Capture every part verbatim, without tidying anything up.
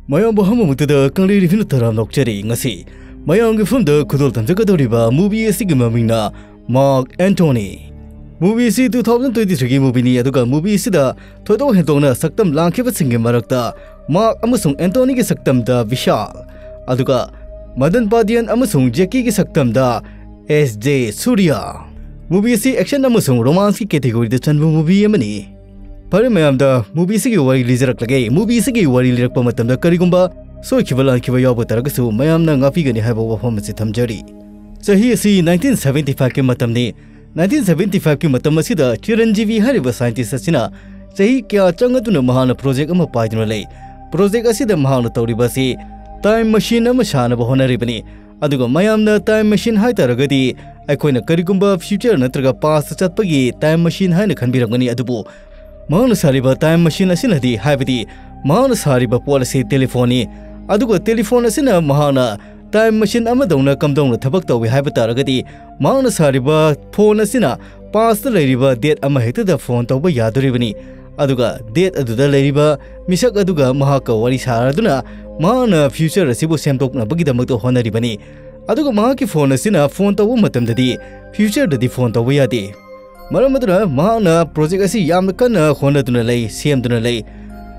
ꯃꯌꯥꯝꯕꯨ ꯑꯍꯥꯟꯕꯃꯛꯇꯗ ꯀꯪꯂꯩ ꯔꯤꯚꯤꯌꯨꯅ ꯇꯔꯥꯝꯅ ꯑꯣꯛꯆꯔꯤ꯫ ꯉꯁꯤ ꯃꯌꯥꯝꯒꯤ ꯐꯝꯗ ꯈꯨꯗꯣꯜ ꯇꯝꯖꯒꯗꯧꯔꯤꯕ movie ꯑꯁꯤꯒꯤ ꯃꯃꯤꯡꯅ Mark Anthony꯫ Movie ꯑꯁꯤ two thousand twenty threeꯒꯤ movieꯅꯤ, ꯑꯗꯨꯒ movie ꯑꯁꯤꯗ ꯊꯣꯏꯗꯣꯛ ꯍꯦꯟꯗꯣꯛꯅ ꯁꯛꯇꯝ ꯂꯥꯡꯈꯤꯕꯁꯤꯡꯒꯤ ꯃꯔꯛꯇ Mark ꯑꯃꯁꯨꯡ Anthonyꯒꯤ ꯁꯛꯇꯝꯗ ꯕꯤꯁꯥꯜ, ꯑꯗꯨꯒ ꯃꯗꯟ ꯄꯥꯗꯤꯌꯟ ꯑꯃꯁꯨꯡ ꯖꯦꯀꯤꯒꯤ ꯁꯛꯇꯝꯗ ꯑꯦꯁ ꯖꯦ ꯁꯨꯔꯤꯌꯥ꯫ Movie ꯑꯁꯤ action ꯑꯃꯁꯨꯡ romanceꯀꯤ categoryꯗ ꯆꯟꯕ movie ꯑꯃꯅꯤ꯫ ꯐꯔꯦ ꯃꯌꯥꯝꯗ movieꯁꯤꯒꯤ ꯋꯥꯔꯤ ꯂꯤꯖꯔꯛꯂꯒꯦ꯫ Movieꯁꯤꯒꯤ ꯋꯥꯔꯤ ꯂꯤꯔꯛꯄ ꯃꯇꯝꯗ ꯀꯔꯤꯒꯨꯝꯕ ꯁꯣꯏꯈꯤꯕ ꯂꯥꯟꯈꯤꯕ ꯌꯥꯎꯕ ꯇꯥꯔꯒꯁꯨ ꯃꯌꯥꯝꯅ ꯉꯥꯛꯄꯤꯒꯅꯤ ꯍꯥꯏꯕ ꯋꯥꯐꯝ ꯑꯁꯤ ꯊꯝꯖꯔꯤ꯫ ꯆꯍꯤ ꯑꯁꯤ nineteen seventy fiveꯀꯤ ꯃꯇꯝꯅꯤ꯫ Nineteen seventy fiveꯀꯤ ꯃꯇꯝ ꯑꯁꯤꯗ ꯆꯤꯔꯟꯖꯤꯕꯤ ꯍꯥꯏꯔꯤꯕ scientist ꯑꯁꯤꯅ ꯆꯍꯤ ꯀꯌꯥ ꯆꯪꯂꯗꯨꯅ ꯃꯍꯥꯛꯅ project ꯑꯃ ꯄꯥꯏꯗꯨꯅ ꯂꯩ꯫ Project ꯑꯁꯤꯗ ꯃꯍꯥꯛꯅ ꯇꯧꯔꯤꯕ ꯑꯁꯤ time machine ꯑꯃ ꯁꯥꯅꯕ ꯍꯣꯠꯅꯔꯤꯕꯅꯤ꯫ ꯑꯗꯨꯒ ꯃꯌꯥꯝꯅ time machine ꯍꯥꯏ ꯇꯥꯔꯒꯗꯤ ꯑꯩꯈꯣꯏꯅ ꯀꯔꯤꯒꯨꯝꯕ future ꯅꯠꯇ꯭ꯔꯒ past ꯆꯠꯄꯒꯤ time machine ꯍꯥꯏꯅ ꯈꯟꯕꯤꯔꯝꯒꯅꯤ꯫ ꯑꯗꯨꯕꯨ ꯃꯍꯥꯛꯅ ꯁꯥꯔꯤꯕ time machine ꯑꯁꯤꯅꯗꯤ, ꯍꯥꯏꯕꯗꯤ ꯃꯍꯥꯛꯅ ꯁꯥꯔꯤꯕ ꯄꯣꯠ ꯑꯁꯤ telephoneꯅꯤ꯫ ꯑꯗꯨꯒ telephone ꯑꯁꯤꯅ ꯃꯍꯥꯛꯅ time machine ꯑꯃꯗꯧꯅ ꯀꯝꯗꯧꯅ ꯊꯕꯛ ꯇꯧꯏ ꯍꯥꯏꯕ ꯇꯥꯔꯒꯗꯤ, ꯃꯍꯥꯛꯅ ꯁꯥꯔꯤꯕ phone ꯑꯁꯤꯅ past ꯂꯩꯔꯤꯕ date ꯑꯃ ꯍꯦꯛꯇꯗ phone ꯇꯧꯕ ꯌꯥꯗꯣꯔꯤꯕꯅꯤ꯫ ꯑꯗꯨꯒ date ꯑꯗꯨꯗ ꯂꯩꯔꯤꯕ ꯃꯤꯁꯛ ꯑꯗꯨꯒ ꯃꯍꯥꯛꯀ ꯋꯥꯔꯤ ꯁꯥꯔꯗꯨꯅ ꯃꯍꯥꯛꯅ future ꯑꯁꯤꯕꯨ ꯁꯦꯝꯗꯣꯛꯅꯕꯒꯤꯗꯃꯛꯇ ꯍꯣꯠꯅꯔꯤꯕꯅꯤ꯫ ꯑꯗꯨꯒ ꯃꯍꯥꯛꯀꯤ phone ꯑꯁꯤꯅ phone ꯇꯧꯕ ꯃꯇꯝꯗꯗꯤ futureꯗꯗꯤ phone ꯇꯧꯕ ꯌꯥꯗꯦ꯫ ꯃꯔꯝ ꯑꯗꯨꯅ ꯃꯍꯥꯛꯅ project ꯑꯁꯤ ꯌꯥꯝꯅ ꯀꯟꯅ ꯍꯣꯠꯅꯗꯨꯅ ꯂꯩ, ꯁꯦꯝꯗꯨꯅ ꯂꯩ꯫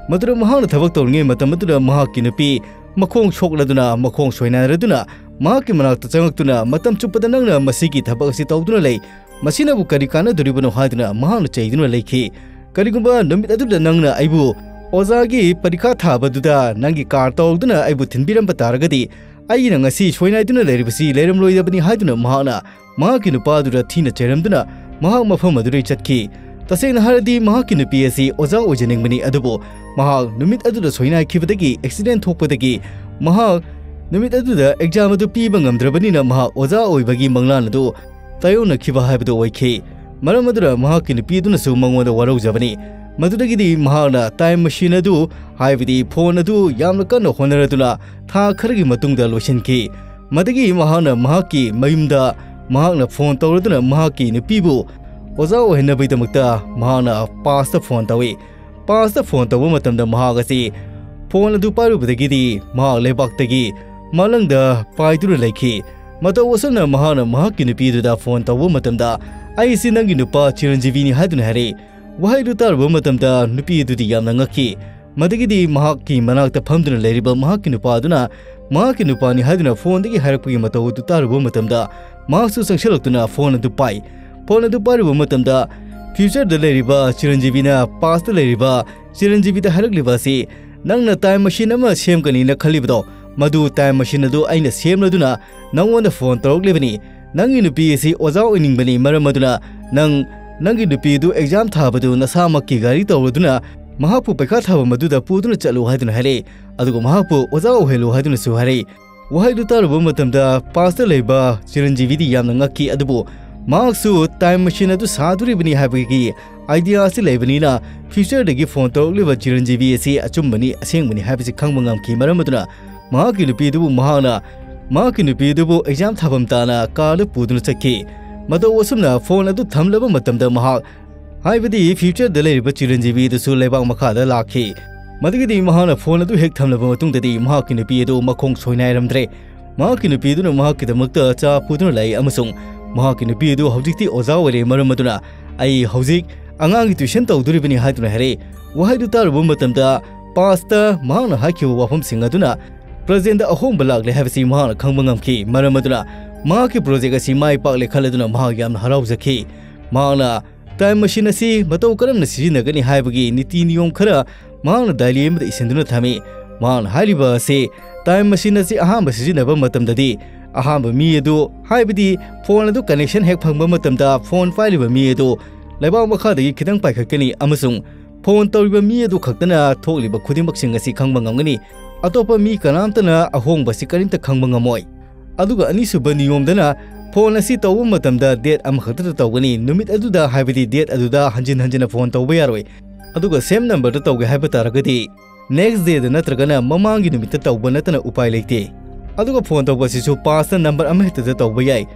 ꯃꯗꯨꯗ ꯃꯍꯥꯛꯅ ꯊꯕꯛ ꯇꯧꯔꯤꯉꯩ ꯃꯇꯝ ꯑꯗꯨꯗ ꯃꯍꯥꯛꯀꯤ ꯅꯨꯄꯤ ꯃꯈꯣꯡ ꯁꯣꯛꯂꯗꯨꯅ, ꯃꯈꯣꯡ ꯁꯣꯏꯅꯥꯏꯔꯗꯨꯅ ꯃꯍꯥꯛꯀꯤ ꯃꯅꯥꯛꯇ ꯆꯪꯂꯛꯇꯨꯅ, "ꯃꯇꯝ ꯆꯨꯞꯄꯗ ꯅꯪꯅ ꯃꯁꯤꯒꯤ ꯊꯕꯛ ꯑꯁꯤ ꯇꯧꯗꯨꯅ ꯂꯩ, ꯃꯁꯤꯅꯕꯨ ꯀꯔꯤ ꯀꯥꯟꯅꯗꯣꯔꯤꯕꯅꯣ?" ꯍꯥꯏꯗꯨꯅ ꯃꯍꯥꯛꯅ ꯆꯩꯗꯨꯅ ꯂꯩꯈꯤ꯫ "ꯀꯔꯤꯒꯨꯝꯕ ꯅꯨꯃꯤꯠ ꯑꯗꯨꯗ ꯅꯪꯅ ꯑꯩꯕꯨ ꯑꯣꯖꯥꯒꯤ ꯄꯔꯤꯈꯥ ꯊꯥꯕꯗꯨꯗ ꯅꯪꯒꯤ car ꯇꯧꯗꯨꯅ ꯑꯩꯕꯨ ꯊꯤꯟꯕꯤꯔꯝꯕ ꯇꯥꯔꯒꯗꯤ, ꯑꯩꯅ ꯉꯁꯤ ꯁꯣꯏꯅꯥꯏꯗꯨꯅ ꯂꯩꯔꯤꯕꯁꯤ ꯂꯩꯔꯝꯂꯣꯏꯗꯕꯅꯤ" ꯍꯥꯏꯗꯨꯅ ꯃꯍꯥꯛꯅ ꯃꯍꯥꯛꯀꯤ ꯅꯨꯄꯥ ꯑꯗꯨꯗ ꯊꯤꯅ ꯆꯩꯔꯝꯗꯨꯅ ꯃꯍꯥꯛ ꯃꯐꯝ ꯑꯗꯨꯗꯒꯤ ꯆꯠꯈꯤ꯫ ꯇꯁꯦꯡꯅ ꯍꯥꯏꯔꯗꯤ ꯃꯍꯥꯛꯀꯤ ꯅꯨꯄꯤ ꯑꯁꯤ ꯑꯣꯖꯥ ꯑꯣꯏꯖꯅꯤꯡꯕꯅꯤ, ꯑꯗꯨꯕꯨ ꯃꯍꯥꯛ ꯅꯨꯃꯤꯠ ꯑꯗꯨꯗ ꯁꯣꯏꯅꯥꯏꯈꯤꯕꯗꯒꯤ, accident ꯊꯣꯛꯄꯗꯒꯤ ꯃꯍꯥꯛ ꯅꯨꯃꯤꯠ ꯑꯗꯨꯗ exam ꯑꯗꯨ ꯄꯤꯕ ꯉꯝꯗ꯭ꯔꯕꯅꯤꯅ ꯃꯍꯥꯛ ꯑꯣꯖꯥ ꯑꯣꯏꯕꯒꯤ ꯃꯪꯂꯥꯟ ꯑꯗꯨ ꯇꯥꯏꯌꯣꯟꯅꯈꯤꯕ ꯍꯥꯏꯕꯗꯨ ꯑꯣꯏꯈꯤ꯫ ꯃꯔꯝ ꯑꯗꯨꯅ ꯃꯍꯥꯛꯀꯤ ꯅꯨꯄꯤ ꯑꯗꯨꯅꯁꯨ ꯃꯉꯣꯟꯗ ꯋꯥꯔꯧꯖꯕꯅꯤ꯫ ꯃꯗꯨꯗꯒꯤꯗꯤ ꯃꯍꯥꯛꯅ time machine ꯑꯗꯨ, ꯍꯥꯏꯕꯗꯤ phone ꯑꯗꯨ ꯌꯥꯝꯅ ꯀꯟꯅ ꯍꯣꯠꯅꯔꯗꯨꯅ ꯊꯥ ꯈꯔꯒꯤ ꯃꯇꯨꯡꯗ ꯂꯣꯏꯁꯤꯟꯈꯤ꯫ ꯃꯗꯒꯤ ꯃꯍꯥꯛꯅ ꯃꯍꯥꯛꯀꯤ ꯃꯌꯨꯝꯗ ꯃꯍꯥꯛꯅ phone ꯇꯧꯔꯗꯨꯅ ꯃꯍꯥꯛꯀꯤ ꯅꯨꯄꯤꯕꯨ ꯑꯣꯖꯥ ꯑꯣꯏꯍꯟꯅꯕꯒꯤꯗꯃꯛꯇ ꯃꯍꯥꯛꯅ past phone ꯇꯧꯏ꯫ Past phone ꯇꯧꯕ ꯃꯇꯝꯗ ꯃꯍꯥꯛ ꯑꯁꯤ ꯐꯣꯟ ꯑꯗꯨ ꯄꯥꯏꯔꯨꯕꯗꯒꯤꯗꯤ ꯃꯍꯥꯛ ꯂꯩꯕꯥꯛꯇꯒꯤ ꯃꯥꯂꯪꯗ ꯄꯥꯏꯗꯨꯅ ꯂꯩꯈꯤ꯫ ꯃꯇꯧ ꯑꯁꯨꯝꯅ ꯃꯍꯥꯛꯅ ꯃꯍꯥꯛꯀꯤ ꯅꯨꯄꯤ ꯑꯗꯨꯗ ꯐꯣꯟ ꯇꯧꯕ ꯃꯇꯝꯗ, "ꯑꯩꯁꯤ ꯅꯪꯒꯤ ꯅꯨꯄꯥ ꯆꯤꯔꯟꯖꯤꯕꯤꯅꯤ" ꯍꯥꯏꯗꯨꯅ ꯍꯥꯏꯔꯛꯏ꯫ ꯋꯥꯍꯩꯗꯨ ꯇꯥꯔꯨꯕ ꯃꯇꯝꯗ ꯅꯨꯄꯤ ꯑꯗꯨꯗꯤ ꯌꯥꯝꯅ ꯉꯛꯈꯤ꯫ ꯃꯗꯨꯒꯤꯗꯤ ꯃꯍꯥꯛꯀꯤ ꯃꯅꯥꯛꯇ ꯐꯝꯗꯨꯅ ꯂꯩꯔꯤꯕ ꯃꯍꯥꯛꯀꯤ ꯅꯨꯄꯥ ꯑꯗꯨꯅ ꯃꯍꯥꯛꯀꯤ ꯅꯨꯄꯥꯅꯤ ꯍꯥꯏꯗꯨꯅ ꯐꯣꯟꯗꯒꯤ ꯍꯥꯏꯔꯛꯄꯒꯤ ꯃꯇꯧ ꯑꯗꯨ ꯇꯥꯔꯨꯕ ꯃꯇꯝꯗ ꯃꯍꯥꯛꯁꯨ ꯆꯪꯁꯤꯜꯂꯛꯇꯨꯅ ꯐꯣꯟ ꯑꯗꯨ ꯄꯥꯏ꯫ ꯐꯣꯟ ꯑꯗꯨ ꯄꯥꯏꯔꯨꯕ ꯃꯇꯝꯗ future ꯗ ꯂꯩꯔꯤꯕ ꯆꯤꯔꯟꯖꯤꯕꯤꯅ past ꯇ ꯂꯩꯔꯤꯕ ꯆꯤꯔꯟꯖꯤꯕꯤꯗ ꯍꯥꯏꯔꯛꯂꯤꯕ ꯑꯁꯤ, "ꯅꯪꯅ time machine ꯑꯃ ꯁꯦꯝꯒꯅꯤꯅ ꯈꯜꯂꯤꯕꯗꯣ, ꯃꯗꯨ time machine ꯑꯗꯨ ꯑꯩꯅ ꯁꯦꯝꯂꯗꯨꯅ ꯅꯪꯉꯣꯟꯗ ꯐꯣꯟ ꯇꯧꯔꯛꯂꯤꯕꯅꯤ꯫ ꯅꯪꯒꯤ ꯅꯨꯄꯤ ꯑꯁꯤ ꯑꯣꯖꯥ ꯑꯣꯏꯅꯤꯡꯕꯅꯤ, ꯃꯔꯝ ꯑꯗꯨꯅ ꯅꯪ, ꯅꯪꯒꯤ ꯅꯨꯄꯤ ꯑꯗꯨ exam ꯊꯥꯕꯗꯨ ꯅꯁꯥꯃꯛꯀꯤ ꯒꯥꯔꯤ ꯇꯧꯔꯗꯨꯅ ꯃꯍꯥꯛꯄꯨ ꯄꯩꯈꯥ ꯊꯥꯐꯝ ꯑꯗꯨꯗ ꯄꯨꯗꯨꯅ ꯆꯠꯂꯨ" ꯍꯥꯏꯗꯨꯅ ꯍꯥꯏꯔꯛꯏ꯫ ꯑꯗꯨꯒ ꯃꯍꯥꯛꯄꯨ ꯑꯣꯖꯥ ꯑꯣꯏꯍꯜꯂꯨ ꯍꯥꯏꯗꯨꯅꯁꯨ ꯍꯥꯏꯔꯛꯏ꯫ ꯋꯥꯍꯩꯗꯨ ꯇꯥꯔꯨꯕ ꯃꯇꯝꯗ past ꯇ ꯂꯩꯕ ꯆꯤꯔꯟꯖꯤꯕꯤꯗꯤ ꯌꯥꯝꯅ ꯉꯛꯈꯤ, ꯑꯗꯨꯕꯨ ꯃꯍꯥꯛꯁꯨ time machine ꯑꯗꯨ ꯁꯥꯗꯣꯔꯤꯕꯅꯤ ꯍꯥꯏꯕꯒꯤ idea ꯑꯁꯤ ꯂꯩꯕꯅꯤꯅ future ꯗꯒꯤ ꯐꯣꯟ ꯇꯧꯔꯛꯂꯤꯕ ꯆꯤꯔꯟꯖꯤꯕꯤ ꯑꯁꯤ ꯑꯆꯨꯝꯕꯅꯤ, ꯑꯁꯦꯡꯕꯅꯤ ꯍꯥꯏꯕꯁꯤ ꯈꯪꯕ ꯉꯝꯈꯤ꯫ ꯃꯔꯝ ꯑꯗꯨꯅ ꯃꯍꯥꯛꯀꯤ ꯅꯨꯄꯤ ꯑꯗꯨꯕꯨ ꯃꯍꯥꯛꯅ ꯃꯍꯥꯛꯀꯤ ꯅꯨꯄꯤ ꯑꯗꯨꯕꯨ exam ꯊꯥꯐꯝ ꯇꯥꯅ car ꯗ ꯄꯨꯗꯨꯅ ꯆꯠꯈꯤ꯫ ꯃꯇꯧ ꯑꯁꯨꯝꯅ ꯐꯣꯟ ꯑꯗꯨ ꯊꯝꯂꯕ ꯃꯇꯝꯗ ꯃꯍꯥꯛ, ꯍꯥꯏꯕꯗꯤ future ꯗ ꯂꯩꯔꯤꯕ ꯆꯤꯔꯟꯖꯤꯕꯤ ꯑꯗꯨꯁꯨ ꯂꯩꯕꯥꯛ ꯃꯈꯥꯗ ꯂꯥꯛꯈꯤ꯫ ꯃꯗꯨꯒꯤꯗꯤ ꯃꯍꯥꯛꯅ ꯐꯣꯟ ꯑꯗꯨ ꯍꯦꯛ ꯊꯝꯂꯕ ꯃꯇꯨꯡꯗꯗꯤ ꯃꯍꯥꯛꯀꯤ ꯅꯨꯄꯤ ꯑꯗꯨ ꯃꯈꯣꯡ ꯁꯣꯏꯅꯥꯏꯔꯝꯗ꯭ꯔꯦ꯫ ꯃꯍꯥꯛꯀꯤ ꯅꯨꯄꯤ ꯑꯗꯨꯅ ꯃꯍꯥꯛꯀꯤꯗꯃꯛꯇ ꯆꯥ ꯄꯨꯗꯨꯅ ꯂꯥꯛꯏ ꯑꯃꯁꯨꯡ ꯃꯍꯥꯛꯀꯤ ꯅꯨꯄꯤ ꯑꯗꯨ ꯍꯧꯖꯤꯛꯇꯤ ꯑꯣꯖꯥ ꯑꯣꯏꯔꯦ, ꯃꯔꯝ ꯑꯗꯨꯅ "ꯑꯩ ꯍꯧꯖꯤꯛ ꯑꯉꯥꯡꯒꯤ tuition ꯇꯧꯗꯣꯔꯤꯕꯅꯤ" ꯍꯥꯏꯗꯨꯅ ꯍꯥꯏꯔꯛꯏ꯫ ꯋꯥꯍꯩꯗꯨ ꯇꯥꯔꯨꯕ ꯃꯇꯝꯗ past ꯇ ꯃꯍꯥꯛꯅ ꯍꯥꯏꯈꯤꯕ ꯋꯥꯐꯝꯁꯤꯡ ꯑꯗꯨꯅ present ꯗ ꯑꯍꯣꯡꯕ ꯂꯥꯛꯂꯦ ꯍꯥꯏꯕꯁꯤ ꯃꯍꯥꯛꯅ ꯈꯪꯕ ꯉꯝꯈꯤ꯫ ꯃꯔꯝ ꯑꯗꯨꯅ ꯃꯍꯥꯛꯀꯤ project ꯑꯁꯤ ꯃꯥꯏ ꯄꯥꯛꯂꯦ ꯈꯜꯂꯗꯨꯅ ꯃꯍꯥꯛ ꯌꯥꯝꯅ ꯍꯔꯥꯎꯖꯈꯤ꯫ ꯃꯍꯥꯛꯅ time machine ꯑꯁꯤ ꯃꯇꯧ ꯀꯔꯝꯅ ꯁꯤꯖꯤꯟꯅꯒꯅꯤ ꯍꯥꯏꯕꯒꯤ ꯅꯤꯇꯤ ꯅꯤꯌꯣꯝ ꯈꯔ ꯃꯍꯥꯛꯅ diary ꯑꯃꯗ ꯏꯁꯤꯟꯗꯨꯅ ꯊꯝꯃꯤ꯫ ꯃꯍꯥꯛꯅ ꯍꯥꯏꯔꯤꯕ ꯑꯁꯤ, time machine ꯑꯁꯤ ꯑꯍꯥꯟꯕ ꯁꯤꯖꯤꯟꯅꯕ ꯃꯇꯝꯗꯗꯤ ꯑꯍꯥꯟꯕ ꯃꯤ ꯑꯗꯨ, ꯍꯥꯏꯕꯗꯤ ꯐꯣꯟ ꯑꯗꯨ connection ꯍꯦꯛ ꯐꯪꯕ ꯃꯇꯝꯗ ꯐꯣꯟ ꯄꯥꯏꯔꯤꯕ ꯃꯤ ꯑꯗꯨ ꯂꯩꯕꯥꯛ ꯃꯈꯥꯗꯒꯤ ꯈꯤꯇꯪ ꯄꯥꯏꯈꯠꯀꯅꯤ ꯑꯃꯁꯨꯡ ꯐꯣꯟ ꯇꯧꯔꯤꯕ ꯃꯤ ꯑꯗꯨ ꯈꯛꯇꯅ ꯊꯣꯛꯂꯤꯕ ꯈꯨꯗꯤꯡꯃꯛꯁꯤꯡ ꯑꯁꯤ ꯈꯪꯕ ꯉꯝꯒꯅꯤ꯫ ꯑꯇꯣꯞꯄ ꯃꯤ ꯀꯅꯥꯝꯇꯅ ꯑꯍꯣꯡꯕ ꯑꯁꯤ ꯀꯔꯤꯝꯇ ꯈꯪꯕ ꯉꯝꯃꯣꯏ꯫ ꯑꯗꯨꯒ ꯑꯅꯤꯁꯨꯕ ꯅꯤꯌꯣꯝꯗꯅ ꯐꯣꯟ ꯑꯁꯤ ꯇꯧꯕ ꯃꯇꯝꯗ date ꯑꯃꯈꯛꯇꯗ ꯇꯧꯒꯅꯤ, ꯅꯨꯃꯤꯠ ꯑꯗꯨꯗ, ꯍꯥꯏꯕꯗꯤ date ꯑꯗꯨꯗ ꯍꯟꯖꯤꯟ ꯍꯟꯖꯤꯟꯅ ꯐꯣꯟ ꯇꯧꯕ ꯌꯥꯔꯣꯏ꯫ ꯑꯗꯨꯒ same number ꯗ ꯇꯧꯒꯦ ꯍꯥꯏꯕ ꯇꯥꯔꯒꯗꯤ next day ꯗ ꯅꯠꯇ꯭ꯔꯒꯅ ꯃꯃꯥꯡꯒꯤ ꯅꯨꯃꯤꯠꯇ ꯇꯧꯕ ꯅꯠꯇꯅ ꯎꯄꯥꯏ ꯂꯩꯇꯦ꯫ ꯑꯗꯨꯒ ꯐꯣꯟ ꯇꯧꯕ ꯑꯁꯤꯁꯨ past ꯇ number ꯑꯃꯍꯦꯛꯇꯗ ꯇꯧꯕ ꯌꯥꯏ꯫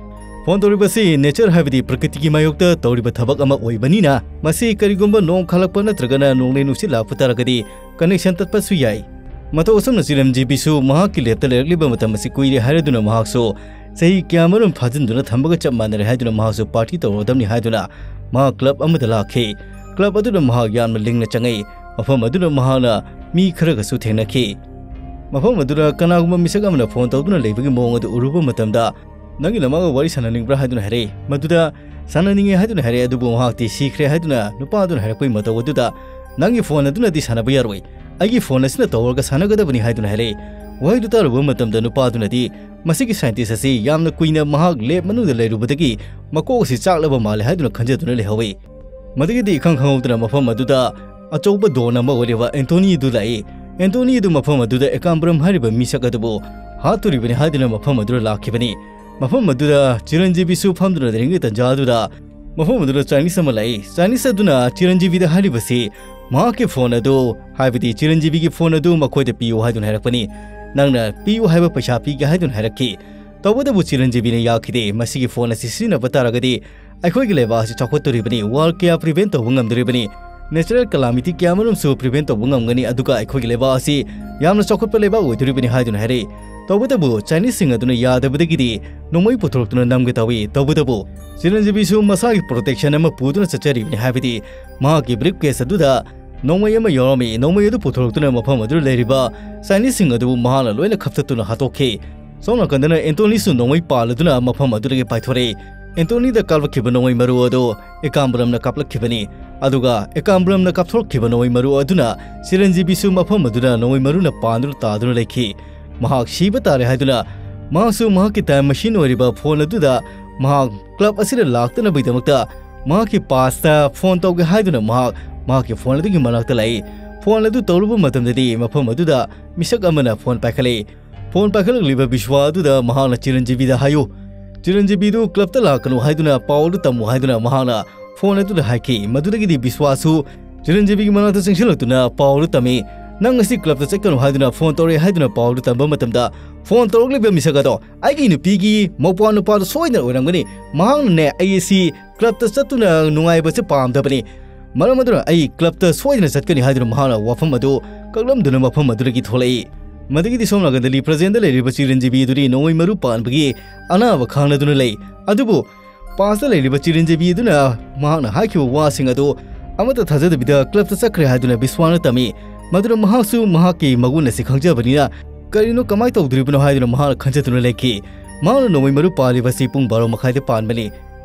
ꯐꯣꯟ ꯇꯧꯔꯤꯕꯁꯤ nature ꯍꯥꯏꯕꯗꯤ ꯄ꯭ꯔꯀ꯭ꯔꯤꯇꯤꯒꯤ ꯃꯥꯌꯣꯛꯇ ꯇꯧꯔꯤꯕ ꯊꯕꯛ ꯑꯃ ꯑꯣꯏꯕꯅꯤꯅ ꯃꯁꯤ ꯀꯔꯤꯒꯨꯝꯕ ꯅꯣꯡ ꯈꯥꯂꯛꯄ ꯅꯠꯇ꯭ꯔꯒꯅ ꯅꯣꯡꯂꯩ ꯅꯨꯡꯁꯤꯠ ꯂꯥꯛꯄ ꯇꯥꯔꯒꯗꯤ connection ꯇꯠꯄꯁꯨ ꯌꯥꯏ꯫ ꯃꯇꯧ ꯑꯁꯨꯝꯅ ꯆꯤꯔꯟꯖꯤꯕꯤꯁꯨ ꯃꯍꯥꯛꯀꯤ ꯂꯦꯞꯇ ꯂꯩꯔꯛꯂꯤꯕ ꯃꯇꯝ ꯑꯁꯤ ꯀꯨꯏꯔꯦ ꯍꯥꯏꯔꯗꯨꯅ ꯃꯍꯥꯛꯁꯨ ꯆꯍꯤ ꯀꯌꯥꯃꯔꯨꯝ ꯐꯥꯖꯤꯟꯗꯨꯅ ꯊꯝꯕꯒ ꯆꯞ ꯃꯥꯟꯅꯔꯦ ꯍꯥꯏꯗꯨꯅ ꯃꯍꯥꯛꯁꯨ ꯄꯥꯔꯇꯤ ꯇꯧꯔꯗꯕꯅꯤ ꯍꯥꯏꯗꯨꯅ ꯃꯍꯥꯛ ꯀ꯭ꯂꯕ ꯑꯃꯗ ꯂꯥꯛꯈꯤ꯫ ꯀ꯭ꯂꯕ ꯑꯗꯨꯗ ꯃꯍꯥꯛ ꯌꯥꯝꯅ ꯂꯤꯡꯅ ꯆꯪꯉꯛꯏ꯫ ꯃꯐꯝ ꯑꯗꯨꯗ ꯃꯍꯥꯛꯅ ꯃꯤ ꯈꯔꯒꯁꯨ ꯊꯦꯡꯅꯈꯤ꯫ ꯃꯐꯝ ꯑꯗꯨꯗ ꯀꯅꯥꯒꯨꯝꯕ ꯃꯤꯁꯛ ꯑꯃꯅ ꯐꯣꯟ ꯇꯧꯗꯨꯅ ꯂꯩꯕꯒꯤ ꯃꯑꯣꯡ ꯑꯗꯨ ꯎꯔꯨꯕ ꯃꯇꯝꯗ, "ꯅꯪꯒꯤ ꯅꯃꯥꯒ ꯋꯥꯔꯤ ꯁꯥꯟꯅꯅꯤꯡꯕ꯭ꯔꯥ?" ꯍꯥꯏꯗꯨꯅ ꯍꯥꯏꯔꯛꯏ꯫ ꯃꯗꯨꯗ, "ꯁꯥꯟꯅꯅꯤꯡꯉꯦ" ꯍꯥꯏꯗꯨꯅ ꯍꯥꯏꯔꯛꯑꯦ, ꯑꯗꯨꯕꯨ ꯃꯍꯥꯛꯇꯤ ꯁꯤꯈ꯭ꯔꯦ ꯍꯥꯏꯗꯨꯅ ꯅꯨꯄꯥ ꯑꯗꯨꯅ ꯍꯥꯏꯔꯛꯄꯒꯤ ꯃꯇꯧ ꯑꯗꯨꯗ, "ꯅꯪꯒꯤ ꯐꯣꯟ ꯑꯗꯨꯅꯗꯤ ꯁꯥꯟꯅꯕ ꯌꯥꯔꯣꯏ, ꯑꯩꯒꯤ ꯐꯣꯟ ꯑꯁꯤꯅ ꯇꯧꯔꯒ ꯁꯥꯟꯅꯒꯗꯕꯅꯤ" ꯍꯥꯏꯗꯨꯅ ꯍꯥꯏꯔꯛꯏ꯫ ꯋꯥꯍꯩꯗꯨ ꯇꯥꯔꯨꯕ ꯃꯇꯝꯗ ꯅꯨꯄꯥ ꯑꯗꯨꯅꯗꯤ ꯃꯁꯤꯒꯤ ꯁꯥꯏꯟꯇꯤꯁ ꯑꯁꯤ ꯌꯥꯝꯅ ꯀꯨꯏꯅ ꯃꯍꯥꯛ ꯂꯦꯕ ꯃꯅꯨꯡꯗ ꯂꯩꯔꯨꯕꯗꯒꯤ ꯃꯀꯣꯛ ꯑꯁꯤ ꯆꯥꯛꯂꯕ ꯃꯥꯜꯂꯦ ꯍꯥꯏꯗꯨꯅ ꯈꯟꯖꯗꯨꯅ ꯂꯩꯍꯧꯏ꯫ ꯃꯗꯨꯗꯒꯤꯗꯤ ꯏꯈꯪ ꯈꯪꯍꯧꯗꯅ ꯃꯐꯝ ꯑꯗꯨꯗ ꯑꯆꯧꯕ ꯗꯣꯟ ꯑꯃ ꯑꯣꯏꯔꯤꯕ ꯑꯦꯟꯇꯣꯅꯤ ꯑꯗꯨ ꯂꯥꯛꯏ꯫ ꯑꯦꯟꯇꯣꯅꯤ ꯑꯗꯨ ꯃꯐꯝ ꯑꯗꯨꯗ ꯑꯦꯀꯥꯝꯕ꯭ꯔꯝ ꯍꯥꯏꯔꯤꯕ ꯃꯤꯁꯛ ꯑꯗꯨꯕꯨ ꯍꯥꯠꯇꯣꯔꯤꯕꯅꯤ ꯍꯥꯏꯗꯨꯅ ꯃꯐꯝ ꯑꯗꯨꯗ ꯂꯥꯛꯈꯤꯕꯅꯤ꯫ ꯃꯐꯝ ꯑꯗꯨꯗ ꯆꯤꯔꯟꯖꯤꯕꯤꯁꯨ ꯐꯝꯗꯨꯅ ꯂꯩꯔꯤꯉꯩ ꯇꯟꯖꯥ ꯑꯗꯨꯗ ꯃꯐꯝ ꯑꯗꯨꯗ ꯆꯥꯏꯅꯤꯁ ꯑꯃ ꯂꯥꯛꯏ꯫ ꯆꯥꯏꯅꯤꯁ ꯑꯗꯨꯅ ꯆꯤꯔꯟꯖꯤꯕꯤꯗ ꯍꯥꯏꯔꯤꯕꯁꯤ ꯃꯍꯥꯛꯀꯤ ꯐꯣꯟ ꯑꯗꯨ, ꯍꯥꯏꯕꯗꯤ ꯆꯤꯔꯟꯖꯤꯕꯤꯒꯤ ꯐꯣꯟ ꯑꯗꯨ ꯃꯈꯣꯏꯗ ꯄꯤꯌꯨ ꯍꯥꯏꯗꯨꯅ ꯍꯥꯏꯔꯛꯄꯅꯤ꯫ "ꯅꯪꯅ ꯄꯤꯌꯨ ꯍꯥꯏꯕ ꯄꯩꯁꯥ ꯄꯤꯒꯦ" ꯍꯥꯏꯗꯨꯅ ꯍꯥꯏꯔꯛꯈꯤ꯫ ꯇꯧꯕꯇꯕꯨ ꯆꯤꯔꯟꯖꯤꯕꯤꯅ ꯌꯥꯈꯤꯗꯦ꯫ "ꯃꯁꯤꯒꯤ ꯐꯣꯟ ꯑꯁꯤ ꯁꯤꯖꯤꯟꯅꯕ ꯇꯥꯔꯒꯗꯤ ꯑꯩꯈꯣꯏꯒꯤ ꯂꯩꯕꯥꯛ ꯑꯁꯤ ꯆꯥꯎꯈꯠꯇꯣꯔꯤꯕꯅꯤ꯫ ꯋꯥꯔ ꯀꯌꯥ ꯄ꯭ꯔꯤꯚꯦꯟ ꯇꯧꯕ ꯉꯝꯗꯣꯔꯤꯕꯅꯤ꯫ ꯅꯦꯆꯔꯦꯜ ꯀꯂꯥꯃꯤꯇꯤ ꯀꯌꯥꯃꯔꯨꯝꯁꯨ ꯄ꯭ꯔꯤꯚꯦꯟ ꯇꯧꯕ ꯉꯝꯒꯅꯤ꯫ ꯑꯗꯨꯒ ꯑꯩꯈꯣꯏꯒꯤ ꯂꯩꯕꯥꯛ ꯑꯁꯤ ꯌꯥꯝꯅ ꯆꯥꯎꯈꯠꯄ ꯂꯩꯕꯥꯛ ꯑꯣꯏꯗꯣꯔꯤꯕꯅꯤ" ꯍꯥꯏꯗꯨꯅ ꯍꯥꯏꯔꯛꯏ꯫ ꯇꯧꯕꯇꯕꯨ ꯆꯥꯏꯅꯤꯁꯁꯤꯡ ꯑꯗꯨꯅ ꯌꯥꯗꯕꯗꯒꯤꯗꯤ ꯅꯣꯡꯃꯩ ꯄꯨꯊꯣꯔꯛꯇꯨꯅ ꯅꯝꯒꯦ ꯇꯧꯏ꯫ ꯇꯧꯕꯇꯕꯨ ꯆꯤꯔꯟꯖꯤꯕꯤꯁꯨ ꯃꯁꯥꯒꯤ ꯄ꯭ꯔꯣꯇꯦꯛꯁꯟ ꯑꯃ ꯄꯨꯗꯨꯅ ꯆꯠꯆꯔꯤꯕꯅꯤ, ꯍꯥꯏꯕꯗꯤ ꯃꯍꯥꯛꯀꯤ ꯕ꯭ꯔꯤꯐ ꯀꯦꯁ ꯑꯗꯨꯗ ꯅꯣꯡꯃꯩ ꯑꯃ ꯌꯥꯎꯔꯝꯃꯤ꯫ ꯅꯣꯡꯃꯩ ꯑꯗꯨ ꯄꯨꯊꯣꯔꯛꯇꯨꯅ ꯃꯐꯝ ꯑꯗꯨꯗ ꯂꯩꯔꯤꯕ ꯆꯥꯏꯅꯤꯁꯁꯤꯡ ꯑꯗꯨꯕꯨ ꯃꯍꯥꯛꯅ ꯂꯣꯏꯅ ꯈꯞꯆꯠꯇꯨꯅ ꯍꯥꯠꯇꯣꯛꯈꯤ꯫ ꯁꯣꯝ ꯅꯥꯀꯟꯗꯅ ꯑꯦꯟꯇꯣꯅꯤꯁꯨ ꯅꯣꯡꯃꯩ ꯄꯥꯜꯂꯗꯨꯅ ꯃꯐꯝ ꯑꯗꯨꯗꯒꯤ ꯄꯥꯏꯊꯣꯔꯛꯏ꯫ ꯑꯦꯟꯇꯣꯅꯤꯗ ꯀꯥꯞꯂꯛꯈꯤꯕ ꯅꯣꯡꯃꯩ ꯃꯔꯨ ꯑꯗꯨ ꯑꯦꯀꯥꯝꯕ꯭ꯔꯝꯅ ꯀꯥꯞꯂꯛꯈꯤꯕꯅꯤ꯫ ꯑꯗꯨꯒ ꯑꯦꯀꯥꯝꯕ꯭ꯔꯝꯅ ꯀꯥꯞꯊꯣꯔꯛꯈꯤꯕ ꯅꯣꯡꯃꯩ ꯃꯔꯨ ꯑꯗꯨꯅ ꯆꯤꯔꯟꯖꯤꯕꯤꯁꯨ ꯃꯐꯝ ꯑꯗꯨꯗ ꯅꯣꯡꯃꯩ ꯃꯔꯨꯅ ꯄꯥꯟꯗꯨꯅ ꯇꯥꯗꯨꯅ ꯂꯩꯈꯤ꯫ ꯃꯍꯥꯛ ꯁꯤꯕ ꯇꯥꯔꯦ ꯍꯥꯏꯗꯨꯅ ꯃꯍꯥꯛꯁꯨ ꯃꯍꯥꯛꯀꯤ ꯇꯥꯏꯝ ꯃꯦꯁꯤꯟ ꯑꯣꯏꯔꯤꯕ ꯐꯣꯟ ꯑꯗꯨꯗ ꯃꯍꯥꯛ ꯀ꯭ꯂꯕ ꯑꯁꯤꯗ ꯂꯥꯛꯇꯅꯕꯒꯤꯗꯃꯛꯇ ꯃꯍꯥꯛꯀꯤ ꯄꯥꯁꯇ ꯐꯣꯟ ꯇꯧꯒꯦ ꯍꯥꯏꯗꯨꯅ ꯃꯍꯥꯛ ꯃꯍꯥꯛꯀꯤ ꯐꯣꯟ ꯑꯗꯨꯒꯤ ꯃꯅꯥꯛꯇ ꯂꯥꯛꯏ꯫ ꯐꯣꯟ ꯑꯗꯨ ꯇꯧꯔꯨꯕ ꯃꯇꯝꯗꯗꯤ ꯃꯐꯝ ꯑꯗꯨꯗ ꯃꯤꯁꯛ ꯑꯃꯅ ꯐꯣꯟ ꯄꯥꯏꯈꯠꯂꯛꯏ꯫ ꯐꯣꯟ ꯄꯥꯏꯈꯠꯂꯛꯂꯤꯕ ꯕꯤꯁ꯭ꯋꯥ ꯑꯗꯨꯗ ꯃꯍꯥꯛꯅ ꯆꯤꯔꯟꯖꯤꯕꯤꯗ ꯍꯥꯏꯌꯨ, ꯆꯤꯔꯟꯖꯤꯕꯤꯗꯨ ꯀ꯭ꯂꯕꯇ ꯂꯥꯛꯀꯅꯨ ꯍꯥꯏꯗꯨꯅ ꯄꯥꯎ ꯑꯗꯨ ꯇꯝꯃꯨ ꯍꯥꯏꯗꯨꯅ ꯃꯍꯥꯛꯅ ꯐꯣꯟ ꯑꯗꯨꯗ ꯍꯥꯏꯈꯤ꯫ ꯃꯗꯨꯗꯒꯤꯗꯤ ꯕꯤꯁ꯭ꯋꯥꯁꯨ ꯆꯤꯔꯟꯖꯤꯕꯤꯒꯤ ꯃꯅꯥꯛꯇ ꯆꯪꯁꯤꯜꯂꯛꯇꯨꯅ ꯄꯥꯎ ꯑꯗꯨ ꯇꯝꯃꯤ꯫ "ꯅꯪ ꯉꯁꯤ ꯀ꯭ꯂꯕꯇ ꯆꯠꯀꯅꯨ ꯍꯥꯏꯗꯨꯅ ꯐꯣꯟ ꯇꯧꯔꯛꯑꯦ" ꯍꯥꯏꯗꯨꯅ ꯄꯥꯎ ꯑꯗꯨ ꯇꯝꯕ ꯃꯇꯝꯗ, "ꯐꯣꯟ ꯇꯧꯔꯛꯂꯤꯕ ꯃꯤꯁꯛ ꯑꯗꯣ ꯑꯩꯒꯤ ꯅꯨꯄꯤꯒꯤ ꯃꯧꯄ꯭ꯋꯥ ꯅꯨꯄꯥꯗꯨ ꯁꯣꯏꯗꯅ ꯑꯣꯏꯔꯝꯒꯅꯤ꯫ ꯃꯍꯥꯛꯅꯅꯦ ꯑꯩ ꯑꯁꯤ ꯀ꯭ꯂꯕꯇ ꯆꯠꯇꯨꯅ ꯅꯨꯡꯉꯥꯏꯕꯁꯦ ꯄꯥꯝꯗꯕꯅꯤ꯫ ꯃꯔꯝ ꯑꯗꯨꯅ ꯑꯩ ꯀ꯭ꯂꯕꯇ ꯁꯣꯏꯗꯅ ꯆꯠꯀꯅꯤ" ꯍꯥꯏꯗꯨꯅ ꯃꯍꯥꯛꯅ ꯋꯥꯐꯝ ꯑꯗꯨ ꯀꯛꯂꯝꯗꯨꯅ ꯃꯐꯝ ꯑꯗꯨꯗꯒꯤ ꯊꯣꯛꯂꯛꯏ꯫ ꯃꯗꯨꯒꯤꯗꯤ ꯁꯣꯝ ꯅꯥꯀꯟꯗ ꯂꯤ ꯄ꯭ꯔꯖꯦꯟꯗ ꯂꯩꯔꯤꯕ ꯆꯤꯔꯟꯖꯤꯕꯤ ꯑꯗꯨꯗꯤ ꯅꯣꯡꯃꯩ ꯃꯔꯨ ꯄꯥꯟꯕꯒꯤ ꯑꯅꯥꯕ ꯈꯥꯡꯂꯗꯨꯅ ꯂꯩ꯫ ꯑꯗꯨꯕꯨ ꯄꯥꯁꯇ ꯂꯩꯔꯤꯕ ꯆꯤꯔꯟꯖꯤꯕꯤ ꯑꯗꯨꯅ ꯃꯍꯥꯛꯅ ꯍꯥꯏꯈꯤꯕ ꯋꯥꯁꯤꯡ ꯑꯗꯨ ꯑꯃꯠꯇ ꯊꯥꯖꯗꯕꯤꯗ ꯀ꯭ꯂꯕꯇ ꯆꯠꯈ꯭ꯔꯦ ꯍꯥꯏꯗꯨꯅ ꯕꯤꯁ꯭ꯋꯥꯅ ꯇꯝꯃꯤ꯫ ꯃꯗꯨꯅ ꯃꯍꯥꯛꯁꯨ ꯃꯍꯥꯛꯀꯤ ꯃꯒꯨꯟ ꯑꯁꯤ ꯈꯪꯖꯕꯅꯤꯅ ꯀꯔꯤꯅꯣ, ꯀꯃꯥꯏꯅ ꯇꯧꯗꯣꯔꯤꯕꯅꯣ ꯍꯥꯏꯗꯨꯅ ꯃꯍꯥꯛꯅ ꯈꯟꯖꯗꯨꯅ ꯂꯩꯈꯤ꯫ ꯃꯍꯥꯛꯅ ꯅꯣꯡꯃꯩ ꯃꯔꯨ ꯄꯥꯜꯂꯤꯕ ꯑꯁꯤ ꯄꯨꯡ ꯕꯥꯔꯣ ꯃꯈꯥꯏꯗ ꯄꯥꯟꯕꯅꯤ꯫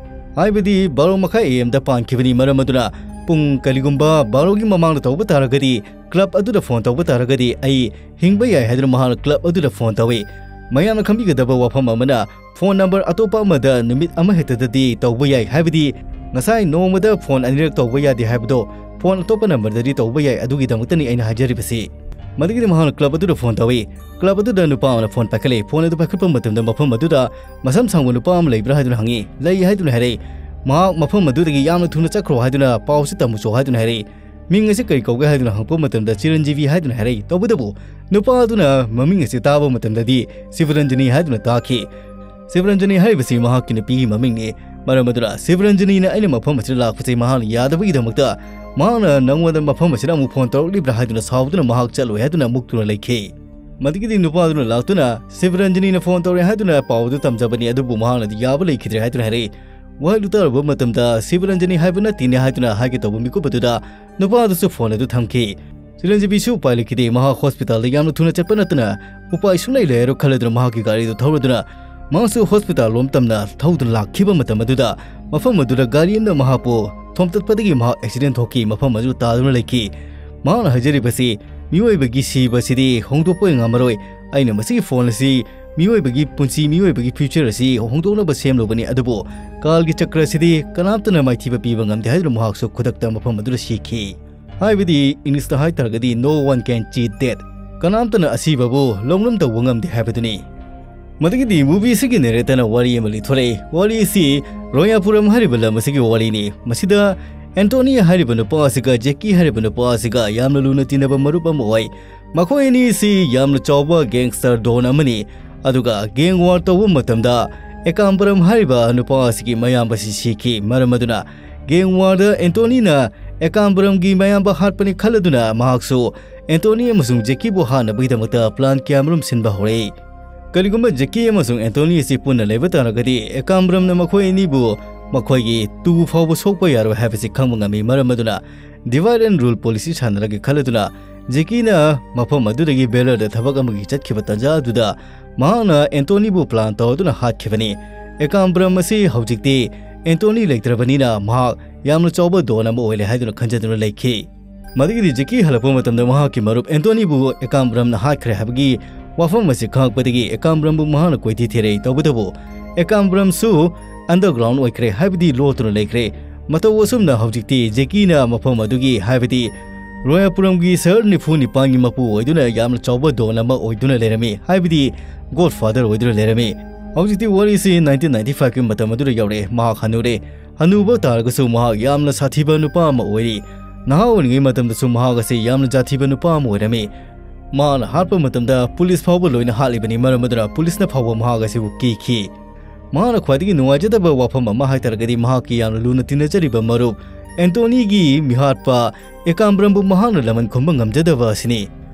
ꯍꯥꯏꯕꯗꯤ ꯕꯥꯔꯣ ꯃꯈꯥꯏ A M ꯗ ꯄꯥꯟꯈꯤꯕꯅꯤ꯫ ꯃꯔꯝ ꯑꯗꯨꯅ ꯄꯨꯡ ꯀꯔꯤꯒꯨꯝꯕ ꯕꯥꯔꯣꯒꯤ ꯃꯃꯥꯡꯗ ꯇꯧꯕ ꯇꯥꯔꯒꯗꯤ, ꯀ꯭ꯂꯕ ꯑꯗꯨꯗ ꯐꯣꯟ ꯇꯧꯕ ꯇꯥꯔꯒꯗꯤ ꯑꯩ ꯍꯤꯡꯕ ꯌꯥꯏ ꯍꯥꯏꯗꯨꯅ ꯃꯍꯥꯛꯅ ꯀ꯭ꯂꯕ ꯑꯗꯨꯗ ꯐꯣꯟ ꯇꯧꯏ꯫ ꯃꯌꯥꯝꯅ ꯈꯪꯕꯤꯒꯗꯕ ꯋꯥꯐꯝ ꯑꯃꯅ, ꯐꯣꯟ ꯅꯝꯕꯔ ꯑꯇꯣꯞꯄ ꯑꯃꯗ ꯅꯨꯃꯤꯠ ꯑꯃꯍꯦꯛꯇꯗꯗꯤ ꯇꯧꯕ ꯌꯥꯏ, ꯍꯥꯏꯕꯗꯤ ꯉꯁꯥꯏ ꯅꯣꯡꯃꯗ ꯐꯣꯟ ꯑꯅꯤꯔꯛ ꯇꯧꯕ ꯌꯥꯗꯦ ꯍꯥꯏꯕꯗꯣ ꯐꯣꯟ ꯑꯇꯣꯞꯄ ꯅꯝꯕꯔꯗꯗꯤ ꯇꯧꯕ ꯌꯥꯏ꯫ ꯑꯗꯨꯒꯤꯗꯃꯛꯇꯅꯤ ꯑꯩꯅ ꯍꯥꯏꯖꯔꯤꯕꯁꯤ꯫ ꯃꯗꯨꯒꯤꯗꯤ ꯃꯍꯥꯛꯅ ꯀ꯭ꯂꯕ ꯑꯗꯨꯗ ꯐꯣꯟ ꯇꯧꯏ꯫ ꯀ꯭ꯂꯕ ꯑꯗꯨꯗ ꯅꯨꯄꯥ ꯑꯃꯅ ꯐꯣꯟ ꯄꯥꯏꯈꯠꯂꯛꯏ꯫ ꯐꯣꯟ ꯑꯗꯨ ꯄꯥꯏꯈꯠꯄ ꯃꯇꯝꯗ ꯃꯐꯝ ꯑꯗꯨꯗ ꯃꯁꯝ ꯁꯥꯡꯕ ꯅꯨꯄꯥ ꯑꯃ ꯂꯩꯕ꯭ꯔꯥ ꯍꯥꯏꯗꯨꯅ ꯍꯪꯉꯤ꯫ ꯂꯩ ꯍꯥꯏꯗꯨꯅ ꯍꯥꯏꯔꯛꯏ꯫ ꯃꯍꯥꯛ ꯃꯐꯝ ꯑꯗꯨꯗꯒꯤ ꯌꯥꯝꯅ ꯊꯨꯅ ꯆꯠꯈ꯭ꯔꯣ ꯍꯥꯏꯗꯨꯅ ꯄꯥꯎꯁꯤ ꯇꯝꯃꯨꯆꯣ ꯍꯥꯏꯗꯨꯅ ꯍꯥꯏꯔꯛꯏ꯫ ꯃꯤꯡ ꯑꯁꯤ ꯀꯔꯤ ꯀꯧꯒꯦ ꯍꯥꯏꯗꯨꯅ ꯍꯪꯉꯛꯄ ꯃꯇꯝꯗ ꯆꯤꯔꯟꯖꯤꯕꯤ ꯍꯥꯏꯗꯨꯅ ꯍꯥꯏꯔꯛꯏ꯫ ꯇꯧꯕꯇꯕꯨ ꯅꯨꯄꯥ ꯑꯗꯨꯅ ꯃꯃꯤꯡ ꯑꯁꯤ ꯇꯥꯕ ꯃꯇꯝꯗꯗꯤ ꯁꯤꯕꯔꯟꯖꯅꯤ ꯍꯥꯏꯗꯨꯅ ꯇꯥꯈꯤ꯫ ꯁꯤꯕꯔꯟꯖꯅꯤ ꯍꯥꯏꯔꯤꯕꯁꯤ ꯃꯍꯥꯛꯀꯤ ꯅꯨꯄꯤꯒꯤ ꯃꯃꯤꯡꯅꯤ꯫ ꯃꯔꯝ ꯑꯗꯨꯅ ꯁꯤꯕꯔꯟꯖꯅꯤꯅ ꯑꯩꯅ ꯃꯐꯝ ꯑꯁꯤꯗ ꯂꯥꯛꯄꯁꯤ ꯃꯍꯥꯛꯅ ꯌꯥꯗꯕꯒꯤꯗꯃꯛꯇ ꯃꯍꯥꯛꯅ ꯅꯪꯉꯣꯟꯗ ꯃꯐꯝ ꯑꯁꯤꯗ ꯑꯃꯨꯛ ꯐꯣꯟ ꯇꯧꯔꯛꯂꯤꯕ꯭ꯔꯥ ꯍꯥꯏꯗꯨꯅ ꯁꯥꯎꯗꯨꯅ ꯃꯍꯥꯛ ꯆꯠꯂꯣꯏ ꯍꯥꯏꯗꯨꯅ ꯃꯨꯛꯇꯨꯅ ꯂꯩꯈꯤ꯫ ꯃꯗꯨꯒꯤꯗꯤ ꯅꯨꯄꯥꯗꯨꯅ ꯂꯥꯛꯇꯨꯅ ꯁꯤꯕꯔꯟꯖꯅꯤꯅ ꯐꯣꯟ ꯇꯧꯔꯛꯑꯦ ꯍꯥꯏꯗꯨꯅ ꯄꯥꯎ ꯑꯗꯨ ꯇꯝꯖꯕꯅꯤ, ꯑꯗꯨꯕꯨ ꯃꯍꯥꯛꯅꯗꯤ ꯌꯥꯕ ꯂꯩꯈꯤꯗ꯭ꯔꯦ ꯍꯥꯏꯗꯨꯅ ꯍꯥꯏꯔꯛꯏ꯫ ꯋꯥꯍꯩꯗꯨ ꯇꯥꯔꯨꯕ ꯃꯇꯝꯗ ꯁꯤꯕꯔꯟꯖꯅꯤ ꯍꯥꯏꯕ ꯅꯠꯇꯦꯅꯦ ꯍꯥꯏꯗꯨꯅ ꯍꯥꯏꯒꯦ ꯇꯧꯕ ꯃꯤꯀꯨꯞ ꯑꯗꯨꯗ ꯅꯨꯄꯥ ꯑꯗꯨꯁꯨ ꯐꯣꯟ ꯑꯗꯨ ꯊꯝꯈꯤ꯫ ꯆꯤꯔꯟꯖꯤꯕꯤꯁꯨ ꯎꯄꯥꯏ ꯂꯩꯈꯤꯗꯦ꯫ ꯃꯍꯥꯛ ꯍꯣꯁꯄꯤꯇꯥꯜꯗ ꯌꯥꯝꯅ ꯊꯨꯅ ꯆꯠꯄ ꯅꯠꯇꯅ ꯎꯄꯥꯏ ꯁꯨꯡꯂꯩ ꯂꯩꯔꯔꯣꯏ ꯈꯜꯂꯗꯨꯅ ꯃꯍꯥꯛꯀꯤ ꯒꯥꯔꯤꯗꯨ ꯊꯧꯔꯗꯨꯅ ꯃꯍꯥꯛꯁꯨ ꯍꯣꯁꯄꯤꯇꯥꯜ ꯂꯣꯝ ꯇꯝꯅ ꯊꯧꯗꯨꯅ ꯂꯥꯛꯈꯤꯕ ꯃꯇꯝ ꯑꯗꯨꯗ ꯃꯐꯝ ꯑꯗꯨꯗ ꯒꯥꯔꯤ ꯑꯃꯅ ꯃꯍꯥꯛꯄꯨ ꯊꯣꯝꯇꯠꯄꯗꯒꯤ ꯃꯍꯥꯛ ꯑꯦꯛꯁꯤꯗꯦꯟ ꯊꯣꯛꯈꯤ꯫ ꯃꯐꯝ ꯑꯗꯨꯗ ꯇꯥꯗꯨꯅ ꯂꯩꯈꯤ꯫ ꯃꯍꯥꯛꯅ ꯍꯥꯏꯖꯔꯤꯕꯁꯤ, "ꯃꯤꯑꯣꯏꯕꯒꯤ ꯁꯤꯕ ꯑꯁꯤꯗꯤ ꯍꯣꯡꯗꯣꯛꯄ ꯉꯝꯃꯔꯣꯏ꯫ ꯑꯩꯅ ꯃꯁꯤꯒꯤ ꯐꯣꯟ ꯑꯁꯤ ꯃꯤꯑꯣꯏꯕꯒꯤ ꯄꯨꯟꯁꯤ, ꯃꯤꯑꯣꯏꯕꯒꯤ ꯐ꯭ꯌꯨꯆꯔ ꯑꯁꯤ ꯍꯣꯡꯗꯣꯛꯅꯕ ꯁꯦꯝꯂꯨꯕꯅꯤ, ꯑꯗꯨꯕꯨ ꯀꯥꯜꯒꯤ ꯆꯀ꯭ꯔ ꯑꯁꯤꯗꯤ ꯀꯅꯥꯝꯇꯅ ꯃꯥꯏꯊꯤꯕ ꯄꯤꯕ ꯉꯝꯗꯦ" ꯍꯥꯏꯗꯨꯅ ꯃꯍꯥꯛꯁꯨ ꯈꯨꯗꯛꯇ ꯃꯐꯝ ꯑꯗꯨꯗ ꯁꯤꯈꯤ꯫ ꯍꯥꯏꯕꯗꯤ ꯏꯪꯂꯤꯁꯇ ꯍꯥꯏꯇꯥꯔꯒꯗꯤ "No one can cheat death", ꯀꯅꯥꯝꯇꯅ ꯑꯁꯤꯕꯕꯨ ꯂꯧꯅꯝ ꯇꯧꯕ ꯉꯝꯗꯦ ꯍꯥꯏꯕꯗꯨꯅꯤ꯫ ꯃꯗꯨꯒꯤꯗꯤ ꯃꯨꯚꯤ ꯑꯁꯤꯒꯤ ꯅꯦꯔꯦꯇꯔꯅ ꯋꯥꯔꯤ ꯑꯃ ꯂꯤꯊꯣꯔꯛꯏ꯫ ꯋꯥꯔꯤ ꯑꯁꯤ ꯔꯣꯌꯥꯄꯨꯔꯝ ꯍꯥꯏꯔꯤꯕ ꯂꯝ ꯑꯁꯤꯒꯤ ꯋꯥꯔꯤꯅꯤ꯫ ꯃꯁꯤꯗ ꯑꯦꯟꯇꯣꯅꯤ ꯍꯥꯏꯔꯤꯕ ꯅꯨꯄꯥ ꯑꯁꯤꯒ ꯖꯦꯛꯀꯤ ꯍꯥꯏꯔꯤꯕ ꯅꯨꯄꯥ ꯑꯁꯤꯒ ꯌꯥꯝꯅ ꯂꯨꯅ ꯇꯤꯟꯅꯕ ꯃꯔꯨꯞ ꯑꯃ ꯑꯣꯏ꯫ ꯃꯈꯣꯏ ꯑꯅꯤ ꯑꯁꯤ ꯌꯥꯝꯅ ꯆꯥꯎꯕ ꯒꯦꯡꯁꯇꯔ ꯗꯣꯟ ꯑꯃꯅꯤ꯫ ꯑꯗꯨꯒ ꯒꯦꯡ ꯋꯥꯔ ꯇꯧꯕ ꯃꯇꯝꯗ ꯑꯦꯀꯥꯝꯕꯔꯝ ꯍꯥꯏꯔꯤꯕ ꯅꯨꯄꯥ ꯑꯁꯤꯒꯤ ꯃꯌꯥꯝꯕ ꯑꯁꯤ ꯁꯤꯈꯤ꯫ ꯃꯔꯝ ꯑꯗꯨꯅ ꯒꯦꯡ ꯋꯥꯔꯗ ꯑꯦꯟꯇꯣꯅꯤꯅ ꯑꯦꯀꯥꯝꯕꯔꯝꯒꯤ ꯃꯌꯥꯝꯕ ꯍꯥꯠꯄꯅꯤ ꯈꯜꯂꯗꯨꯅ ꯃꯍꯥꯛꯁꯨ ꯑꯦꯟꯇꯣꯅꯤ ꯑꯃꯁꯨꯡ ꯖꯦꯀꯤꯕꯨ ꯍꯥꯠꯅꯕꯒꯤꯗꯃꯛꯇ ꯄ꯭ꯂꯥꯟ ꯀꯌꯥꯃꯔꯨꯝ ꯁꯤꯟꯕ ꯍꯧꯔꯛꯏ꯫ ꯀꯔꯤꯒꯨꯝꯕ ꯖꯦꯀꯤ ꯑꯃꯁꯨꯡ ꯑꯦꯟꯇꯣꯅꯤ ꯑꯁꯤ ꯄꯨꯟꯅ ꯂꯩꯕ ꯇꯥꯔꯒꯗꯤ, ꯑꯦꯀꯥꯝꯕ꯭ꯔꯝꯅ ꯃꯈꯣꯏ ꯑꯅꯤꯕꯨ ꯃꯈꯣꯏꯒꯤ ꯇꯨ ꯐꯥꯎꯕ ꯁꯣꯛꯄ ꯌꯥꯔꯣꯏ ꯍꯥꯏꯕꯁꯤ ꯈꯪꯕ ꯉꯝꯃꯤ꯫ ꯃꯔꯝ ꯑꯗꯨꯅ divide and rule policy ꯁꯥꯟꯅꯔꯒꯦ ꯈꯜꯂꯗꯨꯅ, ꯖꯦꯀꯤꯅ ꯃꯐꯝ ꯑꯗꯨꯗꯒꯤ ꯕꯦꯂꯔꯗ ꯊꯕꯛ ꯑꯃꯒꯤ ꯆꯠꯈꯤꯕ ꯇꯥꯟꯖꯥ ꯑꯗꯨꯗ ꯃꯍꯥꯛꯅ ꯑꯦꯟꯇꯣꯅꯤꯕꯨ ꯄ꯭ꯂꯥꯟ ꯇꯧꯗꯨꯅ ꯍꯥꯠꯈꯤꯕꯅꯤ꯫ ꯑꯦꯀꯥꯝꯕ꯭ꯔꯝ ꯑꯁꯤ ꯍꯧꯖꯤꯛꯇꯤ ꯑꯦꯟꯇꯣꯅꯤ ꯂꯩꯇ꯭ꯔꯕꯅꯤꯅ ꯃꯍꯥꯛ ꯌꯥꯝꯅ ꯆꯥꯎꯕ ꯗꯣꯟ ꯑꯃ ꯑꯣꯏꯔꯦ ꯍꯥꯏꯗꯨꯅ ꯈꯟꯖꯗꯨꯅ ꯂꯩꯈꯤ꯫ ꯃꯗꯨꯒꯤꯗꯤ ꯖꯦꯀꯤ ꯍꯜꯂꯛꯄ ꯃꯇꯝꯗ ꯃꯍꯥꯛꯀꯤ ꯃꯔꯨꯞ ꯑꯦꯟꯇꯣꯅꯤꯕꯨ ꯑꯦꯀꯥꯝꯕ꯭ꯔꯝꯅ ꯍꯥꯠꯈ꯭ꯔꯦ ꯍꯥꯏꯕꯒꯤ ꯋꯥꯐꯝ ꯑꯁꯤ ꯈꯪꯂꯛꯄꯗꯒꯤ ꯑꯦꯀꯥꯝꯕ꯭ꯔꯝꯕꯨ ꯃꯍꯥꯛꯅ ꯀꯣꯏꯊꯤ ꯊꯤꯔꯛꯏ꯫ ꯇꯧꯕꯇꯕꯨ ꯑꯦꯀꯥꯝꯕ꯭ꯔꯝꯁꯨ underground ꯑꯣꯏꯈ꯭ꯔꯦ, ꯍꯥꯏꯕꯗꯤ ꯂꯣꯠꯇꯨꯅ ꯂꯩꯈ꯭ꯔꯦ꯫ ꯃꯇꯧ ꯑꯁꯨꯝꯅ ꯍꯧꯖꯤꯛꯇꯤ ꯖꯦꯀꯤꯅ ꯃꯐꯝ ꯑꯗꯨꯒꯤ, ꯍꯥꯏꯕꯗꯤ ꯔꯣꯌꯥꯄꯨꯔꯝꯒꯤ ꯁꯍꯔ ꯅꯤꯐꯨ ꯅꯤꯄꯥꯟꯒꯤ ꯃꯄꯨ ꯑꯣꯏꯗꯨꯅ ꯌꯥꯝꯅ ꯆꯥꯎꯕ ꯗꯣꯟ ꯑꯃ ꯑꯣꯏꯗꯨꯅ ꯂꯩꯔꯝꯃꯤ, ꯍꯥꯏꯕꯗꯤ ꯒꯣꯗ ꯐꯥꯗꯔ ꯑꯣꯏꯗꯨꯅ ꯂꯩꯔꯝꯃꯤ꯫ ꯍꯧꯖꯤꯛꯇꯤ ꯋꯥꯔꯤꯁꯤ nineteen ninety five ꯀꯤ ꯃꯇꯝ ꯑꯗꯨꯗ ꯌꯧꯔꯛꯑꯦ꯫ ꯃꯍꯥꯛ ꯍꯅꯨꯔꯦ꯫ ꯍꯅꯨꯕ ꯇꯥꯔꯒꯁꯨ ꯃꯍꯥꯛ ꯌꯥꯝꯅ ꯁꯥꯊꯤꯕ ꯅꯨꯄꯥ ꯑꯃ ꯑꯣꯏꯔꯤ꯫ ꯅꯍꯥ ꯑꯣꯏꯔꯤꯉꯩ ꯃꯇꯝꯗꯁꯨ ꯃꯍꯥꯛ ꯑꯁꯤ ꯌꯥꯝꯅ ꯖꯥꯊꯤꯕ ꯅꯨꯄꯥ ꯑꯃ ꯑꯣꯏꯔꯝꯃꯤ꯫ ꯃꯍꯥꯛꯅ ꯍꯥꯠꯄ ꯃꯇꯝꯗ ꯄꯨꯂꯤꯁ ꯐꯥꯎꯕ ꯂꯣꯏꯅ ꯍꯥꯠꯂꯤꯕꯅꯤ, ꯃꯔꯝ ꯑꯗꯨꯅ ꯄꯨꯂꯤꯁꯅ ꯐꯥꯎꯕ ꯃꯍꯥꯛ ꯑꯁꯤꯕꯨ ꯀꯤꯈꯤ꯫ ꯃꯍꯥꯛꯅ ꯈ꯭ꯋꯥꯏꯗꯒꯤ ꯅꯨꯡꯉꯥꯏꯖꯗꯕ ꯋꯥꯐꯝ ꯑꯃ ꯍꯥꯏꯇꯥꯔꯒꯗꯤ, ꯃꯍꯥꯛꯀꯤ ꯌꯥꯝꯅ ꯂꯨꯅ ꯇꯤꯟꯅꯖꯔꯤꯕ ꯃꯔꯨꯞ ꯑꯦꯟꯇꯣꯅꯤꯒꯤ ꯃꯤꯍꯥꯠꯄ ꯑꯦꯀꯥꯝꯕ꯭ꯔꯝꯕꯨ ꯃꯍꯥꯛꯅ ꯂꯃꯟ ꯈꯨꯝꯕ ꯉꯝꯖꯗꯕ ꯑꯁꯤꯅꯤ꯫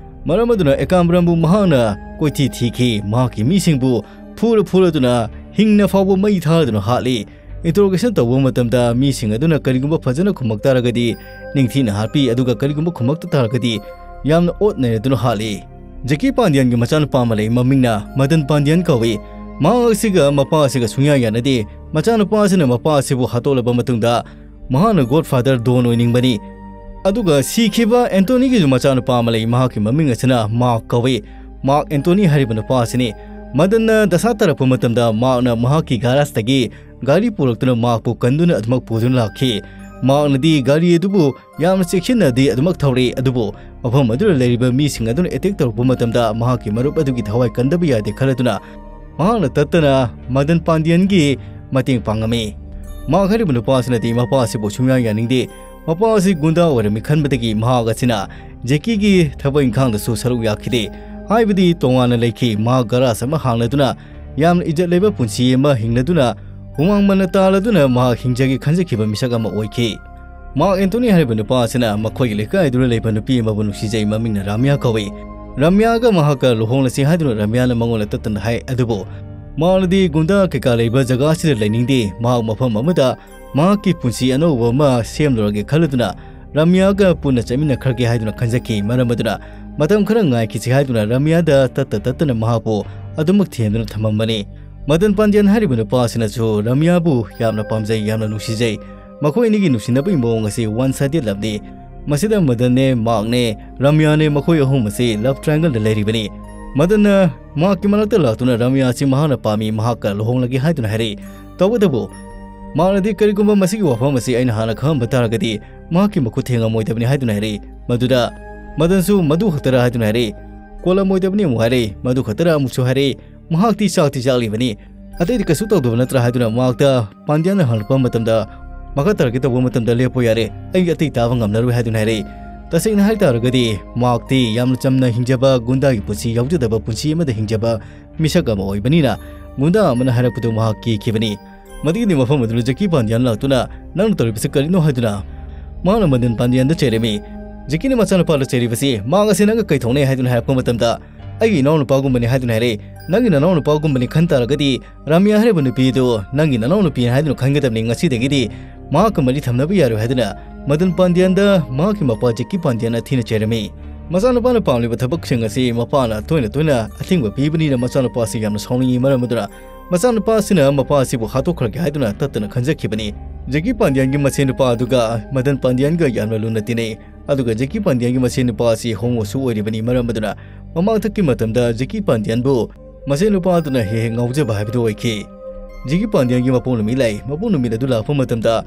ꯃꯔꯝ ꯑꯗꯨꯅ ꯑꯦꯀꯥꯝꯕ꯭ꯔꯝꯕꯨ ꯃꯍꯥꯛꯅ ꯀꯣꯏꯊꯤ ꯊꯤꯈꯤ꯫ ꯃꯍꯥꯛꯀꯤ ꯃꯤꯁꯤꯡꯕꯨ ꯐꯨꯔ ꯐꯨꯔꯗꯨꯅ, ꯍꯤꯡꯅ ꯐꯥꯎꯕ ꯃꯩ ꯊꯥꯗꯨꯅ ꯍꯥꯠꯂꯤ꯫ Interrogation ꯇꯧꯕ ꯃꯇꯝꯗ ꯃꯤꯁꯤꯡ ꯑꯗꯨꯅ ꯀꯔꯤꯒꯨꯝꯕ ꯐꯖꯅ ꯈꯨꯝꯃꯛ ꯇꯥꯔꯒꯗꯤ ꯅꯤꯡꯊꯤꯅ ꯍꯥꯠꯄꯤ, ꯑꯗꯨꯒ ꯀꯔꯤꯒꯨꯝꯕ ꯈꯨꯝꯃꯛꯇ ꯇꯥꯔꯒꯗꯤ ꯌꯥꯝꯅ ꯑꯣꯠ ꯅꯩꯅꯗꯨꯅ ꯍꯥꯠꯂꯤ꯫ ꯖꯦꯀꯤ ꯄꯥꯟꯗꯤꯌꯟꯒꯤ ꯃꯆꯥꯅꯨꯄꯥ ꯑꯃ ꯂꯩ, ꯃꯃꯤꯡꯅ ꯃꯗꯟ ꯄꯥꯟꯗꯤꯌꯟ ꯀꯧꯏ꯫ ꯃꯍꯥꯛ ꯑꯁꯤꯒ ꯃꯄꯥ ꯑꯁꯤꯒ ꯁꯨꯡꯌꯥ ꯌꯥꯅꯗꯦ꯫ ꯃꯆꯥꯅꯨꯄꯥ ꯑꯁꯤꯅ ꯃꯄꯥ ꯑꯁꯤꯕꯨ ꯍꯥꯠꯇꯣꯛꯂꯕ ꯃꯇꯨꯡꯗ ꯃꯍꯥꯛꯅ ꯒꯣꯗ ꯐꯥꯗꯔ ꯗꯣꯟ ꯑꯣꯏꯅꯤꯡꯕꯅꯤ꯫ ꯑꯗꯨꯒ ꯁꯤꯈꯤꯕ ꯑꯦꯟꯇꯣꯅꯤꯒꯤꯁꯨ ꯃꯆꯥꯅꯨꯄꯥ ꯑꯃ ꯂꯩ, ꯃꯍꯥꯛꯀꯤ ꯃꯃꯤꯡ ꯑꯁꯤꯅ ꯃꯥꯔꯛ ꯀꯧꯏ꯫ ꯃꯥꯔꯛ ꯑꯦꯟꯇꯣꯅꯤ ꯍꯥꯏꯔꯤꯕ ꯅꯨꯄꯥ ꯑꯁꯤꯅꯤ꯫ ꯃꯗꯟꯅ ꯗꯁꯥ ꯇꯥꯔꯛꯄ ꯃꯇꯝꯗ ꯃꯥꯔꯛꯅ ꯃꯍꯥꯛꯀꯤ ꯒꯥꯔꯥꯖꯇꯒꯤ ꯒꯥꯔꯤ ꯄꯨꯔꯛꯇꯨꯅ ꯃꯥꯔꯛꯄꯨ ꯀꯟꯗꯨꯅ ꯑꯗꯨꯃꯛ ꯄꯨꯗꯨꯅ ꯂꯥꯛꯈꯤ꯫ ꯃꯥꯔꯛꯅꯗꯤ ꯒꯥꯔꯤ ꯑꯗꯨꯕꯨ ꯌꯥꯝꯅ ꯆꯦꯛꯁꯤꯟꯅꯗꯤ ꯑꯗꯨꯃꯛ ꯊꯧꯔꯛꯏ, ꯑꯗꯨꯕꯨ ꯃꯐꯝ ꯑꯗꯨꯗ ꯂꯩꯔꯤꯕ ꯃꯤꯁꯤꯡ ꯑꯗꯨꯅ ꯑꯦꯇꯦꯛ ꯇꯧꯔꯛꯄ ꯃꯇꯝꯗ ꯃꯍꯥꯛꯀꯤ ꯃꯔꯨꯞ ꯑꯗꯨꯒꯤ ꯊꯋꯥꯏ ꯀꯟꯗꯕ ꯌꯥꯗꯦ ꯈꯜꯂꯗꯨꯅ ꯃꯍꯥꯛꯅ ꯇꯠꯇꯅ ꯃꯗꯟ ꯄꯥꯟꯗꯤꯌꯟꯒꯤ ꯃꯇꯦꯡ ꯄꯥꯡꯉꯝꯃꯤ꯫ ꯃꯥꯔꯛ ꯍꯥꯏꯔꯤꯕ ꯅꯨꯄꯥ ꯑꯁꯤꯅꯗꯤ ꯃꯄꯥ ꯑꯁꯤꯕꯨ ꯁꯨꯡꯌꯥ ꯌꯥꯅꯤꯡꯗꯦ꯫ ꯃꯄꯥ ꯑꯁꯤ ꯒꯨꯟꯗꯥ ꯑꯣꯏꯔꯝꯃꯤ ꯈꯟꯕꯗꯒꯤ ꯃꯍꯥꯛ ꯑꯁꯤꯅ ꯖꯦꯀꯤꯒꯤ ꯊꯕꯛ ꯏꯪꯈꯥꯡꯗꯁꯨ ꯁꯔꯨꯛ ꯌꯥꯈꯤꯗꯦ꯫ ꯍꯥꯏꯕꯗꯤ ꯇꯣꯉꯥꯟꯅ ꯂꯩꯈꯤ꯫ ꯃꯍꯥꯛ ꯒꯔꯥꯖ ꯑꯃ ꯍꯥꯡꯂꯗꯨꯅ ꯌꯥꯝꯅ ꯏꯖꯠ ꯂꯩꯕ ꯄꯨꯟꯁꯤ ꯑꯃ ꯍꯤꯡꯂꯗꯨꯅ ꯍꯨꯃꯥꯡ ꯃꯟꯅ ꯇꯥꯜꯂꯗꯨꯅ ꯃꯍꯥꯛ ꯍꯤꯡꯖꯒꯦ ꯈꯟꯖꯈꯤꯕ ꯃꯤꯁꯛ ꯑꯃ ꯑꯣꯏꯈꯤ꯫ ꯃꯥꯔꯛ ꯑꯦꯟꯊꯣꯅꯤ ꯍꯥꯏꯔꯤꯕ ꯅꯨꯄꯥ ꯑꯁꯤꯅ ꯃꯈꯣꯏꯒꯤ ꯂꯩꯀꯥꯏꯗꯨꯗ ꯂꯩꯕ ꯅꯨꯄꯤ ꯑꯃꯕꯨ ꯅꯨꯡꯁꯤꯖꯩ, ꯃꯃꯤꯡꯅ ꯔꯥꯃꯤꯌꯥ ꯀꯧꯏ꯫ ꯔꯥꯃꯤꯌꯥꯒ ꯃꯍꯥꯛꯀ ꯂꯨꯍꯣꯡꯂꯁꯤ ꯍꯥꯏꯗꯨꯅ ꯔꯥꯃꯤꯌꯥꯅ ꯃꯉꯣꯟꯗ ꯇꯠꯇꯅ ꯍꯥꯏ, ꯑꯗꯨꯕꯨ ꯃꯥꯅꯗꯤ ꯒꯨꯟꯗꯥ ꯀꯩꯀꯥ ꯂꯩꯕ ꯖꯒꯥ ꯑꯁꯤꯗ ꯂꯩꯅꯤꯡꯗꯦ, ꯃꯍꯥꯛ ꯃꯐꯝ ꯑꯃꯗ ꯃꯍꯥꯛꯀꯤ ꯄꯨꯟꯁꯤ ꯑꯅꯧꯕ ꯑꯃ ꯁꯦꯝꯂꯨꯔꯒꯦ ꯈꯜꯂꯗꯨꯅ ꯔꯥꯃꯤꯌꯥꯒ ꯄꯨꯟꯅ ꯆꯠꯃꯤꯟꯅꯈ꯭ꯔꯒꯦ ꯍꯥꯏꯗꯨꯅ ꯈꯟꯖꯈꯤ꯫ ꯃꯔꯝ ꯑꯗꯨꯅ ꯃꯇꯝ ꯈꯔ ꯉꯥꯏꯈꯤꯁꯤ ꯍꯥꯏꯗꯨꯅ ꯔꯥꯃꯤꯌꯥꯗ ꯇꯠꯇ ꯇꯠꯇꯅ ꯃꯍꯥꯛꯄꯨ ꯑꯗꯨꯃꯛ ꯊꯦꯝꯗꯨꯅ ꯊꯝꯃꯝꯕꯅꯤ꯫ ꯃꯗꯟ ꯄꯥꯟꯗ꯭ꯌꯥꯟ ꯍꯥꯏꯔꯤꯕ ꯅꯨꯄꯥ ꯑꯁꯤꯅꯁꯨ ꯔꯥꯃꯤꯌꯥꯕꯨ ꯌꯥꯝꯅ ꯄꯥꯝꯖꯩ, ꯌꯥꯝꯅ ꯅꯨꯡꯁꯤꯖꯩ꯫ ꯃꯈꯣꯏ ꯑꯅꯤꯒꯤ ꯅꯨꯡꯁꯤꯅꯕꯒꯤ ꯃꯑꯣꯡ ꯑꯁꯤ one sided love ꯅꯤ꯫ ꯃꯁꯤꯗ ꯃꯗꯟꯅꯦ, ꯃꯥꯔꯛꯅꯦ, ꯔꯥꯃꯤꯌꯥꯅꯦ, ꯃꯈꯣꯏ ꯑꯍꯨꯝ ꯑꯁꯤ love triangle ꯗ ꯂꯩꯔꯤꯕꯅꯤ꯫ ꯃꯗꯟꯅ ꯃꯍꯥꯛꯀꯤ ꯃꯅꯥꯛꯇ ꯂꯥꯛꯇꯨꯅ ꯔꯥꯃꯤꯌꯥ ꯑꯁꯤ ꯃꯍꯥꯛꯅ ꯄꯥꯝꯃꯤ, ꯃꯍꯥꯛꯀ ꯂꯨꯍꯣꯡꯂꯒꯦ ꯍꯥꯏꯗꯨꯅ ꯍꯥꯏꯔꯛꯏ꯫ ꯇꯧꯕꯇꯕꯨ ꯃꯥꯔꯛꯅꯗꯤ ꯀꯔꯤꯒꯨꯝꯕ ꯃꯁꯤꯒꯤ ꯋꯥꯐꯝ ꯑꯁꯤ ꯑꯩꯅ ꯍꯥꯟꯅ ꯈꯪꯂꯝꯕ ꯇꯥꯔꯒꯗꯤ ꯃꯍꯥꯛꯀꯤ ꯃꯈꯨꯠ ꯊꯦꯡꯉꯝꯃꯣꯏꯗꯕꯅꯤ ꯍꯥꯏꯗꯨꯅ ꯍꯥꯏꯔꯛꯏ꯫ ꯃꯗꯨꯗ ꯃꯗꯟꯁꯨ ꯃꯗꯨ ꯈꯛꯇꯔ ꯍꯥꯏꯗꯨꯅ ꯍꯥꯏꯔꯛꯏ꯫ ꯀꯣꯜꯂꯝꯃꯣꯏꯗꯕꯅꯤ ꯑꯃꯨꯛ ꯍꯥꯏꯔꯛꯏ꯫ ꯃꯗꯨ ꯈꯛꯇꯔ ꯑꯃꯨꯛꯁꯨ ꯍꯥꯏꯔꯛꯏ꯫ ꯃꯍꯥꯛꯇꯤ ꯆꯥꯛꯇꯤ ꯆꯥꯛꯂꯤꯕꯅꯤ, ꯑꯇꯩꯗꯤ ꯀꯩꯁꯨ ꯇꯧꯗꯕ ꯅꯠꯇ꯭ꯔꯥ ꯍꯥꯏꯗꯨꯅ ꯃꯍꯥꯛꯇ ꯄꯥꯟꯗ꯭ꯌꯥꯟꯅ ꯍꯪꯂꯛꯄ ꯃꯇꯝꯗ ꯃꯈꯥ ꯇꯥꯔꯛꯀꯦ ꯇꯧꯕ ꯃꯇꯝꯗ ꯂꯦꯞꯄꯣ ꯌꯥꯔꯦ, ꯑꯩ ꯑꯇꯩ ꯇꯥꯕ ꯉꯝꯂꯔꯣꯏ ꯍꯥꯏꯗꯨꯅ ꯍꯥꯏꯔꯛꯏ꯫ ꯇꯁꯦꯡꯅ ꯍꯥꯏꯇꯥꯔꯒꯗꯤ ꯃꯍꯥꯛꯇꯤ ꯌꯥꯝꯅ ꯆꯝꯅ ꯍꯤꯡꯖꯕ, ꯒꯨꯟꯗꯥꯒꯤ ꯄꯨꯟꯁꯤ ꯌꯥꯎꯖꯗꯕ ꯄꯨꯟꯁꯤ ꯑꯃꯗ ꯍꯤꯡꯖꯕ ꯃꯤꯁꯛ ꯑꯃ ꯑꯣꯏꯕꯅꯤꯅ ꯒꯨꯟꯗꯥ ꯑꯃꯅ ꯍꯥꯏꯔꯛꯄꯗꯨ ꯃꯍꯥꯛ ꯀꯤꯈꯤꯕꯅꯤ꯫ ꯃꯗꯨꯒꯤꯗꯤ ꯃꯐꯝ ꯑꯗꯨꯗ ꯖꯦꯀꯤ ꯄꯥꯟꯗ꯭ꯌꯥꯟ ꯂꯥꯛꯇꯨꯅ ꯅꯪꯅ ꯇꯧꯔꯤꯕꯁꯤ ꯀꯔꯤꯅꯣ ꯍꯥꯏꯗꯨꯅ ꯃꯍꯥꯛꯅ ꯃꯗꯟ ꯄꯥꯟꯗ꯭ꯌꯥꯟꯗ ꯆꯩꯔꯝꯃꯤ꯫ ꯖꯦꯀꯤꯅ ꯃꯆꯥꯅꯨꯄꯥꯗ ꯆꯩꯔꯤꯕꯁꯤ ꯃꯍꯥꯛ ꯑꯁꯤ ꯅꯪꯒ ꯀꯩ ꯊꯣꯛꯅꯩ ꯍꯥꯏꯗꯨꯅ ꯍꯥꯏꯔꯛꯄ ꯃꯇꯝꯗ ꯑꯩꯒꯤ ꯏꯅꯥꯎꯅꯨꯄꯥꯒꯨꯝꯕꯅꯤ ꯍꯥꯏꯗꯨꯅ ꯍꯥꯏꯔꯛꯏ꯫ ꯅꯪꯒꯤ ꯅꯅꯥꯎꯅꯨꯄꯥꯒꯨꯝꯕꯅꯤ ꯈꯟ ꯇꯥꯔꯒꯗꯤ ꯔꯥꯃꯤꯌꯥ ꯍꯥꯏꯔꯤꯕ ꯅꯨꯄꯤ ꯑꯗꯨ ꯅꯪꯒꯤ ꯅꯅꯥꯎꯅꯨꯄꯤꯅꯤ ꯍꯥꯏꯗꯨꯅ ꯈꯟꯒꯗꯕꯅꯤ, ꯉꯁꯤꯗꯒꯤꯗꯤ ꯃꯍꯥꯛꯀ ꯃꯔꯤ ꯊꯝꯅꯕ ꯌꯥꯔꯣꯏ ꯍꯥꯏꯗꯨꯅ ꯃꯗꯟ ꯄꯥꯟꯗ꯭ꯌꯥꯟꯗ ꯃꯍꯥꯛꯀꯤ ꯃꯄꯥ ꯖꯦꯀꯤ ꯄꯥꯟꯗ꯭ꯌꯥꯟꯅ ꯊꯤꯅ ꯆꯩꯔꯝꯃꯤ꯫ ꯃꯆꯥꯅꯨꯄꯥꯅ ꯄꯥꯝꯂꯤꯕ ꯊꯕꯛꯁꯤꯡ ꯑꯁꯤ ꯃꯄꯥꯅ ꯇꯣꯏꯅ ꯇꯣꯏꯅ ꯑꯊꯤꯡꯕ ꯄꯤꯕꯅꯤꯅ ꯃꯆꯥꯅꯨꯄꯥ ꯑꯁꯤ ꯌꯥꯝꯅ ꯁꯥꯎꯅꯤꯡꯏ꯫ ꯃꯔꯝ ꯑꯗꯨꯅ ꯃꯆꯥꯅꯨꯄꯥ ꯑꯁꯤꯅ ꯃꯄꯥ ꯑꯁꯤꯕꯨ ꯍꯥꯠꯇꯣꯛꯈ꯭ꯔꯒꯦ ꯍꯥꯏꯗꯨꯅ ꯇꯠꯇꯅ ꯈꯟꯖꯈꯤꯕꯅꯤ꯫ ꯖꯦꯀꯤ ꯄꯥꯟꯗ꯭ꯌꯥꯟꯒꯤ ꯃꯆꯦ ꯅꯨꯄꯥ ꯑꯗꯨꯒ ꯃꯗꯟ ꯄꯥꯟꯗ꯭ꯌꯥꯟꯒ ꯌꯥꯝꯅ ꯂꯨꯅ ꯇꯤꯟꯅꯩ꯫ ꯑꯗꯨꯒ ꯖꯦꯀꯤ ꯄꯥꯟꯗ꯭ꯌꯥꯟꯒꯤ ꯃꯆꯦ ꯅꯨꯄꯥ ꯑꯁꯤ ꯍꯣꯃꯣꯁꯨ ꯑꯣꯏꯔꯤꯕꯅꯤ꯫ ꯃꯔꯝ ꯑꯗꯨꯅ ꯃꯃꯥꯡꯊꯛꯀꯤ ꯃꯇꯝꯗ ꯖꯦꯀꯤ ꯄꯥꯟꯗ꯭ꯌꯥꯟꯕꯨ ꯃꯆꯦ ꯅꯨꯄꯥ ꯑꯗꯨꯅ ꯍꯦꯛ ꯍꯦꯛ ꯉꯥꯎꯖꯕ ꯍꯥꯏꯕꯗꯨ ꯑꯣꯏꯈꯤ꯫ ꯖꯦꯀꯤ ꯄꯥꯟꯗ꯭ꯌꯥꯟꯒꯤ ꯃꯄꯣꯛ ꯅꯨꯃꯤꯠ ꯂꯥꯛꯏ꯫ ꯃꯄꯣꯛ ꯅꯨꯃꯤꯠ ꯑꯗꯨ ꯂꯥꯛꯄ ꯃꯇꯝꯗ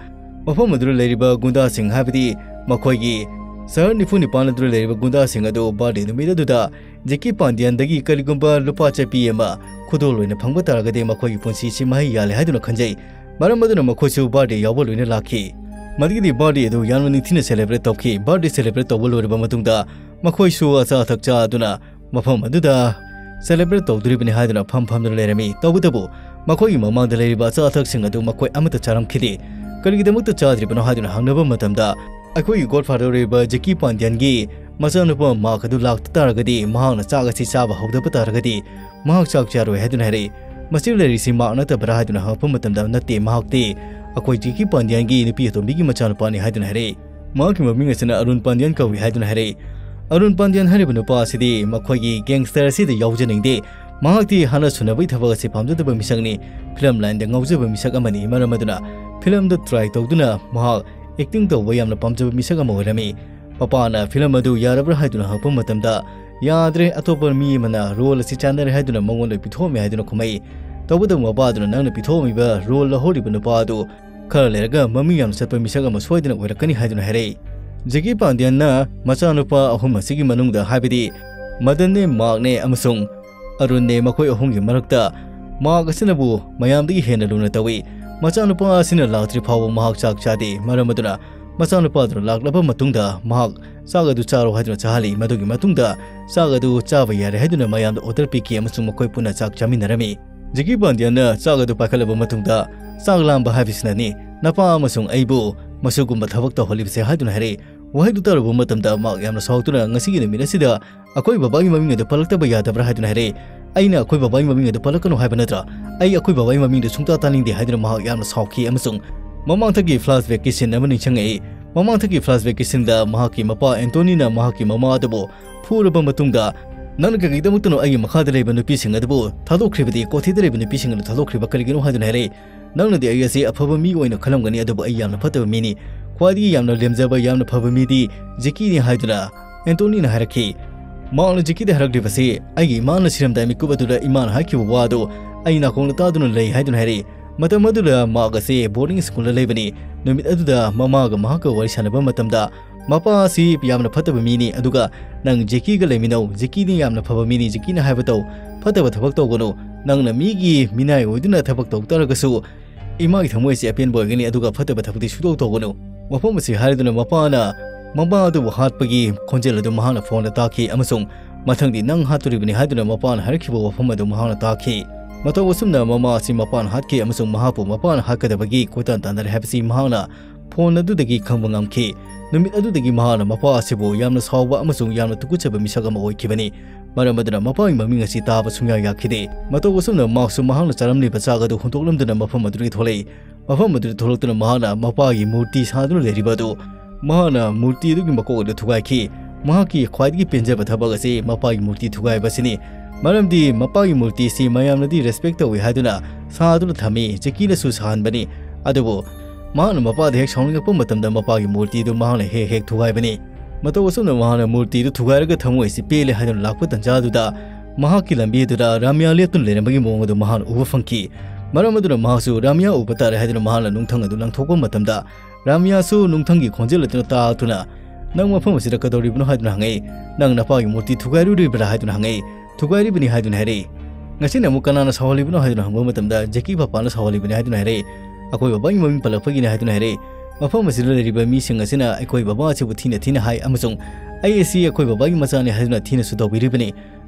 ꯃꯐꯝ ꯑꯗꯨꯗ ꯂꯩꯔꯤꯕ ꯒꯨꯟꯗꯥꯁꯤꯡ, ꯍꯥꯏꯕꯗꯤ ꯃꯈꯣꯏꯒꯤ ꯁꯍꯔ ꯅꯤꯐꯨ ꯅꯤꯄꯥꯟ ꯑꯗꯨꯗ ꯂꯩꯔꯤꯕ ꯒꯨꯟꯗꯥꯁꯤꯡ ꯑꯗꯨ ꯕꯥꯔꯗꯦ ꯅꯨꯃꯤꯠ ꯑꯗꯨꯗ ꯖꯦꯀꯤ ꯄꯥꯟꯗ꯭ꯌꯥꯟꯗꯒꯤ ꯀꯔꯤꯒꯨꯝꯕ ꯂꯨꯄꯥ ꯆꯠꯄꯤ ꯑꯃ ꯈꯨꯗꯣꯜ ꯑꯣꯏꯅ ꯐꯪꯕ ꯇꯥꯔꯒꯗꯤ ꯃꯈꯣꯏꯒꯤ ꯄꯨꯟꯁꯤꯁꯤ ꯃꯍꯩ ꯌꯥꯜꯂꯦ ꯍꯥꯏꯗꯨꯅ ꯈꯟꯖꯩ꯫ ꯃꯔꯝ ꯑꯗꯨꯅ ꯃꯈꯣꯏꯁꯨ ꯕꯥꯔꯗꯦ ꯌꯥꯎꯕ ꯂꯣꯏꯅ ꯂꯥꯛꯈꯤ꯫ ꯃꯗꯨꯒꯤꯗꯤ ꯕꯥꯔꯗꯦ ꯑꯗꯨ ꯌꯥꯝꯅ ꯅꯤꯡꯊꯤꯅ ꯁꯦꯂꯦꯕ꯭ꯔꯦꯠ ꯇꯧꯈꯤ꯫ ꯕꯥꯔꯗꯦ ꯁꯦꯂꯦꯕ꯭ꯔꯦꯠ ꯇꯧꯕ ꯂꯣꯏꯔꯕ ꯃꯇꯨꯡꯗ ꯃꯈꯣꯏꯁꯨ ꯑꯆꯥ ꯑꯊꯛ ꯆꯥꯗꯨꯅ ꯃꯐꯝ ꯑꯗꯨꯗ ꯁꯦꯂꯦꯕ꯭ꯔꯦꯠ ꯇꯧꯗꯣꯔꯤꯕꯅꯤ ꯍꯥꯏꯗꯨꯅ ꯐꯝ ꯐꯝꯗꯨꯅ ꯂꯩꯔꯝꯃꯤ꯫ ꯇꯧꯕꯇꯕꯨ ꯃꯈꯣꯏꯒꯤ ꯃꯃꯥꯡꯗ ꯂꯩꯔꯤꯕ ꯑꯆꯥ ꯑꯊꯛꯁꯤꯡ ꯑꯗꯨ ꯃꯈꯣꯏ ꯑꯃꯠꯇ ꯆꯥꯔꯝꯈꯤꯗꯦ꯫ "ꯀꯔꯤꯒꯤꯗꯃꯛꯇ ꯆꯥꯗ꯭ꯔꯤꯕꯅꯣ?" ꯍꯥꯏꯗꯨꯅ ꯍꯪꯅꯕ ꯃꯇꯝꯗ, ꯑꯩꯈꯣꯏꯒꯤ ꯒꯣꯗꯐꯥꯗꯔ ꯑꯣꯏꯔꯤꯕ ꯖꯦꯀꯤ ꯄꯥꯟꯗ꯭ꯌꯥꯟꯒꯤ ꯃꯆꯥꯅꯨꯄꯥ ꯃꯥꯔꯛ ꯑꯗꯨ ꯂꯥꯛꯇ ꯇꯥꯔꯒꯗꯤ, ꯃꯍꯥꯛꯅ ꯆꯥꯛ ꯑꯁꯤ ꯆꯥꯕ ꯍꯧꯗꯕ ꯇꯥꯔꯒꯗꯤ, ꯃꯍꯥꯛ ꯆꯥꯛ ꯆꯥꯔꯣꯏ ꯍꯥꯏꯗꯨꯅ ꯍꯥꯏꯔꯛꯏ꯫ "ꯃꯁꯤ ꯂꯩꯔꯤꯁꯤ ꯃꯥꯔꯛ ꯅꯠꯇꯕ꯭ꯔꯥ?" ꯍꯥꯏꯗꯨꯅ ꯍꯪꯉꯛꯄ ꯃꯇꯝꯗ, "ꯅꯠꯇꯦ, ꯃꯍꯥꯛꯇꯤ ꯑꯩꯈꯣꯏ ꯖꯦꯀꯤ ꯄꯥꯟꯗ꯭ꯌꯥꯟꯒꯤ ꯅꯨꯄꯤ ꯑꯇꯣꯝꯕꯤꯒꯤ ꯃꯆꯥꯅꯨꯄꯥꯅꯤ" ꯍꯥꯏꯗꯨꯅ ꯍꯥꯏꯔꯛꯏ꯫ "ꯃꯍꯥꯛꯀꯤ ꯃꯃꯤꯡ ꯑꯁꯤꯅ ꯑꯔꯨꯟ ꯄꯥꯟꯗ꯭ꯌꯥꯟ ꯀꯧꯏ" ꯍꯥꯏꯗꯨꯅ ꯍꯥꯏꯔꯛꯏ꯫ ꯑꯔꯨꯟ ꯄꯥꯟꯗ꯭ꯌꯥꯟ ꯍꯥꯏꯔꯤꯕ ꯅꯨꯄꯥ ꯑꯁꯤꯗꯤ ꯃꯈꯣꯏꯒꯤ ꯒꯦꯡꯁꯇꯔ ꯑꯁꯤꯗ ꯌꯥꯎꯖꯅꯤꯡꯗꯦ꯫ ꯃꯍꯥꯛꯇꯤ ꯍꯥꯟꯅ ꯁꯨꯅꯕꯒꯤ ꯊꯕꯛ ꯑꯁꯤ ꯄꯥꯝꯖꯗꯕ ꯃꯤꯁꯛꯅꯤ꯫ ꯐꯤꯂꯝ ꯂꯥꯏꯟꯗ ꯉꯥꯎꯖꯕ ꯃꯤꯁꯛ ꯑꯃꯅꯤ꯫ ꯃꯔꯝ ꯑꯗꯨꯅ ꯐꯤꯂꯝꯗ ꯇ꯭ꯔꯥꯏ ꯇꯧꯗꯨꯅ ꯃꯍꯥꯛ ꯑꯦꯛꯇꯤꯡ ꯇꯧꯕ ꯌꯥꯝꯅ ꯄꯥꯝꯖꯕ ꯃꯤꯁꯛ ꯑꯃ ꯑꯣꯏꯔꯝꯃꯤ꯫ ꯃꯄꯥꯅ ꯐꯤꯂꯝ ꯑꯗꯨ ꯌꯥꯔꯕ꯭ꯔꯥ ꯍꯥꯏꯗꯨꯅ ꯍꯪꯉꯛꯄ ꯃꯇꯝꯗ, "ꯌꯥꯗ꯭ꯔꯦ, ꯑꯇꯣꯞꯄ ꯃꯤ ꯑꯃꯅ ꯔꯣꯜ ꯑꯁꯤ ꯆꯥꯟꯅꯔꯦ" ꯍꯥꯏꯗꯨꯅ ꯃꯉꯣꯟꯗ ꯄꯤꯊꯣꯛꯑꯝꯃꯦ ꯍꯥꯏꯗꯨꯅ ꯈꯨꯝꯃꯛꯏ꯫ ꯇꯧꯕꯇꯕꯨ ꯃꯄꯥꯗꯨꯅ ꯅꯪꯅ ꯄꯤꯊꯣꯛꯑꯝꯃꯤꯕ ꯔꯣꯜ ꯂꯧꯍꯧꯔꯤꯕ ꯅꯨꯄꯥ ꯑꯗꯨ ꯈꯔ ꯂꯩꯔꯒ ꯃꯃꯤꯡ ꯌꯥꯝꯅ ꯆꯠꯄ ꯃꯤꯁꯛ ꯑꯃ ꯁꯣꯏꯗꯅ ꯑꯣꯏꯔꯛꯀꯅꯤ ꯍꯥꯏꯗꯨꯅ ꯍꯥꯏꯔꯛꯏ꯫ ꯖꯦꯀꯤ ꯄꯥꯟꯗ꯭ꯌꯥꯟꯅ ꯃꯆꯥꯅꯨꯄꯥ ꯑꯍꯨꯝ ꯑꯁꯤꯒꯤ ꯃꯅꯨꯡꯗ, ꯍꯥꯏꯕꯗꯤ ꯃꯗꯟꯅꯦ, ꯃꯥꯔꯛꯅꯦ ꯑꯃꯁꯨꯡ ꯑꯔꯨꯟꯅꯦ, ꯃꯈꯣꯏ ꯑꯍꯨꯝꯒꯤ ꯃꯔꯛꯇ ꯃꯥꯔꯛ ꯑꯁꯤꯅꯕꯨ ꯃꯌꯥꯝꯗꯒꯤ ꯍꯦꯟꯅ ꯂꯨꯅ ꯇꯧꯏ꯫ ꯃꯆꯥꯅꯨꯄꯥ ꯑꯁꯤꯅ ꯂꯥꯛꯇ꯭ꯔꯤ ꯐꯥꯎꯕ ꯃꯍꯥꯛ ꯆꯥꯛ ꯆꯥꯗꯦ꯫ ꯃꯔꯝ ꯑꯗꯨꯅ ꯃꯆꯥꯅꯨꯄꯥꯗꯨꯅ ꯂꯥꯛꯂꯕ ꯃꯇꯨꯡꯗ ꯃꯍꯥꯛ ꯆꯥꯛ ꯑꯗꯨ ꯆꯥꯔꯣ ꯍꯥꯏꯗꯨꯅ ꯆꯥꯍꯜꯂꯤ꯫ ꯃꯗꯨꯒꯤ ꯃꯇꯨꯡꯗ ꯆꯥꯛ ꯑꯗꯨ ꯆꯥꯕ ꯌꯥꯔꯦ ꯍꯥꯏꯗꯨꯅ ꯃꯌꯥꯝꯗ ꯑꯣꯔꯗꯔ ꯄꯤꯈꯤ ꯑꯃꯁꯨꯡ ꯃꯈꯣꯏ ꯄꯨꯟꯅ ꯆꯥꯛ ꯆꯥꯃꯤꯟꯅꯔꯝꯃꯤ꯫ ꯖꯦꯀꯤ ꯄꯥꯟꯗ꯭ꯌꯥꯟꯅ ꯆꯥꯛ ꯑꯗꯨ ꯄꯥꯏꯈꯠꯂꯕ ꯃꯇꯨꯡꯗ, "ꯆꯥꯛ ꯂꯥꯝꯕ ꯍꯥꯏꯕꯁꯤꯅꯅꯤ ꯅꯄꯥ ꯑꯃꯁꯨꯡ ꯑꯩꯕꯨ ꯃꯁꯤꯒꯨꯝꯕ ꯊꯕꯛ ꯇꯧꯍꯜꯂꯤꯕꯁꯦ" ꯍꯥꯏꯗꯨꯅ ꯍꯥꯏꯔꯛꯏ꯫ ꯋꯥꯍꯩꯗꯨ ꯇꯥꯔꯨꯕ ꯃꯇꯝꯗ ꯃꯍꯥꯛ ꯌꯥꯝꯅ ꯁꯥꯎꯗꯨꯅ, "ꯉꯁꯤꯒꯤ ꯅꯨꯃꯤꯠ ꯑꯁꯤꯗ ꯑꯩꯈꯣꯏ ꯕꯕꯥꯒꯤ ꯃꯃꯤꯡ ꯑꯗꯨ ꯄꯜꯂꯛꯇꯕ ꯌꯥꯗꯕ꯭ꯔꯥ?" ꯍꯥꯏꯗꯨꯅ ꯍꯥꯏꯔꯛꯏ꯫ "ꯑꯩꯅ ꯑꯩꯈꯣꯏ ꯕꯕꯥꯒꯤ ꯃꯃꯤꯡ ꯑꯗꯨ ꯄꯜꯂꯛꯀꯅꯨ ꯍꯥꯏꯕ ꯅꯠꯇ꯭ꯔꯥ? ꯑꯩ ꯑꯩꯈꯣꯏ ꯕꯕꯥꯒꯤ ꯃꯃꯤꯡꯗꯨ ꯁꯨꯡꯇꯥ ꯇꯥꯅꯤꯡꯗꯦ" ꯍꯥꯏꯗꯨꯅ ꯃꯍꯥꯛ ꯌꯥꯝꯅ ꯁꯥꯎꯈꯤ ꯑꯃꯁꯨꯡ ꯃꯃꯥꯡꯊꯛꯀꯤ ꯐ꯭ꯂꯥꯁꯕꯦꯛꯀꯤ ꯁꯤꯟ ꯑꯃ ꯅꯤꯡꯁꯤꯡꯉꯛꯏ꯫ ꯃꯃꯥꯡꯊꯛꯀꯤ ꯐ꯭ꯂꯥꯁꯕꯦꯛꯀꯤ ꯁꯤꯟꯗ ꯃꯍꯥꯛꯀꯤ ꯃꯄꯥ ꯑꯦꯟꯇꯣꯅꯤꯅ ꯃꯍꯥꯛꯀꯤ ꯃꯃꯥ ꯑꯗꯨꯕꯨ ꯐꯨꯔꯕ ꯃꯇꯨꯡꯗ, "ꯅꯪꯅ ꯀꯔꯤꯒꯤꯗꯃꯛꯇꯅꯣ ꯑꯩꯒꯤ ꯃꯈꯥꯗ ꯂꯩꯕ ꯅꯨꯄꯤꯁꯤꯡ ꯑꯗꯨꯕꯨ ꯊꯥꯗꯣꯛꯈ꯭ꯔꯤꯕꯗꯤ? ꯀꯣꯊꯤꯗ ꯂꯩꯕ ꯅꯨꯄꯤꯁꯤꯡ ꯑꯗꯨ ꯊꯥꯗꯣꯛꯈ꯭ꯔꯤꯕ ꯀꯔꯤꯒꯤꯅꯣ?" ꯍꯥꯏꯗꯨꯅ ꯍꯥꯏꯔꯛꯏ꯫ "ꯅꯪꯅꯗꯤ ꯑꯩ ꯑꯁꯤ ꯑꯐꯕ ꯃꯤ ꯑꯣꯏꯅ ꯈꯜꯂꯝꯒꯅꯤ, ꯑꯗꯨꯕꯨ ꯑꯩ ꯌꯥꯝꯅ ꯐꯠꯇꯕ ꯃꯤꯅꯤ꯫ ꯈ꯭ꯋꯥꯏꯗꯒꯤ ꯌꯥꯝꯅ ꯂꯦꯝꯖꯕ, ꯌꯥꯝꯅ ꯐꯕ ꯃꯤꯗꯤ ꯖꯦꯀꯤꯅꯤ" ꯍꯥꯏꯗꯨꯅ ꯑꯦꯟꯇꯣꯅꯤꯅ ꯍꯥꯏꯔꯛꯈꯤ꯫ ꯃꯍꯥꯛꯅ ꯖꯦꯀꯤꯗ ꯍꯥꯏꯔꯛꯂꯤꯕꯁꯤ, "ꯑꯩꯒꯤ ꯏꯃꯥꯅ ꯁꯤꯔꯝꯗꯥꯏ ꯃꯤꯀꯨꯞ ꯑꯗꯨꯗ ꯏꯃꯥꯅ ꯍꯥꯏꯈꯤꯕ ꯋꯥ ꯑꯗꯨ ꯑꯩ ꯅꯥꯀꯣꯡꯗ ꯇꯥꯗꯨꯅ ꯂꯩ" ꯍꯥꯏꯗꯨꯅ ꯍꯥꯏꯔꯛꯏ꯫ ꯃꯇꯝ ꯑꯗꯨꯗ ꯃꯍꯥꯛ ꯑꯁꯤ ꯕꯣꯔꯗꯤꯡ ꯁ꯭ꯀꯨꯜꯗ ꯂꯩꯕꯅꯤ꯫ ꯅꯨꯃꯤꯠ ꯑꯗꯨꯗ ꯃꯃꯥꯒ ꯃꯍꯥꯛꯀ ꯋꯥꯔꯤ ꯁꯥꯟꯅꯕ ꯃꯇꯝꯗ, "ꯃꯄꯥ ꯑꯁꯤ ꯌꯥꯝꯅ ꯐꯠꯇꯕ ꯃꯤꯅꯤ, ꯑꯗꯨꯒ ꯅꯪ ꯖꯦꯀꯤꯒ ꯂꯩꯃꯤꯟꯅꯧ, ꯖꯦꯀꯤꯅꯤ ꯌꯥꯝꯅ ꯐꯕ ꯃꯤꯅꯤ, ꯖꯦꯀꯤꯅ ꯍꯥꯏꯕ ꯇꯧ, ꯐꯠꯇꯕ ꯊꯕꯛ ꯇꯧꯒꯅꯨ꯫ ꯅꯪꯅ ꯃꯤꯒꯤ ꯃꯤꯅꯥꯏ ꯑꯣꯏꯗꯨꯅ ꯊꯕꯛ ꯇꯧ ꯇꯥꯔꯒꯁꯨ, ꯏꯃꯥꯒꯤ ꯊꯃꯣꯏ ꯑꯁꯤ ꯑꯄꯦꯟꯕ ꯑꯣꯏꯒꯅꯤ, ꯑꯗꯨꯒ ꯐꯠꯇꯕ ꯊꯕꯛꯇꯤ ꯁꯨꯡꯇꯧ ꯇꯧꯒꯅꯨ"꯫ ꯋꯥꯐꯝ ꯑꯁꯤ ꯍꯥꯏꯔꯗꯨꯅ ꯃꯄꯥꯅ ꯃꯃꯥ ꯑꯗꯨꯕꯨ ꯍꯥꯠꯄꯒꯤ ꯈꯣꯟꯖꯦꯜ ꯑꯗꯨ ꯃꯍꯥꯛꯅ ꯐꯣꯟꯗ ꯇꯥꯈꯤ ꯑꯃꯁꯨꯡ ꯃꯊꯪꯗꯤ "ꯅꯪ ꯍꯥꯠꯇꯣꯔꯤꯕꯅꯤ" ꯍꯥꯏꯗꯨꯅ ꯃꯄꯥꯅ ꯍꯥꯏꯔꯛꯈꯤꯕ ꯋꯥꯐꯝ ꯑꯗꯨ ꯃꯍꯥꯛꯅ ꯇꯥꯈꯤ꯫ ꯃꯇꯧ ꯑꯁꯨꯝꯅ ꯃꯃꯥ ꯑꯁꯤ ꯃꯄꯥꯅ ꯍꯥꯠꯈꯤ ꯑꯃꯁꯨꯡ ꯃꯍꯥꯛꯄꯨ ꯃꯄꯥꯅ ꯍꯥꯠꯀꯗꯕꯒꯤ ꯀꯣꯏꯇꯥꯟ ꯇꯥꯟꯅꯔꯦ ꯍꯥꯏꯕꯁꯤ ꯃꯍꯥꯛꯅ ꯐꯣꯟ ꯑꯗꯨꯗꯒꯤ ꯈꯪꯕ ꯉꯝꯈꯤ꯫ ꯅꯨꯃꯤꯠ ꯑꯗꯨꯗꯒꯤ ꯃꯍꯥꯛꯅ ꯃꯄꯥ ꯑꯁꯤꯕꯨ ꯌꯥꯝꯅ ꯁꯥꯎꯕ ꯑꯃꯁꯨꯡ ꯌꯥꯝꯅ ꯇꯨꯀꯠꯆꯕ ꯃꯤꯁꯛ ꯑꯃ ꯑꯣꯏꯈꯤꯕꯅꯤ꯫ ꯃꯔꯝ ꯑꯗꯨꯅ ꯃꯄꯥꯒꯤ ꯃꯃꯤꯡ ꯑꯁꯤ ꯇꯥꯕ ꯁꯨꯡꯌꯥ ꯌꯥꯈꯤꯗꯦ꯫ ꯃꯇꯧ ꯑꯁꯨꯝꯅ ꯃꯍꯥꯛꯁꯨ ꯃꯍꯥꯛꯅ ꯆꯥꯔꯝꯂꯤꯕ ꯆꯥꯛ ꯑꯗꯨ ꯍꯨꯟꯗꯣꯛꯂꯝꯗꯨꯅ ꯃꯐꯝ ꯑꯗꯨꯗꯒꯤ ꯊꯣꯛꯂꯛꯏ꯫ ꯃꯐꯝ ꯑꯗꯨꯗ ꯊꯣꯛꯂꯛꯇꯨꯅ ꯃꯍꯥꯛꯅ ꯃꯄꯥꯒꯤ ꯃꯨꯔꯇꯤ ꯁꯥꯗꯨꯅ ꯂꯩꯔꯤꯕ ꯑꯗꯨ, ꯃꯍꯥꯛꯅ ꯃꯨꯔꯇꯤ ꯑꯗꯨꯒꯤ ꯃꯀꯣꯛ ꯑꯗꯨ ꯊꯨꯒꯥꯏꯈꯤ꯫ ꯃꯍꯥꯛꯀꯤ ꯈ꯭ꯋꯥꯏꯗꯒꯤ ꯄꯦꯟꯖꯕ ꯊꯕꯛ ꯑꯁꯤ ꯃꯄꯥꯒꯤ ꯃꯨꯔꯇꯤ ꯊꯨꯒꯥꯏꯕ ꯑꯁꯤꯅꯤ꯫ ꯃꯔꯝꯗꯤ ꯃꯄꯥꯒꯤ ꯃꯨꯔꯇꯤ ꯑꯁꯤ ꯃꯌꯥꯝꯅꯗꯤ ꯔꯦꯁꯄꯦꯛ ꯇꯧꯏ ꯍꯥꯏꯗꯨꯅ ꯁꯥꯗꯨꯅ ꯊꯝꯃꯤ, ꯖꯦꯀꯤꯅꯁꯨ ꯁꯥꯍꯟꯕꯅꯤ꯫ ꯑꯗꯨꯕꯨ ꯃꯍꯥꯛꯅ ꯃꯄꯥꯗ ꯍꯦꯛ ꯁꯥꯎꯅꯤꯡꯉꯛꯄ ꯃꯇꯝꯗ ꯃꯄꯥꯒꯤ ꯃꯨꯔꯇꯤ ꯑꯗꯨ ꯃꯍꯥꯛꯅ ꯍꯦꯛ ꯍꯦꯛ ꯊꯨꯒꯥꯏꯕꯅꯤ꯫ ꯃꯇꯧ ꯑꯁꯨꯝꯅ ꯃꯍꯥꯛꯅ ꯃꯨꯔꯇꯤ ꯑꯗꯨ ꯊꯨꯒꯥꯏꯔꯒ ꯊꯃꯣꯏ ꯑꯁꯤ ꯄꯦꯜꯂꯦ ꯍꯥꯏꯗꯨꯅ ꯂꯥꯛꯄ ꯇꯟꯖꯥ ꯑꯗꯨꯗ ꯃꯍꯥꯛꯀꯤ ꯂꯝꯕꯤ ꯑꯗꯨꯗ ꯔꯥꯃꯤꯌꯥ ꯂꯦꯞꯇꯨꯅ ꯂꯩꯔꯝꯕꯒꯤ ꯃꯑꯣꯡ ꯑꯗꯨ ꯃꯍꯥꯛꯅ ꯎꯕ ꯐꯪꯈꯤ꯫ ꯃꯔꯝ ꯑꯗꯨꯅ ꯃꯍꯥꯛꯁꯨ ꯔꯥꯃꯤꯌꯥ ꯎꯕ ꯇꯥꯔꯦ ꯍꯥꯏꯗꯨꯅ ꯃꯍꯥꯛꯅ ꯅꯨꯡꯊꯪ ꯑꯗꯨ ꯂꯪꯊꯣꯛꯄ ꯃꯇꯝꯗ ꯔꯥꯃꯤꯌꯥꯁꯨ ꯅꯨꯡꯊꯪꯒꯤ ꯈꯣꯟꯖꯦꯜ ꯑꯗꯨꯅ ꯇꯥꯛꯇꯨꯅ, "ꯅꯪ ꯃꯐꯝ ꯑꯁꯤꯗ ꯀꯩꯗꯧꯔꯤꯕꯅꯣ?" ꯍꯥꯏꯗꯨꯅ ꯍꯪꯉꯛꯏ꯫ "ꯅꯪ ꯅꯄꯥꯒꯤ ꯃꯨꯔꯇꯤ ꯊꯨꯒꯥꯏꯔꯨꯔꯤꯕ꯭ꯔꯥ?" ꯍꯥꯏꯗꯨꯅ ꯍꯪꯉꯛꯏ꯫ "ꯊꯨꯒꯥꯏꯔꯤꯕꯅꯤ" ꯍꯥꯏꯗꯨꯅ ꯍꯥꯏꯔꯛꯏ꯫ "ꯉꯁꯤꯅ ꯑꯃꯨꯛ ꯀꯅꯥꯅ ꯁꯥꯎꯍꯜꯂꯤꯕꯅꯣ?" ꯍꯥꯏꯗꯨꯅ ꯍꯪꯕ ꯃꯇꯝꯗ, "ꯖꯦꯀꯤ ꯄꯥꯄꯥꯅ ꯁꯥꯎꯍꯜꯂꯤꯕꯅꯤ" ꯍꯥꯏꯗꯨꯅ ꯍꯥꯏꯔꯛꯏ꯫ "ꯑꯩꯈꯣꯏ ꯕꯕꯥꯒꯤ ꯃꯃꯤꯡ ꯄꯜꯂꯛꯄꯒꯤꯅꯤ" ꯍꯥꯏꯗꯨꯅ ꯍꯥꯏꯔꯛꯏ꯫ "ꯃꯐꯝ ꯑꯁꯤꯗ ꯂꯩꯔꯤꯕ ꯃꯤꯁꯤꯡ ꯑꯁꯤꯅ ꯑꯩꯈꯣꯏ ꯕꯕꯥ ꯑꯁꯤꯕꯨ ꯊꯤꯅ ꯊꯤꯅ ꯍꯥꯏ ꯑꯃꯁꯨꯡ ꯑꯩ ꯑꯁꯤ ꯑꯩꯈꯣꯏ ꯕꯕꯥꯒꯤ ꯃꯆꯥꯅꯤ ꯍꯥꯏꯗꯨꯅ ꯊꯤꯅꯁꯨ ꯇꯧꯕꯤꯔꯤꯕꯅꯤ꯫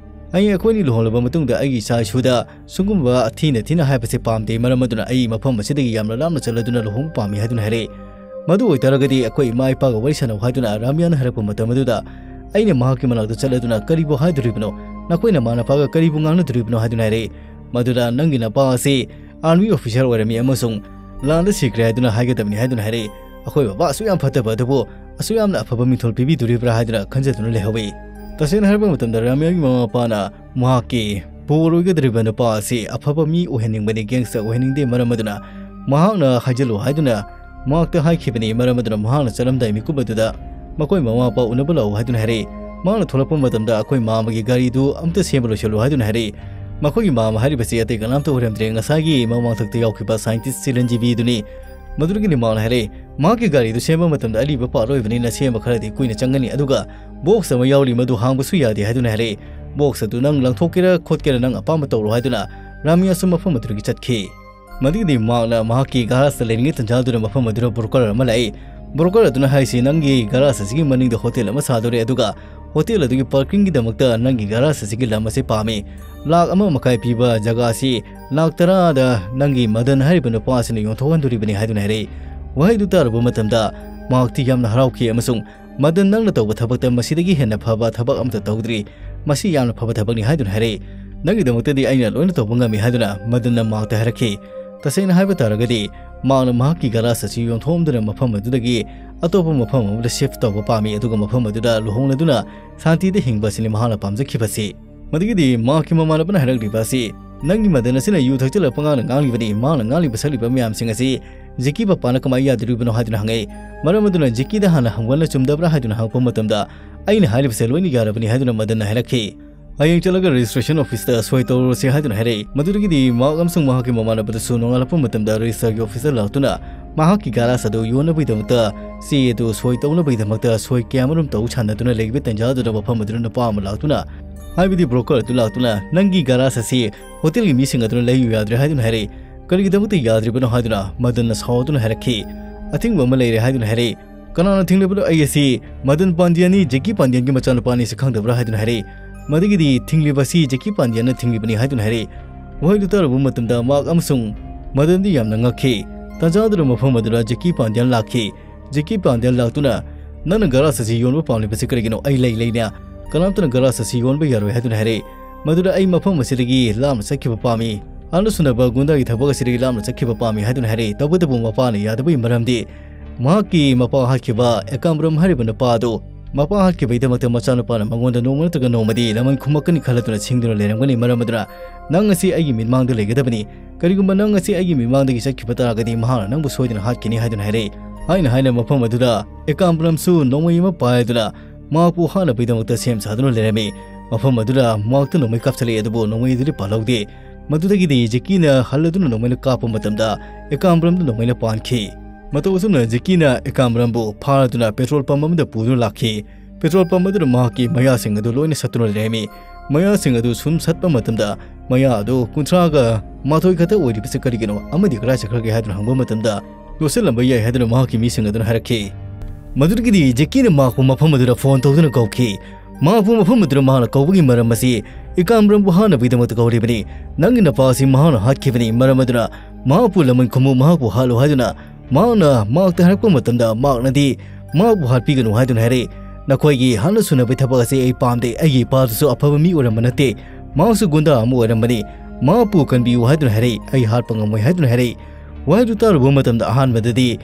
ꯑꯩ ꯑꯩꯈꯣꯏꯅꯤ ꯂꯨꯍꯣꯡꯂꯕ ꯃꯇꯨꯡꯗ ꯑꯩꯒꯤ ꯏꯆꯥ ꯏꯁꯨꯗ ꯁꯨꯒꯨꯝꯕ ꯊꯤꯅ ꯊꯤꯅ ꯍꯥꯏꯕꯁꯤ ꯄꯥꯝꯗꯦ, ꯃꯔꯝ ꯑꯗꯨꯅ ꯑꯩ ꯃꯐꯝ ꯑꯁꯤꯗꯒꯤ ꯌꯥꯝꯅ ꯂꯥꯞꯅ ꯆꯠꯂꯗꯨꯅ ꯂꯨꯍꯣꯡꯕ ꯄꯥꯝꯃꯤ" ꯍꯥꯏꯗꯨꯅ ꯍꯥꯏꯔꯛꯏ꯫ "ꯃꯗꯨ ꯑꯣꯏꯇꯥꯔꯒꯗꯤ ꯑꯩꯈꯣꯏ ꯏꯃꯥ ꯏꯄꯥꯒ ꯋꯥꯔꯤ ꯁꯥꯟꯅꯧ" ꯍꯥꯏꯗꯨꯅ ꯔꯥꯃꯤꯌꯥꯅ ꯍꯥꯏꯔꯛꯄ ꯃꯇꯝ ꯑꯗꯨꯗ, ꯑꯩꯅ ꯃꯍꯥꯛꯀꯤ ꯃꯅꯥꯛꯇ ꯆꯠꯂꯗꯨꯅ "ꯀꯔꯤꯕꯨ ꯍꯥꯏꯗꯣꯔꯤꯕꯅꯣ? ꯅꯈꯣꯏ ꯅꯃꯥ ꯅꯄꯥꯒ ꯀꯔꯤꯕꯨ ꯉꯥꯡꯅꯗꯣꯔꯤꯕꯅꯣ?" ꯍꯥꯏꯗꯨꯅ ꯍꯥꯏꯔꯛꯏ꯫ "ꯃꯗꯨꯗ ꯅꯪꯒꯤ ꯅꯄꯥ ꯑꯁꯤ ꯑꯥꯔꯃꯤ ꯑꯣꯐꯤꯁꯥꯔ ꯑꯣꯏꯔꯝꯃꯤ ꯑꯃꯁꯨꯡ ꯂꯥꯟꯗ ꯁꯤꯈ꯭ꯔꯦ ꯍꯥꯏꯗꯨꯅ ꯍꯥꯏꯒꯗꯕꯅꯤ" ꯍꯥꯏꯗꯨꯅ ꯍꯥꯏꯔꯛꯏ꯫ "ꯑꯩꯈꯣꯏ ꯕꯕꯥ ꯑꯁꯨꯛ ꯌꯥꯝ ꯐꯠꯇꯕ ꯑꯗꯨꯕꯨ ꯑꯁꯨꯛ ꯌꯥꯝꯅ ꯑꯐꯕ ꯃꯤꯡꯊꯣꯜ ꯄꯤꯕꯤꯗꯣꯔꯤꯕ꯭ꯔꯥ?" ꯍꯥꯏꯗꯨꯅ ꯈꯟꯖꯗꯨꯅ ꯂꯩꯍꯧꯏ꯫ ꯇꯁꯦꯡꯅ ꯍꯥꯏꯔꯕ ꯃꯇꯝꯗ, ꯔꯥꯃꯤꯌꯥꯒꯤ ꯃꯃꯥ ꯃꯄꯥꯅ ꯃꯍꯥꯛꯀꯤ ꯕꯣꯔ ꯑꯣꯏꯒꯗꯧꯔꯤꯕ ꯅꯨꯄꯥ ꯑꯁꯤ ꯑꯐꯕ ꯃꯤ ꯑꯣꯏꯍꯟꯅꯤꯡꯕꯅꯤ, ꯒꯦꯡꯁꯇꯔ ꯑꯣꯏꯍꯟꯅꯤꯡꯗꯦ, ꯃꯔꯝ ꯑꯗꯨꯅ ꯃꯍꯥꯛꯅ ꯍꯥꯏꯖꯜꯂꯨ ꯍꯥꯏꯗꯨꯅ ꯃꯍꯥꯛꯇ ꯍꯥꯏꯈꯤꯕꯅꯤ꯫ ꯃꯔꯝ ꯑꯗꯨꯅ ꯃꯍꯥꯛꯅ ꯆꯠꯂꯝꯗꯥꯏ ꯃꯤꯀꯨꯞ ꯑꯗꯨꯗ ꯃꯈꯣꯏ ꯃꯃꯥ ꯃꯄꯥ ꯎꯅꯕ ꯂꯥꯛꯎ ꯍꯥꯏꯗꯨꯅ ꯍꯥꯏꯔꯛꯏ꯫ ꯃꯍꯥꯛꯅ ꯊꯣꯛꯂꯛꯄ ꯃꯇꯝꯗ ꯑꯩꯈꯣꯏ ꯃꯥꯃꯒꯤ ꯒꯥꯔꯤꯗꯨ ꯑꯝꯇ ꯁꯦꯝꯕ ꯂꯣꯏꯁꯤꯜꯂꯨ ꯍꯥꯏꯗꯨꯅ ꯍꯥꯏꯔꯛꯏ꯫ ꯃꯈꯣꯏꯒꯤ ꯃꯥꯃ ꯍꯥꯏꯔꯤꯕꯁꯤ ꯑꯇꯩ ꯀꯅꯥꯝꯇ ꯑꯣꯏꯔꯝꯗ꯭ꯔꯦ, ꯉꯁꯥꯏꯒꯤ ꯃꯃꯥꯡꯊꯛꯇ ꯌꯥꯎꯈꯤꯕ ꯁꯥꯏꯟꯇꯤꯁ ꯆꯤꯔꯟꯖꯤꯕꯤꯗꯨꯅꯤ꯫ ꯃꯗꯨꯗꯒꯤꯗꯤ ꯃꯍꯥꯛꯅ ꯍꯥꯏꯔꯛꯏ, ꯃꯍꯥꯛꯀꯤ ꯒꯥꯔꯤꯗꯨ ꯁꯦꯝꯕ ꯃꯇꯝꯗ ꯑꯔꯤꯕ ꯄꯥꯔꯠ ꯑꯣꯏꯕꯅꯤꯅ ꯁꯦꯝꯕ ꯈꯔꯗꯤ ꯀꯨꯏꯅ ꯆꯪꯒꯅꯤ, ꯑꯗꯨꯒ ꯕꯣꯛꯁ ꯑꯃ ꯌꯥꯎꯔꯤ, ꯃꯗꯨ ꯍꯥꯡꯕꯁꯨ ꯌꯥꯗꯦ ꯍꯥꯏꯗꯨꯅ ꯍꯥꯏꯔꯛꯏ꯫ ꯕꯣꯛꯁ ꯑꯗꯨ ꯅꯪ ꯂꯪꯊꯣꯛꯀꯦꯔꯥ ꯈꯣꯠꯀꯦꯔꯥ ꯅꯪ ꯑꯄꯥꯝꯕ ꯇꯧꯔꯣ ꯍꯥꯏꯗꯨꯅ ꯔꯥꯃꯤꯌꯥꯁꯨ ꯃꯐꯝ ꯑꯗꯨꯗꯒꯤ ꯆꯠꯈꯤ꯫ ꯃꯗꯨꯒꯤꯗꯤ ꯃꯍꯥꯛꯅ ꯃꯍꯥꯛꯀꯤ ꯒꯥꯔꯥꯖꯇ ꯂꯩꯔꯤꯉꯩ ꯇꯟꯖꯥꯗꯨꯗ ꯃꯐꯝ ꯑꯗꯨꯗ ꯕ꯭ꯔꯣꯀꯔ ꯑꯃ ꯂꯥꯛꯏ꯫ ꯕ꯭ꯔꯣꯀꯔ ꯑꯗꯨꯅ ꯍꯥꯏꯔꯤꯁꯤ, "ꯅꯪꯒꯤ ꯒꯥꯔꯥꯖ ꯑꯁꯤꯒꯤ ꯃꯅꯤꯡꯗ ꯍꯣꯇꯦꯜ ꯑꯃ ꯁꯥꯗꯣꯔꯦ, ꯑꯗꯨꯒ ꯍꯣꯇꯦꯜ ꯑꯗꯨꯒꯤ ꯄꯥꯔꯀꯤꯡꯒꯤꯗꯃꯛꯇ ꯅꯪꯒꯤ ꯒꯥꯔꯥꯖ ꯑꯁꯤꯒꯤ ꯂꯝ ꯑꯁꯤ ꯄꯥꯝꯃꯤ, ꯂꯥꯛ ꯑꯃ ꯃꯈꯥꯏ ꯄꯤꯕ ꯖꯒꯥ ꯑꯁꯤ ꯂꯥꯛ ꯇꯔꯥꯗ ꯅꯪꯒꯤ ꯃꯗꯟ ꯍꯥꯏꯔꯤꯕ ꯅꯨꯄꯥ ꯑꯁꯤꯅ ꯌꯣꯟꯊꯣꯛꯍꯟꯗꯣꯔꯤꯕꯅꯤ ꯍꯥꯏꯗꯨꯅ ꯍꯥꯏꯔꯛꯏ꯫ ꯋꯥꯍꯩꯗꯨ ꯇꯥꯔꯨꯕ ꯃꯇꯝꯗ ꯃꯍꯥꯛꯇꯤ ꯌꯥꯝꯅ ꯍꯔꯥꯎꯈꯤ ꯑꯃꯁꯨꯡ "ꯃꯗꯟ, ꯅꯪꯅ ꯇꯧꯕ ꯊꯕꯛꯇ ꯃꯁꯤꯗꯒꯤ ꯍꯦꯟꯅ ꯐꯕ ꯊꯕꯛ ꯑꯃꯠꯇ ꯇꯧꯗ꯭ꯔꯤ꯫ ꯃꯁꯤ ꯌꯥꯝꯅ ꯐꯕ ꯊꯕꯛꯅꯤ" ꯍꯥꯏꯗꯨꯅ ꯍꯥꯏꯔꯛꯏ꯫ "ꯅꯪꯒꯤꯗꯃꯛꯇꯗꯤ ꯑꯩꯅ ꯂꯣꯏꯅ ꯇꯧꯕ ꯉꯝꯃꯤ" ꯍꯥꯏꯗꯨꯅ ꯃꯗꯟꯅ ꯃꯍꯥꯛꯇ ꯍꯥꯏꯔꯛꯈꯤ꯫ ꯇꯁꯦꯡꯅ ꯍꯥꯏꯕ ꯇꯥꯔꯒꯗꯤ, ꯃꯍꯥꯛꯅ ꯃꯍꯥꯛꯀꯤ ꯒꯥꯔꯥꯖ ꯑꯁꯤ ꯌꯣꯟꯊꯣꯛꯂꯝꯗꯨꯅ ꯃꯐꯝ ꯑꯗꯨꯗꯒꯤ ꯑꯇꯣꯞꯄ ꯃꯐꯝ ꯑꯃꯗ ꯁꯤꯐ ꯇꯧꯕ ꯄꯥꯝꯃꯤ, ꯑꯗꯨꯒ ꯃꯐꯝ ꯑꯗꯨꯗ ꯂꯨꯍꯣꯡꯂꯗꯨꯅ ꯁꯥꯟꯇꯤꯗ ꯍꯤꯡꯕ ꯑꯁꯤꯅꯤ ꯃꯍꯥꯛꯅ ꯄꯥꯝꯖꯈꯤꯕꯁꯤ꯫ ꯃꯗꯨꯒꯤꯗꯤ ꯃꯍꯥꯛꯀꯤ ꯃꯃꯥꯟꯅꯕꯅ ꯍꯥꯏꯔꯛꯂꯤꯕ ꯑꯁꯤ, "ꯅꯪꯒꯤ ꯃꯗꯟ ꯑꯁꯤꯅ ꯌꯨ ꯊꯛꯆꯜꯂꯛꯄ ꯉꯥꯡꯅ ꯉꯥꯡꯂꯤꯕꯅꯤ꯫ ꯃꯍꯥꯛꯅ ꯉꯥꯡꯂꯤꯕ ꯁꯛꯂꯤꯕ ꯃꯌꯥꯝꯁꯤꯡ ꯑꯁꯤ ꯖꯦꯀꯤ ꯄꯄꯥꯅ ꯀꯃꯥꯏꯅ ꯌꯥꯗꯣꯔꯤꯕꯅꯣ?" ꯍꯥꯏꯗꯨꯅ ꯍꯪꯉꯛꯏ꯫ ꯃꯔꯝ ꯑꯗꯨꯅ ꯖꯦꯀꯤꯗ ꯍꯥꯟꯅ ꯍꯪꯕꯅ ꯆꯨꯝꯗꯕ꯭ꯔꯥ ꯍꯥꯏꯗꯨꯅ ꯍꯪꯉꯛꯄ ꯃꯇꯝꯗ, "ꯑꯩꯅ ꯍꯥꯏꯔꯤꯕꯁꯦ ꯂꯣꯏꯅ ꯌꯥꯔꯕꯅꯤ" ꯍꯥꯏꯗꯨꯅ ꯃꯗꯟꯅ ꯍꯥꯏꯔꯛꯈꯤ꯫ "ꯍꯌꯦꯡ ꯆꯠꯂꯒ ꯔꯦꯖꯤꯁꯇ꯭ꯔꯦꯁꯟ ꯑꯣꯐꯤꯁꯇ ꯁꯣꯏ ꯇꯧꯔꯨꯔꯁꯤ" ꯍꯥꯏꯗꯨꯅ ꯍꯥꯏꯔꯛꯏ꯫ ꯃꯗꯨꯗꯒꯤꯗꯤ ꯃꯍꯥꯛ ꯑꯃꯁꯨꯡ ꯃꯍꯥꯛꯀꯤ ꯃꯃꯥꯟꯅꯕꯗꯁꯨ ꯅꯣꯡꯉꯥꯜꯂꯛꯄ ꯃꯇꯝꯗ ꯔꯦꯖꯤꯁꯇꯔꯒꯤ ꯑꯣꯐꯤꯁꯇ ꯂꯥꯛꯇꯨꯅ ꯃꯍꯥꯛꯀꯤ ꯒꯥꯔꯥꯖ ꯑꯗꯨ ꯌꯣꯟꯅꯕꯒꯤꯗꯃꯛꯇ ꯆꯦ ꯑꯗꯨ ꯁꯣꯏ ꯇꯧꯅꯕꯒꯤꯗꯃꯛꯇ ꯁꯣꯏ ꯀꯌꯥꯃꯔꯨꯝ ꯇꯧ ꯁꯥꯟꯅꯗꯨꯅ ꯂꯩꯕ ꯇꯟꯖꯥ ꯑꯗꯨꯗ ꯃꯐꯝ ꯑꯗꯨꯗ ꯅꯨꯄꯥ ꯑꯃ ꯂꯥꯛꯇꯨꯅ, ꯍꯥꯏꯕꯗꯤ ꯕ꯭ꯔꯣꯀꯔ ꯑꯗꯨ ꯂꯥꯛꯇꯨꯅ, "ꯅꯪꯒꯤ ꯒꯥꯔꯥꯖ ꯑꯁꯤ ꯍꯣꯇꯦꯜꯒꯤ ꯃꯤꯁꯤꯡ ꯑꯗꯨꯅ ꯂꯩꯌꯨ ꯌꯥꯗ꯭ꯔꯦ" ꯍꯥꯏꯗꯨꯅ ꯍꯥꯏꯔꯛꯏ꯫ "ꯀꯔꯤꯒꯤꯗꯃꯛꯇ ꯌꯥꯗ꯭ꯔꯤꯕꯅꯣ?" ꯍꯥꯏꯗꯨꯅ ꯃꯗꯟꯅ ꯁꯥꯎꯗꯨꯅ ꯍꯥꯏꯔꯛꯈꯤ꯫ "ꯑꯊꯤꯡꯕ ꯑꯃ ꯂꯩꯔꯦ" ꯍꯥꯏꯗꯨꯅ ꯍꯥꯏꯔꯛꯏ꯫ "ꯀꯅꯥꯅ ꯊꯤꯡꯂꯤꯕꯅꯣ? ꯑꯩ ꯑꯁꯤ ꯃꯗꯟ ꯄꯥꯟꯗ꯭ꯌꯥꯅꯤ, ꯖꯦꯀꯤ ꯄꯥꯟꯗ꯭ꯌꯥꯟꯒꯤ ꯃꯆꯥꯅꯨꯄꯥꯅꯤ, ꯁꯤ ꯈꯪꯗꯕ꯭ꯔꯥ?" ꯍꯥꯏꯗꯨꯅ ꯍꯥꯏꯔꯛꯏ꯫ ꯃꯗꯨꯒꯤꯗꯤ ꯊꯤꯡꯂꯤꯕ ꯑꯁꯤ ꯖꯦꯀꯤ ꯄꯥꯟꯗ꯭ꯌꯥꯟꯅ ꯊꯤꯡꯂꯤꯕꯅꯤ ꯍꯥꯏꯗꯨꯅ ꯍꯥꯏꯔꯛꯏ꯫ ꯋꯥꯍꯩꯗꯨ ꯇꯥꯔꯨꯕ ꯃꯇꯝꯗ ꯃꯍꯥꯛ ꯑꯃꯁꯨꯡ ꯃꯗꯟꯗꯤ ꯌꯥꯝꯅ ꯉꯛꯈꯤ꯫ ꯇꯥꯟꯖꯥꯗꯨꯗ ꯃꯐꯝ ꯑꯗꯨꯗ ꯖꯦꯀꯤ ꯄꯥꯟꯗ꯭ꯌꯥꯟ ꯂꯥꯛꯈꯤ꯫ ꯖꯦꯀꯤ ꯄꯥꯟꯗ꯭ꯌꯥꯟ ꯂꯥꯛꯇꯨꯅ, "ꯅꯪꯅ ꯒꯥꯔꯥꯖ ꯑꯁꯤ ꯌꯣꯟꯕ ꯄꯥꯝꯂꯤꯕꯁꯤ ꯀꯔꯤꯒꯤꯅꯣ? ꯑꯩ ꯂꯩ ꯂꯩꯅ ꯀꯅꯥꯝꯇꯅ ꯒꯥꯔꯥꯖ ꯑꯁꯤ ꯌꯣꯟꯕ ꯌꯥꯔꯣꯏ" ꯍꯥꯏꯗꯨꯅ ꯍꯥꯏꯔꯛꯏ꯫ "ꯃꯗꯨꯗ ꯑꯩ ꯃꯐꯝ ꯑꯁꯤꯗꯒꯤ ꯂꯥꯞꯅ ꯆꯠꯈꯤꯕ ꯄꯥꯝꯃꯤ꯫ ꯍꯥꯟꯅ ꯁꯨꯅꯕ ꯒꯨꯟꯗꯥꯒꯤ ꯊꯕꯛ ꯑꯁꯤꯗꯒꯤ ꯂꯥꯞꯅ ꯆꯠꯈꯤꯕ ꯄꯥꯝꯃꯤ" ꯍꯥꯏꯗꯨꯅ ꯍꯥꯏꯔꯛꯏ꯫ ꯇꯧꯕꯇꯕꯨ ꯃꯄꯥꯅ ꯌꯥꯗꯕꯒꯤ ꯃꯔꯝꯗꯤ ꯃꯍꯥꯛꯀꯤ ꯃꯄꯥ ꯍꯥꯠꯈꯤꯕ ꯑꯦꯀꯥꯝꯕ꯭ꯔꯝ ꯍꯥꯏꯔꯤꯕ ꯅꯨꯄꯥ ꯑꯗꯨ, ꯃꯄꯥ ꯍꯥꯠꯈꯤꯕꯒꯤꯗꯃꯛꯇ ꯃꯆꯥꯅꯨꯄꯥꯅ ꯃꯉꯣꯟꯗ ꯅꯣꯡꯃ ꯅꯠꯇ꯭ꯔꯒ ꯅꯣꯡꯃꯗꯤ ꯂꯃꯟ ꯈꯨꯝꯃꯛꯀꯅꯤ ꯈꯜꯂꯗꯨꯅ ꯁꯤꯡꯗꯨꯅ ꯂꯩꯔꯝꯒꯅꯤ꯫ ꯃꯔꯝ ꯑꯗꯨꯅ ꯅꯪ ꯑꯁꯤ ꯑꯩꯒꯤ ꯃꯤꯠꯃꯥꯡꯗ ꯂꯩꯒꯗꯕꯅꯤ꯫ ꯀꯔꯤꯒꯨꯝꯕ ꯅꯪ ꯑꯁꯤ ꯑꯩꯒꯤ ꯃꯤꯠꯃꯥꯡꯗꯒꯤ ꯆꯠꯈꯤꯕ ꯇꯥꯔꯒꯗꯤ ꯃꯍꯥꯛꯅ ꯅꯪꯕꯨ ꯁꯣꯏꯗꯅ ꯍꯥꯠꯈꯤꯅꯤ ꯍꯥꯏꯗꯨꯅ ꯍꯥꯏꯔꯛꯏ꯫ ꯍꯥꯏꯅ ꯍꯥꯏꯅ ꯃꯐꯝ ꯑꯗꯨꯗ ꯑꯦꯀꯥꯝꯕ꯭ꯔꯝꯁꯨ ꯅꯣꯡꯃꯩ ꯑꯃ ꯄꯥꯏꯗꯨꯅ ꯃꯍꯥꯛꯄꯨ ꯍꯥꯠꯅꯕꯒꯤꯗꯃꯛꯇ ꯁꯦꯝ ꯁꯥꯗꯨꯅ ꯂꯩꯔꯝꯃꯤ꯫ ꯃꯐꯝ ꯑꯗꯨꯗ ꯃꯍꯥꯛꯇ ꯅꯣꯡꯃꯩ ꯀꯥꯞꯁꯤꯜꯂꯛꯏ, ꯑꯗꯨꯕꯨ ꯅꯣꯡꯃꯩ ꯑꯗꯨꯗꯤ ꯄꯥꯜꯍꯧꯗꯦ꯫ ꯃꯗꯨꯗꯒꯤꯗꯤ ꯖꯦꯀꯤꯅ ꯍꯜꯂꯗꯨꯅ ꯅꯣꯡꯃꯩꯅ ꯀꯥꯞꯄ ꯃꯇꯝꯗ ꯑꯦꯀꯥꯝꯕ꯭ꯔꯝꯗ ꯅꯣꯡꯃꯩꯅ ꯄꯥꯟꯈꯤ꯫ ꯃꯇꯧ ꯑꯁꯨꯝꯅ ꯖꯦꯀꯤꯅ ꯑꯦꯀꯥꯝꯕ꯭ꯔꯝꯕꯨ ꯐꯥꯔꯗꯨꯅ ꯄꯦꯇ꯭ꯔꯣꯜ ꯄꯝ ꯑꯃꯗ ꯄꯨꯗꯨꯅ ꯂꯥꯛꯈꯤ꯫ ꯄꯦꯇ꯭ꯔꯣꯜ ꯄꯝ ꯑꯗꯨꯗ ꯃꯍꯥꯛꯀꯤ ꯃꯌꯥꯁꯤꯡ ꯑꯗꯨ ꯂꯣꯏꯅ ꯁꯠꯇꯨꯅ ꯂꯩꯔꯝꯃꯤ꯫ ꯃꯌꯥꯁꯤꯡ ꯑꯗꯨ ꯁꯨꯝ ꯁꯠꯄ ꯃꯇꯝꯗ ꯃꯌꯥ ꯑꯗꯨ ꯀꯨꯟꯊ꯭ꯔꯥꯒ ꯃꯥꯊꯣꯏ ꯈꯛꯇ ꯑꯣꯏꯔꯤꯕꯁꯤ ꯀꯔꯤꯒꯤꯅꯣ ꯑꯃꯗꯤ ꯀꯗꯥꯏ ꯆꯠꯈ꯭ꯔꯒꯦ ꯍꯥꯏꯗꯨꯅ ꯍꯪꯕ ꯃꯇꯝꯗ, ꯂꯣꯠꯁꯤꯜꯂꯝꯕ ꯌꯥꯏ ꯍꯥꯏꯗꯨꯅ ꯃꯍꯥꯛꯀꯤ ꯃꯤꯁꯤꯡ ꯑꯗꯨꯅ ꯍꯥꯏꯔꯛꯈꯤ꯫ ꯃꯗꯨꯗꯒꯤꯗꯤ ꯖꯦꯀꯤꯅ ꯃꯍꯥꯛꯄꯨ ꯃꯐꯝ ꯑꯗꯨꯗ ꯐꯣꯟ ꯇꯧꯗꯨꯅ ꯀꯧꯈꯤ꯫ ꯃꯍꯥꯛꯄꯨ ꯃꯐꯝ ꯑꯗꯨꯗ ꯃꯍꯥꯛꯅ ꯀꯧꯕꯒꯤ ꯃꯔꯝ ꯑꯁꯤ ꯏꯀꯥꯝꯕ꯭ꯔꯝꯕꯨ ꯍꯥꯠꯅꯕꯒꯤꯗꯃꯛꯇ ꯀꯧꯔꯤꯕꯅꯤ꯫ ꯅꯪꯒꯤ ꯅꯄꯥ ꯑꯁꯤ ꯃꯍꯥꯛꯅ ꯍꯥꯠꯈꯤꯕꯅꯤ, ꯃꯔꯝ ꯑꯗꯨꯅ ꯃꯍꯥꯛꯄꯨ ꯂꯃꯟ ꯈꯨꯝꯃꯨ, ꯃꯍꯥꯛꯄꯨ ꯍꯥꯠꯂꯨ ꯍꯥꯏꯗꯨꯅ ꯃꯍꯥꯛꯅ ꯃꯍꯥꯛꯇ ꯍꯥꯏꯔꯛꯄ ꯃꯇꯝꯗ, ꯃꯍꯥꯛꯅꯗꯤ ꯃꯍꯥꯛꯄꯨ ꯍꯥꯠꯄꯤꯒꯅꯨ ꯍꯥꯏꯗꯨꯅ ꯍꯥꯏꯔꯛꯏ꯫ "ꯅꯈꯣꯏꯒꯤ ꯍꯥꯠꯅ ꯁꯨꯅꯕꯒꯤ ꯊꯕꯛ ꯑꯁꯤ ꯑꯩ ꯄꯥꯝꯗꯦ꯫ ꯑꯩꯒꯤ ꯏꯄꯥꯗꯨꯁꯨ ꯑꯐꯕ ꯃꯤ ꯑꯣꯏꯔꯝꯕ ꯅꯠꯇꯦ, ꯃꯍꯥꯛꯁꯨ ꯒꯨꯟꯗꯥ ꯑꯃ ꯑꯣꯏꯔꯝꯕꯅꯤ꯫ ꯃꯍꯥꯛꯄꯨ ꯀꯟꯕꯤꯌꯨ" ꯍꯥꯏꯗꯨꯅ ꯍꯥꯏꯔꯛꯏ꯫ "ꯑꯩ ꯍꯥꯠꯄ ꯉꯝꯃꯣꯏ" ꯍꯥꯏꯗꯨꯅ ꯍꯥꯏꯔꯛꯏ꯫ ꯋꯥꯍꯩꯗꯨ ꯇꯥꯔꯨꯕ ꯃꯇꯝꯗ ꯑꯍꯥꯟꯕꯗꯗꯤ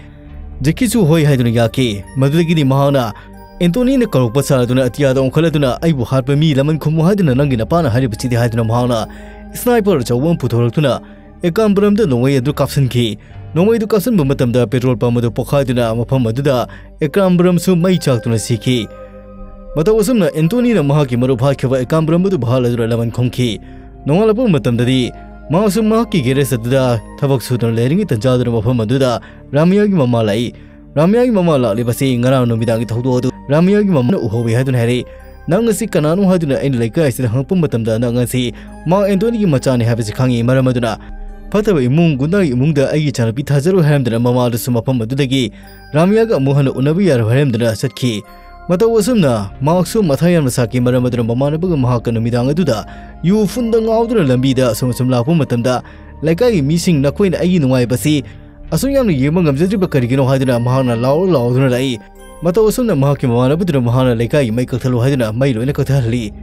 ꯖꯦꯀꯤꯁꯨ ꯍꯣꯏ ꯍꯥꯏꯗꯨꯅ ꯌꯥꯈꯤ꯫ ꯃꯗꯨꯗꯒꯤꯗꯤ ꯃꯍꯥꯛꯅ ꯑꯦꯟꯇꯣꯅꯤꯅ ꯀꯧꯔꯛꯄ ꯁꯥꯔꯗꯨꯅ ꯑꯇꯤꯌꯥꯗ ꯑꯣꯟꯈꯠꯂꯗꯨꯅ, "ꯑꯩꯕꯨ ꯍꯥꯠꯄ ꯃꯤ ꯂꯃꯟ ꯈꯨꯝꯃꯨ ꯍꯥꯏꯗꯨꯅ ꯅꯪꯒꯤ ꯅꯄꯥꯅ ꯍꯥꯏꯔꯤꯕꯁꯤꯗꯤ" ꯍꯥꯏꯗꯨꯅ ꯃꯍꯥꯛꯅ ꯁ꯭ꯅꯥꯏꯄꯔ ꯑꯆꯧꯕ ꯑꯃ ꯄꯨꯊꯣꯔꯛꯇꯨꯅ ꯑꯦꯀꯥꯝꯕꯔꯝꯗ ꯅꯣꯡꯃꯩ ꯑꯗꯨ ꯀꯥꯞꯁꯤꯟꯈꯤ꯫ ꯅꯣꯡꯃꯩꯗꯨ ꯀꯥꯞꯁꯤꯟꯕ ꯃꯇꯝꯗ ꯄꯦꯇ꯭ꯔꯣꯜ ꯄꯝ ꯑꯗꯨ ꯄꯣꯈꯥꯏꯗꯨꯅ ꯃꯐꯝ ꯑꯗꯨꯗ ꯑꯦꯀꯥꯝꯕꯔꯝꯁꯨ ꯃꯩ ꯆꯥꯛꯇꯨꯅ ꯁꯤꯈꯤ꯫ ꯃꯇꯧ ꯑꯁꯨꯝꯅ ꯑꯦꯟꯇꯣꯅꯤꯅ ꯃꯍꯥꯛꯀꯤ ꯃꯔꯨꯞ ꯍꯥꯠꯈꯤꯕ ꯑꯦꯀꯥꯝꯕꯔꯝ ꯑꯗꯨꯕꯨ ꯍꯥꯠꯂꯗꯨꯅ ꯂꯃꯟ ꯈꯨꯝꯈꯤ꯫ ꯅꯣꯡꯉꯥꯜꯂꯛꯄ ꯃꯇꯝꯗꯗꯤ ꯃꯍꯥꯛꯁꯨ ꯃꯍꯥꯛꯀꯤ ꯒꯦꯔꯦꯖ ꯑꯗꯨꯗ ꯊꯕꯛ ꯁꯨꯗꯨꯅ ꯂꯩꯔꯤꯉꯩ ꯇꯟꯖꯥꯗꯨꯅ ꯃꯐꯝ ꯑꯗꯨꯗ ꯔꯥꯃꯤꯌꯥꯒꯤ ꯃꯃꯥ ꯂꯥꯛꯏ꯫ ꯔꯥꯃꯤꯌꯥꯒꯤ ꯃꯃꯥ ꯂꯥꯛꯂꯤꯕꯁꯤ ꯉꯔꯥꯡ ꯅꯨꯃꯤꯗꯥꯡꯒꯤ ꯊꯧꯗꯣꯛ ꯑꯗꯨ ꯔꯥꯃꯤꯌꯥꯒꯤ ꯃꯃꯥꯅ ꯎꯍꯧꯏ ꯍꯥꯏꯗꯨꯅ ꯍꯥꯏꯔꯛꯏ꯫ "ꯅꯪ ꯑꯁꯤ ꯀꯅꯥꯅꯣ?" ꯍꯥꯏꯗꯨꯅ ꯑꯩꯅ ꯂꯩꯀꯥꯏ ꯑꯁꯤꯗ ꯍꯪꯉꯛꯄ ꯃꯇꯝꯗ, "ꯅꯪ ꯑꯁꯤ ꯃꯥ ꯑꯦꯟꯇꯣꯅꯤꯒꯤ ꯃꯆꯥꯅꯤ" ꯍꯥꯏꯕꯁꯤ ꯈꯪꯉꯤ꯫ ꯃꯔꯝ ꯑꯗꯨꯅ ꯐꯠꯇꯕ ꯏꯃꯨꯡ, ꯒꯨꯟꯗꯥꯒꯤ ꯏꯃꯨꯡꯗ ꯑꯩꯒꯤ ꯏꯆꯥꯅꯨꯄꯤ ꯊꯥꯖꯔꯣꯏ ꯍꯥꯏꯔꯝꯗꯅ ꯃꯃꯥꯗꯨꯁꯨ ꯃꯐꯝ ꯑꯗꯨꯗꯒꯤ ꯔꯥꯃꯤꯌꯥꯒ ꯑꯃꯨꯛ ꯍꯟꯅ ꯎꯅꯕ ꯌꯥꯔꯣꯏ ꯍꯥꯏꯔꯝꯗꯅ ꯆꯠꯈꯤ꯫ ꯃꯇꯧ ꯑꯁꯨꯝꯅ ꯃꯍꯥꯛꯁꯨ ꯃꯊꯥ ꯌꯥꯝꯅ ꯁꯥꯈꯤ꯫ ꯃꯔꯝ ꯑꯗꯨꯅ ꯃꯃꯥꯟꯅꯕꯒ ꯃꯍꯥꯛꯀ ꯅꯨꯃꯤꯗꯥꯡ ꯑꯗꯨꯗ ꯌꯨ ꯐꯨꯟꯗ ꯉꯥꯎꯗꯨꯅ ꯂꯝꯕꯤꯗ ꯑꯁꯨꯝ ꯑꯁꯨꯝ ꯂꯥꯛꯄ ꯃꯇꯝꯗ, ꯂꯩꯀꯥꯏꯒꯤ ꯃꯤꯁꯤꯡ, "ꯅꯈꯣꯏꯅ ꯑꯩꯒꯤ ꯅꯨꯡꯉꯥꯏꯕꯁꯤ ꯑꯁꯨꯛ ꯌꯥꯝꯅ ꯌꯦꯡꯕ ꯉꯝꯖꯗ꯭ꯔꯤꯕ ꯀꯔꯤꯒꯤꯅꯣ?" ꯍꯥꯏꯗꯨꯅ ꯃꯍꯥꯛꯅ ꯂꯥꯎꯔ ꯂꯥꯎꯗꯨꯅ ꯂꯥꯛꯏ꯫ ꯃꯇꯧ ꯑꯁꯨꯝꯅ ꯃꯍꯥꯛꯀꯤ ꯃꯃꯥꯟꯅꯕꯗꯨꯅ ꯃꯍꯥꯛꯅ ꯂꯩꯀꯥꯏꯒꯤ ꯃꯩ ꯀꯛꯊꯠꯂꯨ ꯍꯥꯏꯗꯨꯅ ꯃꯩ ꯂꯣꯏꯅ ꯀꯛꯊꯍꯜꯂꯤ꯫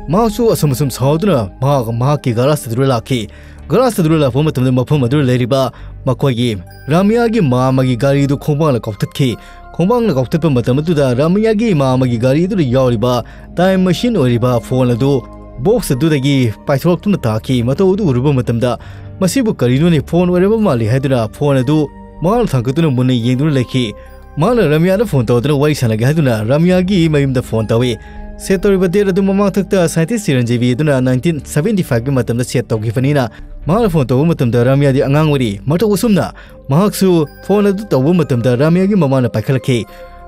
ꯃꯍꯥꯛꯁꯨ ꯑꯁꯨꯝ ꯑꯁꯨꯝ ꯁꯥꯎꯗꯨꯅ ꯃꯍꯥꯛ ꯃꯍꯥꯛꯀꯤ ꯒꯥꯔꯥꯖ ꯑꯗꯨꯗ ꯂꯥꯛꯈꯤ꯫ ꯒꯥꯔꯥꯖ ꯑꯗꯨꯗ ꯂꯥꯛꯄ ꯃꯇꯝꯗ ꯃꯐꯝ ꯑꯗꯨꯗ ꯂꯩꯔꯤꯕ ꯃꯈꯣꯏꯒꯤ ꯔꯥꯃꯤꯌꯥꯒꯤ ꯃꯃꯥ ꯑꯃꯒꯤ ꯒꯥꯔꯤꯗꯨ ꯈꯣꯡꯕꯥꯡꯅ ꯀꯥꯎꯊꯠꯈꯤ꯫ ꯈꯣꯡꯕꯥꯡꯅ ꯀꯥꯎꯊꯠꯄ ꯃꯇꯝ ꯑꯗꯨꯗ ꯔꯥꯃꯤꯌꯥꯒꯤ ꯏꯃꯥ ꯑꯃꯒꯤ ꯒꯥꯔꯤ ꯑꯗꯨꯗ ꯌꯥꯎꯔꯤꯕ ꯇꯥꯏꯝ ꯃꯦꯁꯤꯟ ꯑꯣꯏꯔꯤꯕ ꯐꯣꯟ ꯑꯗꯨ ꯕꯣꯛꯁ ꯑꯗꯨꯗꯒꯤ ꯄꯥꯏꯊꯣꯔꯛꯇꯨꯅ ꯇꯥꯈꯤ꯫ ꯃꯇꯧ ꯑꯗꯨ ꯎꯔꯨꯕ ꯃꯇꯝꯗ, "ꯃꯁꯤꯕꯨ ꯀꯔꯤꯅꯣꯅꯦ? ꯐꯣꯟ ꯑꯣꯏꯔꯕ ꯃꯥꯜꯂꯤ" ꯍꯥꯏꯗꯨꯅ ꯐꯣꯟ ꯑꯗꯨ ꯃꯍꯥꯛꯅ ꯊꯥꯡꯒꯠꯇꯨꯅ ꯃꯨꯟꯅ ꯌꯦꯡꯗꯨꯅ ꯂꯩꯈꯤ꯫ ꯃꯍꯥꯛꯅ ꯔꯥꯃꯤꯌꯥꯗ ꯐꯣꯟ ꯇꯧꯗꯨꯅ ꯋꯥꯔꯤ ꯁꯥꯟꯅꯒꯦ ꯍꯥꯏꯗꯨꯅ ꯔꯥꯃꯤꯌꯥꯒꯤ ꯃꯌꯨꯝꯗ ꯐꯣꯟ ꯇꯧꯏ꯫ ꯁꯦꯠ ꯇꯧꯔꯤꯕ ꯗꯦꯠ ꯑꯗꯨ ꯃꯃꯥꯡꯊꯛꯇ ꯁꯥꯏꯟꯇꯤꯁ ꯆꯤꯔꯟꯖꯤꯕꯤ ꯑꯗꯨꯅ ꯅꯥꯏꯟꯇꯤꯟ ꯁꯚꯦꯟꯇꯤ ꯐꯥꯏꯚꯀꯤ ꯃꯇꯝꯗ ꯁꯦꯠ ꯇꯧꯈꯤꯕꯅꯤꯅ, ꯃꯍꯥꯛꯅ ꯐꯣꯟ ꯇꯧꯕ ꯃꯇꯝꯗ ꯔꯥꯃꯤꯌꯥꯗꯤ ꯑꯉꯥꯡ ꯑꯣꯏꯔꯤ꯫ ꯃꯇꯧ ꯑꯁꯨꯝꯅ ꯃꯍꯥꯛꯁꯨ ꯐꯣꯟ ꯑꯗꯨ ꯇꯧꯕ ꯃꯇꯝꯗ ꯔꯥꯃꯤꯌꯥꯒꯤ ꯃꯃꯥꯅ ꯄꯥꯏꯈꯠꯂꯛꯈꯤ꯫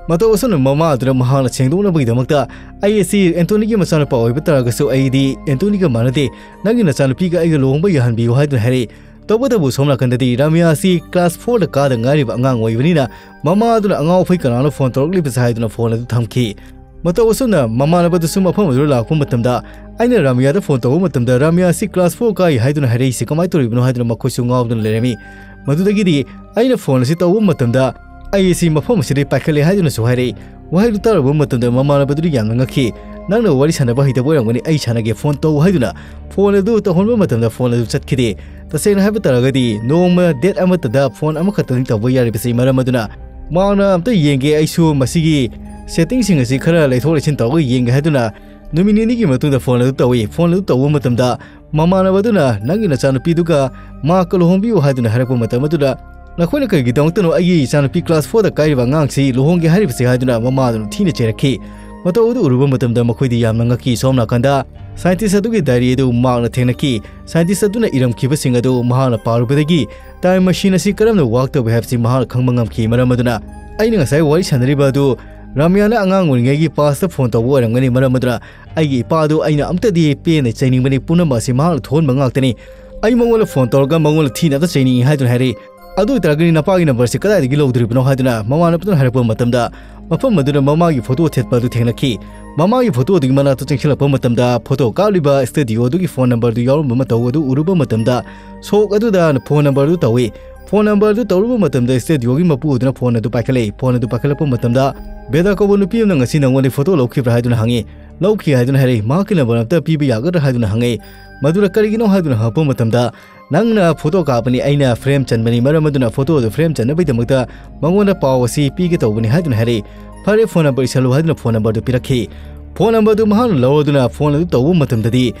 ꯃꯇꯧ ꯑꯁꯨꯝꯅ ꯃꯃꯥ ꯑꯗꯨꯅ ꯃꯍꯥꯛꯅ ꯁꯦꯡꯗꯣꯛꯅꯕꯒꯤꯗꯃꯛꯇ, "ꯑꯩ ꯑꯁꯤ ꯑꯦꯟꯇꯣꯅꯤꯒꯤ ꯃꯆꯥꯅꯨꯄꯥ ꯑꯣꯏꯕ ꯇꯥꯔꯒꯁꯨ ꯑꯩꯗꯤ ꯑꯦꯟꯇꯣꯅꯤꯒ ꯃꯥꯟꯅꯗꯦ꯫ ꯅꯪꯒꯤ ꯅꯆꯥꯅꯨꯄꯤꯒ ꯑꯩꯒ ꯂꯨꯍꯣꯡꯕ ꯌꯥꯍꯟꯕꯤꯌꯨ" ꯍꯥꯏꯗꯨꯅ ꯍꯥꯏꯔꯛꯏ꯫ ꯇꯧꯕꯇꯕꯨ ꯁꯣꯝ ꯅꯥꯀꯟꯗꯗꯤ ꯔꯥꯃꯤꯌꯥ ꯑꯁꯤ ꯀ꯭ꯂꯥꯁ ꯐꯣꯔꯗ ꯀꯥꯗ ꯉꯥꯏꯔꯤꯕ ꯑꯉꯥꯡ ꯑꯣꯏꯕꯅꯤꯅ, ꯃꯃꯥ ꯑꯗꯨꯅ "ꯑꯉꯥꯎ ꯑꯐꯩ ꯀꯅꯥꯅꯣ ꯐꯣꯟ ꯇꯧꯔꯛꯂꯤꯕꯁꯦ?" ꯍꯥꯏꯗꯨꯅ ꯐꯣꯟ ꯑꯗꯨ ꯊꯝꯈꯤ꯫ ꯃꯇꯧ ꯑꯁꯨꯝꯅ ꯃꯃꯥꯟꯅꯕꯗꯨꯁꯨ ꯃꯐꯝ ꯑꯗꯨꯗ ꯂꯥꯛꯄ ꯃꯇꯝꯗ ꯑꯩꯅ ꯔꯥꯃꯤꯌꯥꯗ ꯐꯣꯟ ꯇꯧꯕ ꯃꯇꯝꯗ ꯔꯥꯃꯤꯌꯥ ꯑꯁꯤ ꯀ꯭ꯂꯥꯁ ꯐꯣꯔ ꯀꯥꯏ ꯍꯥꯏꯗꯨꯅ ꯍꯥꯏꯔꯛꯏꯁꯤ ꯀꯃꯥꯏꯅ ꯇꯧꯔꯤꯕꯅꯣ ꯍꯥꯏꯗꯨꯅ ꯃꯈꯣꯏꯁꯨ ꯉꯥꯎꯗꯨꯅ ꯂꯩꯔꯝꯃꯤ꯫ ꯃꯗꯨꯗꯒꯤꯗꯤ ꯑꯩꯅ ꯐꯣꯟ ꯑꯁꯤ ꯇꯧꯕ ꯃꯇꯝꯗ ꯑꯩ ꯑꯁꯤ ꯃꯐꯝ ꯑꯁꯤꯗꯒꯤ ꯄꯥꯏꯈꯠꯂꯦ ꯍꯥꯏꯗꯨꯅꯁꯨ ꯍꯥꯏꯔꯛꯏ꯫ ꯋꯥꯍꯩꯗꯨ ꯇꯥꯔꯨꯕ ꯃꯇꯝꯗ ꯃꯃꯥꯟꯅꯕꯗꯨꯗꯤ ꯌꯥꯝꯅ ꯉꯛꯈꯤ꯫ "ꯅꯪꯅ ꯋꯥꯔꯤ ꯁꯥꯟꯅꯕ ꯍꯩꯇꯕ ꯑꯣꯏꯔꯝꯒꯅꯤ, ꯑꯩ ꯁꯥꯟꯅꯒꯦ, ꯐꯣꯟ ꯇꯧ" ꯍꯥꯏꯗꯨꯅ ꯐꯣꯟ ꯑꯗꯨ ꯇꯧꯍꯟꯕ ꯃꯇꯝꯗ ꯐꯣꯟ ꯑꯗꯨ ꯆꯠꯈꯤꯗꯦ꯫ ꯇꯁꯦꯡꯅ ꯍꯥꯏꯕ ꯇꯥꯔꯒꯗꯤ ꯅꯣꯡꯃ ꯗꯦꯠ ꯑꯃꯠꯇꯗ ꯐꯣꯟ ꯑꯃꯈꯛꯇꯅꯤ ꯇꯧꯕ ꯌꯥꯔꯤꯕꯁꯤ꯫ ꯃꯔꯝ ꯑꯗꯨꯅ ꯃꯍꯥꯛꯅ ꯑꯝꯇ ꯌꯦꯡꯒꯦ, ꯑꯩꯁꯨ ꯃꯁꯤꯒꯤ ꯁꯦꯇꯤꯡꯁꯤꯡ ꯑꯁꯤ ꯈꯔ ꯂꯩꯊꯣꯛ ꯂꯩꯁꯤꯟ ꯇꯧꯔꯒ ꯌꯦꯡꯒꯦ ꯍꯥꯏꯗꯨꯅ ꯅꯨꯃꯤꯠ ꯅꯤꯅꯤꯒꯤ ꯃꯇꯨꯡꯗ ꯐꯣꯟ ꯑꯗꯨ ꯇꯧꯏ꯫ ꯐꯣꯟ ꯑꯗꯨ ꯇꯧꯕ ꯃꯇꯝꯗ ꯃꯃꯥꯟꯅꯕꯗꯨꯅ "ꯅꯪꯒꯤ ꯅꯆꯥꯅꯨꯄꯤꯗꯨꯒ ꯃꯍꯥꯛꯀ ꯂꯨꯍꯣꯡꯕꯤꯌꯨ" ꯍꯥꯏꯗꯨꯅ ꯍꯥꯏꯔꯛꯄ ꯃꯇꯝ ꯑꯗꯨꯗ, "ꯅꯈꯣꯏꯅ ꯀꯔꯤꯒꯤꯗꯃꯛꯇꯅꯣ ꯑꯩꯒꯤ ꯏꯆꯥꯅꯨꯄꯤ ꯀ꯭ꯂꯥꯁ ꯐꯣꯔꯗ ꯀꯥꯏꯔꯤꯕ ꯑꯉꯥꯡꯁꯤ ꯂꯨꯍꯣꯡꯒꯦ ꯍꯥꯏꯔꯤꯕꯁꯤ?" ꯍꯥꯏꯗꯨꯅ ꯃꯃꯥꯗꯨꯅ ꯊꯤꯅ ꯆꯩꯔꯛꯈꯤ꯫ ꯃꯇꯧ ꯑꯗꯨ ꯎꯔꯨꯕ ꯃꯇꯝꯗ ꯃꯈꯣꯏꯗꯤ ꯌꯥꯝꯅ ꯉꯛꯈꯤ꯫ ꯁꯣꯝ ꯅꯥꯀꯟꯗ ꯁꯥꯏꯟꯇꯤꯁ ꯑꯗꯨꯒꯤ ꯗꯥꯏꯔꯤ ꯑꯗꯨ ꯃꯍꯥꯛꯅ ꯊꯦꯡꯅꯈꯤ꯫ ꯁꯥꯏꯟꯇꯤꯁ ꯑꯗꯨꯅ ꯏꯔꯝꯈꯤꯕꯁꯤꯡ ꯑꯗꯨ ꯃꯍꯥꯛꯅ ꯄꯥꯔꯨꯕꯗꯒꯤ ꯇꯥꯏꯝ ꯃꯦꯁꯤꯟ ꯑꯁꯤ ꯀꯔꯝꯅ ꯋꯥꯔꯛ ꯇꯧꯏ ꯍꯥꯏꯕꯁꯤ ꯃꯍꯥꯛꯅ ꯈꯪꯕ ꯉꯝꯈꯤ꯫ ꯃꯔꯝ ꯑꯗꯨꯅ ꯑꯩꯅ ꯉꯁꯥꯏ ꯋꯥꯔꯤ ꯁꯥꯟꯅꯔꯤꯕ ꯑꯗꯨ ꯔꯥꯃꯤꯌꯥꯅ ꯑꯉꯥꯡ ꯑꯣꯏꯔꯤꯉꯩꯒꯤ ꯄꯥꯁꯇ ꯐꯣꯟ ꯇꯧꯕ ꯑꯣꯏꯔꯝꯒꯅꯤ꯫ ꯃꯔꯝ ꯑꯗꯨꯅ ꯑꯩꯒꯤ ꯏꯄꯥ ꯑꯗꯨ ꯑꯩꯅ ꯑꯝꯇꯗꯤ ꯄꯦꯟꯅ ꯆꯩꯅꯤꯡꯕꯅꯤ, ꯄꯨꯝꯅꯃꯛ ꯑꯁꯤ ꯃꯍꯥꯛꯅ ꯊꯣꯛꯍꯟꯕ ꯉꯥꯛꯇꯅꯤ꯫ ꯑꯩ ꯃꯉꯣꯟꯗ ꯐꯣꯟ ꯇꯧꯔꯒ ꯃꯉꯣꯟꯗ ꯊꯤꯅ ꯑꯝꯇ ꯆꯩꯅꯤꯡꯏ ꯍꯥꯏꯗꯨꯅ ꯍꯥꯏꯔꯛꯏ꯫ "ꯑꯗꯨ ꯑꯣꯏꯇꯥꯔꯒꯗꯤ ꯅꯄꯥꯒꯤ ꯅꯝꯕꯔꯁꯤ ꯀꯗꯥꯏꯗꯒꯤ ꯂꯧꯗꯣꯔꯤꯕꯅꯣ?" ꯍꯥꯏꯗꯨꯅ ꯃꯃꯥꯟꯅꯕꯗꯨꯅ ꯍꯥꯏꯔꯛꯄ ꯃꯇꯝꯗ, ꯃꯐꯝ ꯑꯗꯨꯗ ꯃꯃꯥꯒꯤ ꯐꯣꯇꯣ ꯊꯦꯠꯄ ꯑꯗꯨ ꯊꯦꯡꯅꯈꯤ꯫ ꯃꯃꯥꯒꯤ ꯐꯣꯇꯣ ꯑꯗꯨꯒꯤ ꯃꯅꯥꯛꯇ ꯆꯪꯁꯤꯜꯂꯛꯄ ꯃꯇꯝꯗ ꯐꯣꯇꯣ ꯀꯥꯞꯂꯤꯕ ꯁ꯭ꯇꯨꯗꯤꯑꯣ ꯑꯗꯨꯒꯤ ꯐꯣꯟ ꯅꯝꯕꯔꯗꯨ ꯌꯥꯎꯔꯝꯕ ꯃꯇꯧ ꯑꯗꯨ ꯎꯔꯨꯕ ꯃꯇꯝꯗ ꯁꯣꯛ ꯑꯗꯨꯗ ꯐꯣꯟ ꯅꯝꯕꯔ ꯑꯗꯨ ꯇꯧꯏ꯫ ꯐꯣꯟ ꯅꯝꯕꯔ ꯑꯗꯨ ꯇꯧꯔꯨꯕ ꯃꯇꯝꯗ ꯁ꯭ꯇꯨꯗꯤꯑꯣꯒꯤ ꯃꯄꯨ ꯑꯗꯨꯅ ꯐꯣꯟ ꯑꯗꯨ ꯄꯥꯏꯈꯠꯂꯛꯏ꯫ ꯐꯣꯟ ꯑꯗꯨ ꯄꯥꯏꯈꯠꯂꯛꯄ ꯃꯇꯝꯗ, "ꯕꯦꯗꯥ ꯀꯧꯕ ꯅꯨꯄꯤ ꯑꯃꯅ ꯉꯁꯤ ꯅꯉꯣꯟꯗ ꯐꯣꯇꯣ ꯂꯧꯈꯤꯕ꯭ꯔꯥ?" ꯍꯥꯏꯗꯨꯅ ꯍꯪꯉꯤ꯫ "ꯂꯧꯈꯤ" ꯍꯥꯏꯗꯨꯅ ꯍꯥꯏꯔꯛꯏ꯫ "ꯃꯍꯥꯛꯀꯤ ꯅꯝꯕꯔ ꯑꯝꯇ ꯄꯤꯕ ꯌꯥꯒꯗ꯭ꯔꯥ?" ꯍꯥꯏꯗꯨꯅ ꯍꯪꯉꯛꯏ꯫ ꯃꯗꯨꯗ "ꯀꯔꯤꯒꯤꯅꯣ?" ꯍꯥꯏꯗꯨꯅ ꯍꯪꯉꯛꯄ ꯃꯇꯝꯗ, "ꯅꯪꯅ ꯐꯣꯇꯣ ꯀꯥꯞꯄꯅꯤ, ꯑꯩꯅ ꯐ꯭ꯔꯦꯝ ꯆꯟꯕꯅꯤ, ꯃꯔꯝ ꯑꯗꯨꯅ ꯐꯣꯇꯣ ꯑꯗꯨ ꯐ꯭ꯔꯦꯝ ꯆꯟꯅꯕꯒꯤꯗꯃꯛꯇ ꯃꯉꯣꯟꯗ ꯄꯥꯎ ꯑꯁꯤ ꯄꯤꯒꯦ ꯇꯧꯕꯅꯤ" ꯍꯥꯏꯗꯨꯅ ꯍꯥꯏꯔꯛꯏ꯫ "ꯐꯔꯦ, ꯐꯣꯟ ꯅꯝꯕꯔ ꯏꯁꯜꯂꯨ" ꯍꯥꯏꯗꯨꯅ ꯐꯣꯟ ꯅꯝꯕꯔꯗꯨ ꯄꯤꯔꯛꯈꯤ꯫ ꯐꯣꯟ ꯅꯝꯕꯔꯗꯨ ꯃꯍꯥꯛꯅ ꯂꯧꯔꯗꯨꯅ ꯐꯣꯟ ꯑꯗꯨ ꯇꯧꯕ ꯃꯇꯝꯗꯗꯤ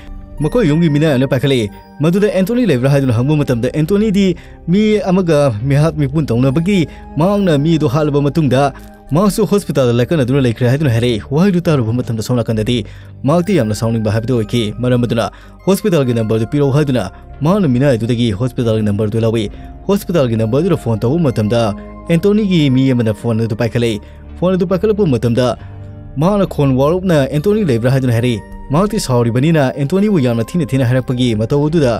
ꯃꯈꯣꯏ ꯌꯨꯝꯒꯤ ꯃꯤꯅꯥꯏ ꯑꯃꯅ ꯄꯥꯏꯈꯠꯂꯛꯏ꯫ ꯃꯗꯨꯗ "ꯑꯦꯟꯇꯣꯅꯤ ꯂꯩꯕ꯭ꯔꯥ?" ꯍꯥꯏꯗꯨꯅ ꯍꯪꯕ ꯃꯇꯝꯗ ꯑꯦꯟꯇꯣꯅꯤꯗꯤ ꯃꯤ ꯑꯃꯒ ꯃꯤꯍꯥꯠ ꯃꯤꯄꯨꯟ ꯇꯧꯅꯕꯒꯤ ꯃꯍꯥꯛꯅ ꯃꯤ ꯑꯗꯨ ꯍꯥꯠꯂꯕ ꯃꯇꯨꯡꯗ ꯃꯍꯥꯛꯁꯨ ꯍꯣꯁꯄꯤꯇꯥꯜꯗ ꯂꯥꯏꯀꯠꯅꯗꯨꯅ ꯂꯩꯈ꯭ꯔꯦ ꯍꯥꯏꯗꯨꯅ ꯍꯥꯏꯔꯛꯏ꯫ ꯋꯥꯍꯩꯗꯨ ꯇꯥꯔꯨꯕ ꯃꯇꯝꯗ ꯁꯣꯝ ꯅꯥꯀꯟꯗꯗꯤ ꯃꯍꯥꯛꯇꯤ ꯌꯥꯝꯅ ꯁꯥꯎꯅꯤꯡꯕ ꯍꯥꯏꯕꯗꯨ ꯑꯣꯏꯈꯤ꯫ ꯃꯔꯝ ꯑꯗꯨꯅ "ꯍꯣꯁꯄꯤꯇꯥꯜꯒꯤ ꯅꯝꯕꯔꯗꯨ ꯄꯤꯔꯛꯎ" ꯍꯥꯏꯗꯨꯅ ꯃꯍꯥꯛꯅ ꯃꯤꯅꯥꯏ ꯑꯗꯨꯗꯒꯤ ꯍꯣꯁꯄꯤꯇꯥꯜꯒꯤ ꯅꯝꯕꯔꯗꯨ ꯂꯧꯏ꯫ ꯍꯣꯁꯄꯤꯇꯥꯜꯒꯤ ꯅꯝꯕꯔꯗꯨꯗ ꯐꯣꯟ ꯇꯧꯕ ꯃꯇꯝꯗ ꯑꯦꯟꯇꯣꯅꯤꯒꯤ ꯃꯤ ꯑꯃꯅ ꯐꯣꯟ ꯑꯗꯨ ꯄꯥꯏꯈꯠꯂꯛꯏ꯫ ꯐꯣꯟ ꯑꯗꯨ ꯄꯥꯏꯈꯠꯂꯛꯄ ꯃꯇꯝꯗ ꯃꯍꯥꯛꯅ ꯈꯣꯟ ꯋꯥꯔꯣꯞꯅ "ꯑꯦꯟꯇꯣꯅꯤ ꯂꯩꯕ꯭ꯔꯥ?" ꯍꯥꯏꯗꯨꯅ ꯍꯥꯏꯔꯛꯏ꯫ ꯃꯍꯥꯛꯇꯤ ꯁꯥꯎꯔꯤꯕꯅꯤꯅ ꯑꯦꯟꯇꯣꯅꯤꯕꯨ ꯌꯥꯝꯅ ꯊꯤꯅ ꯊꯤꯅ ꯍꯥꯏꯔꯛꯄꯒꯤ ꯃꯇꯧ ꯑꯗꯨꯗ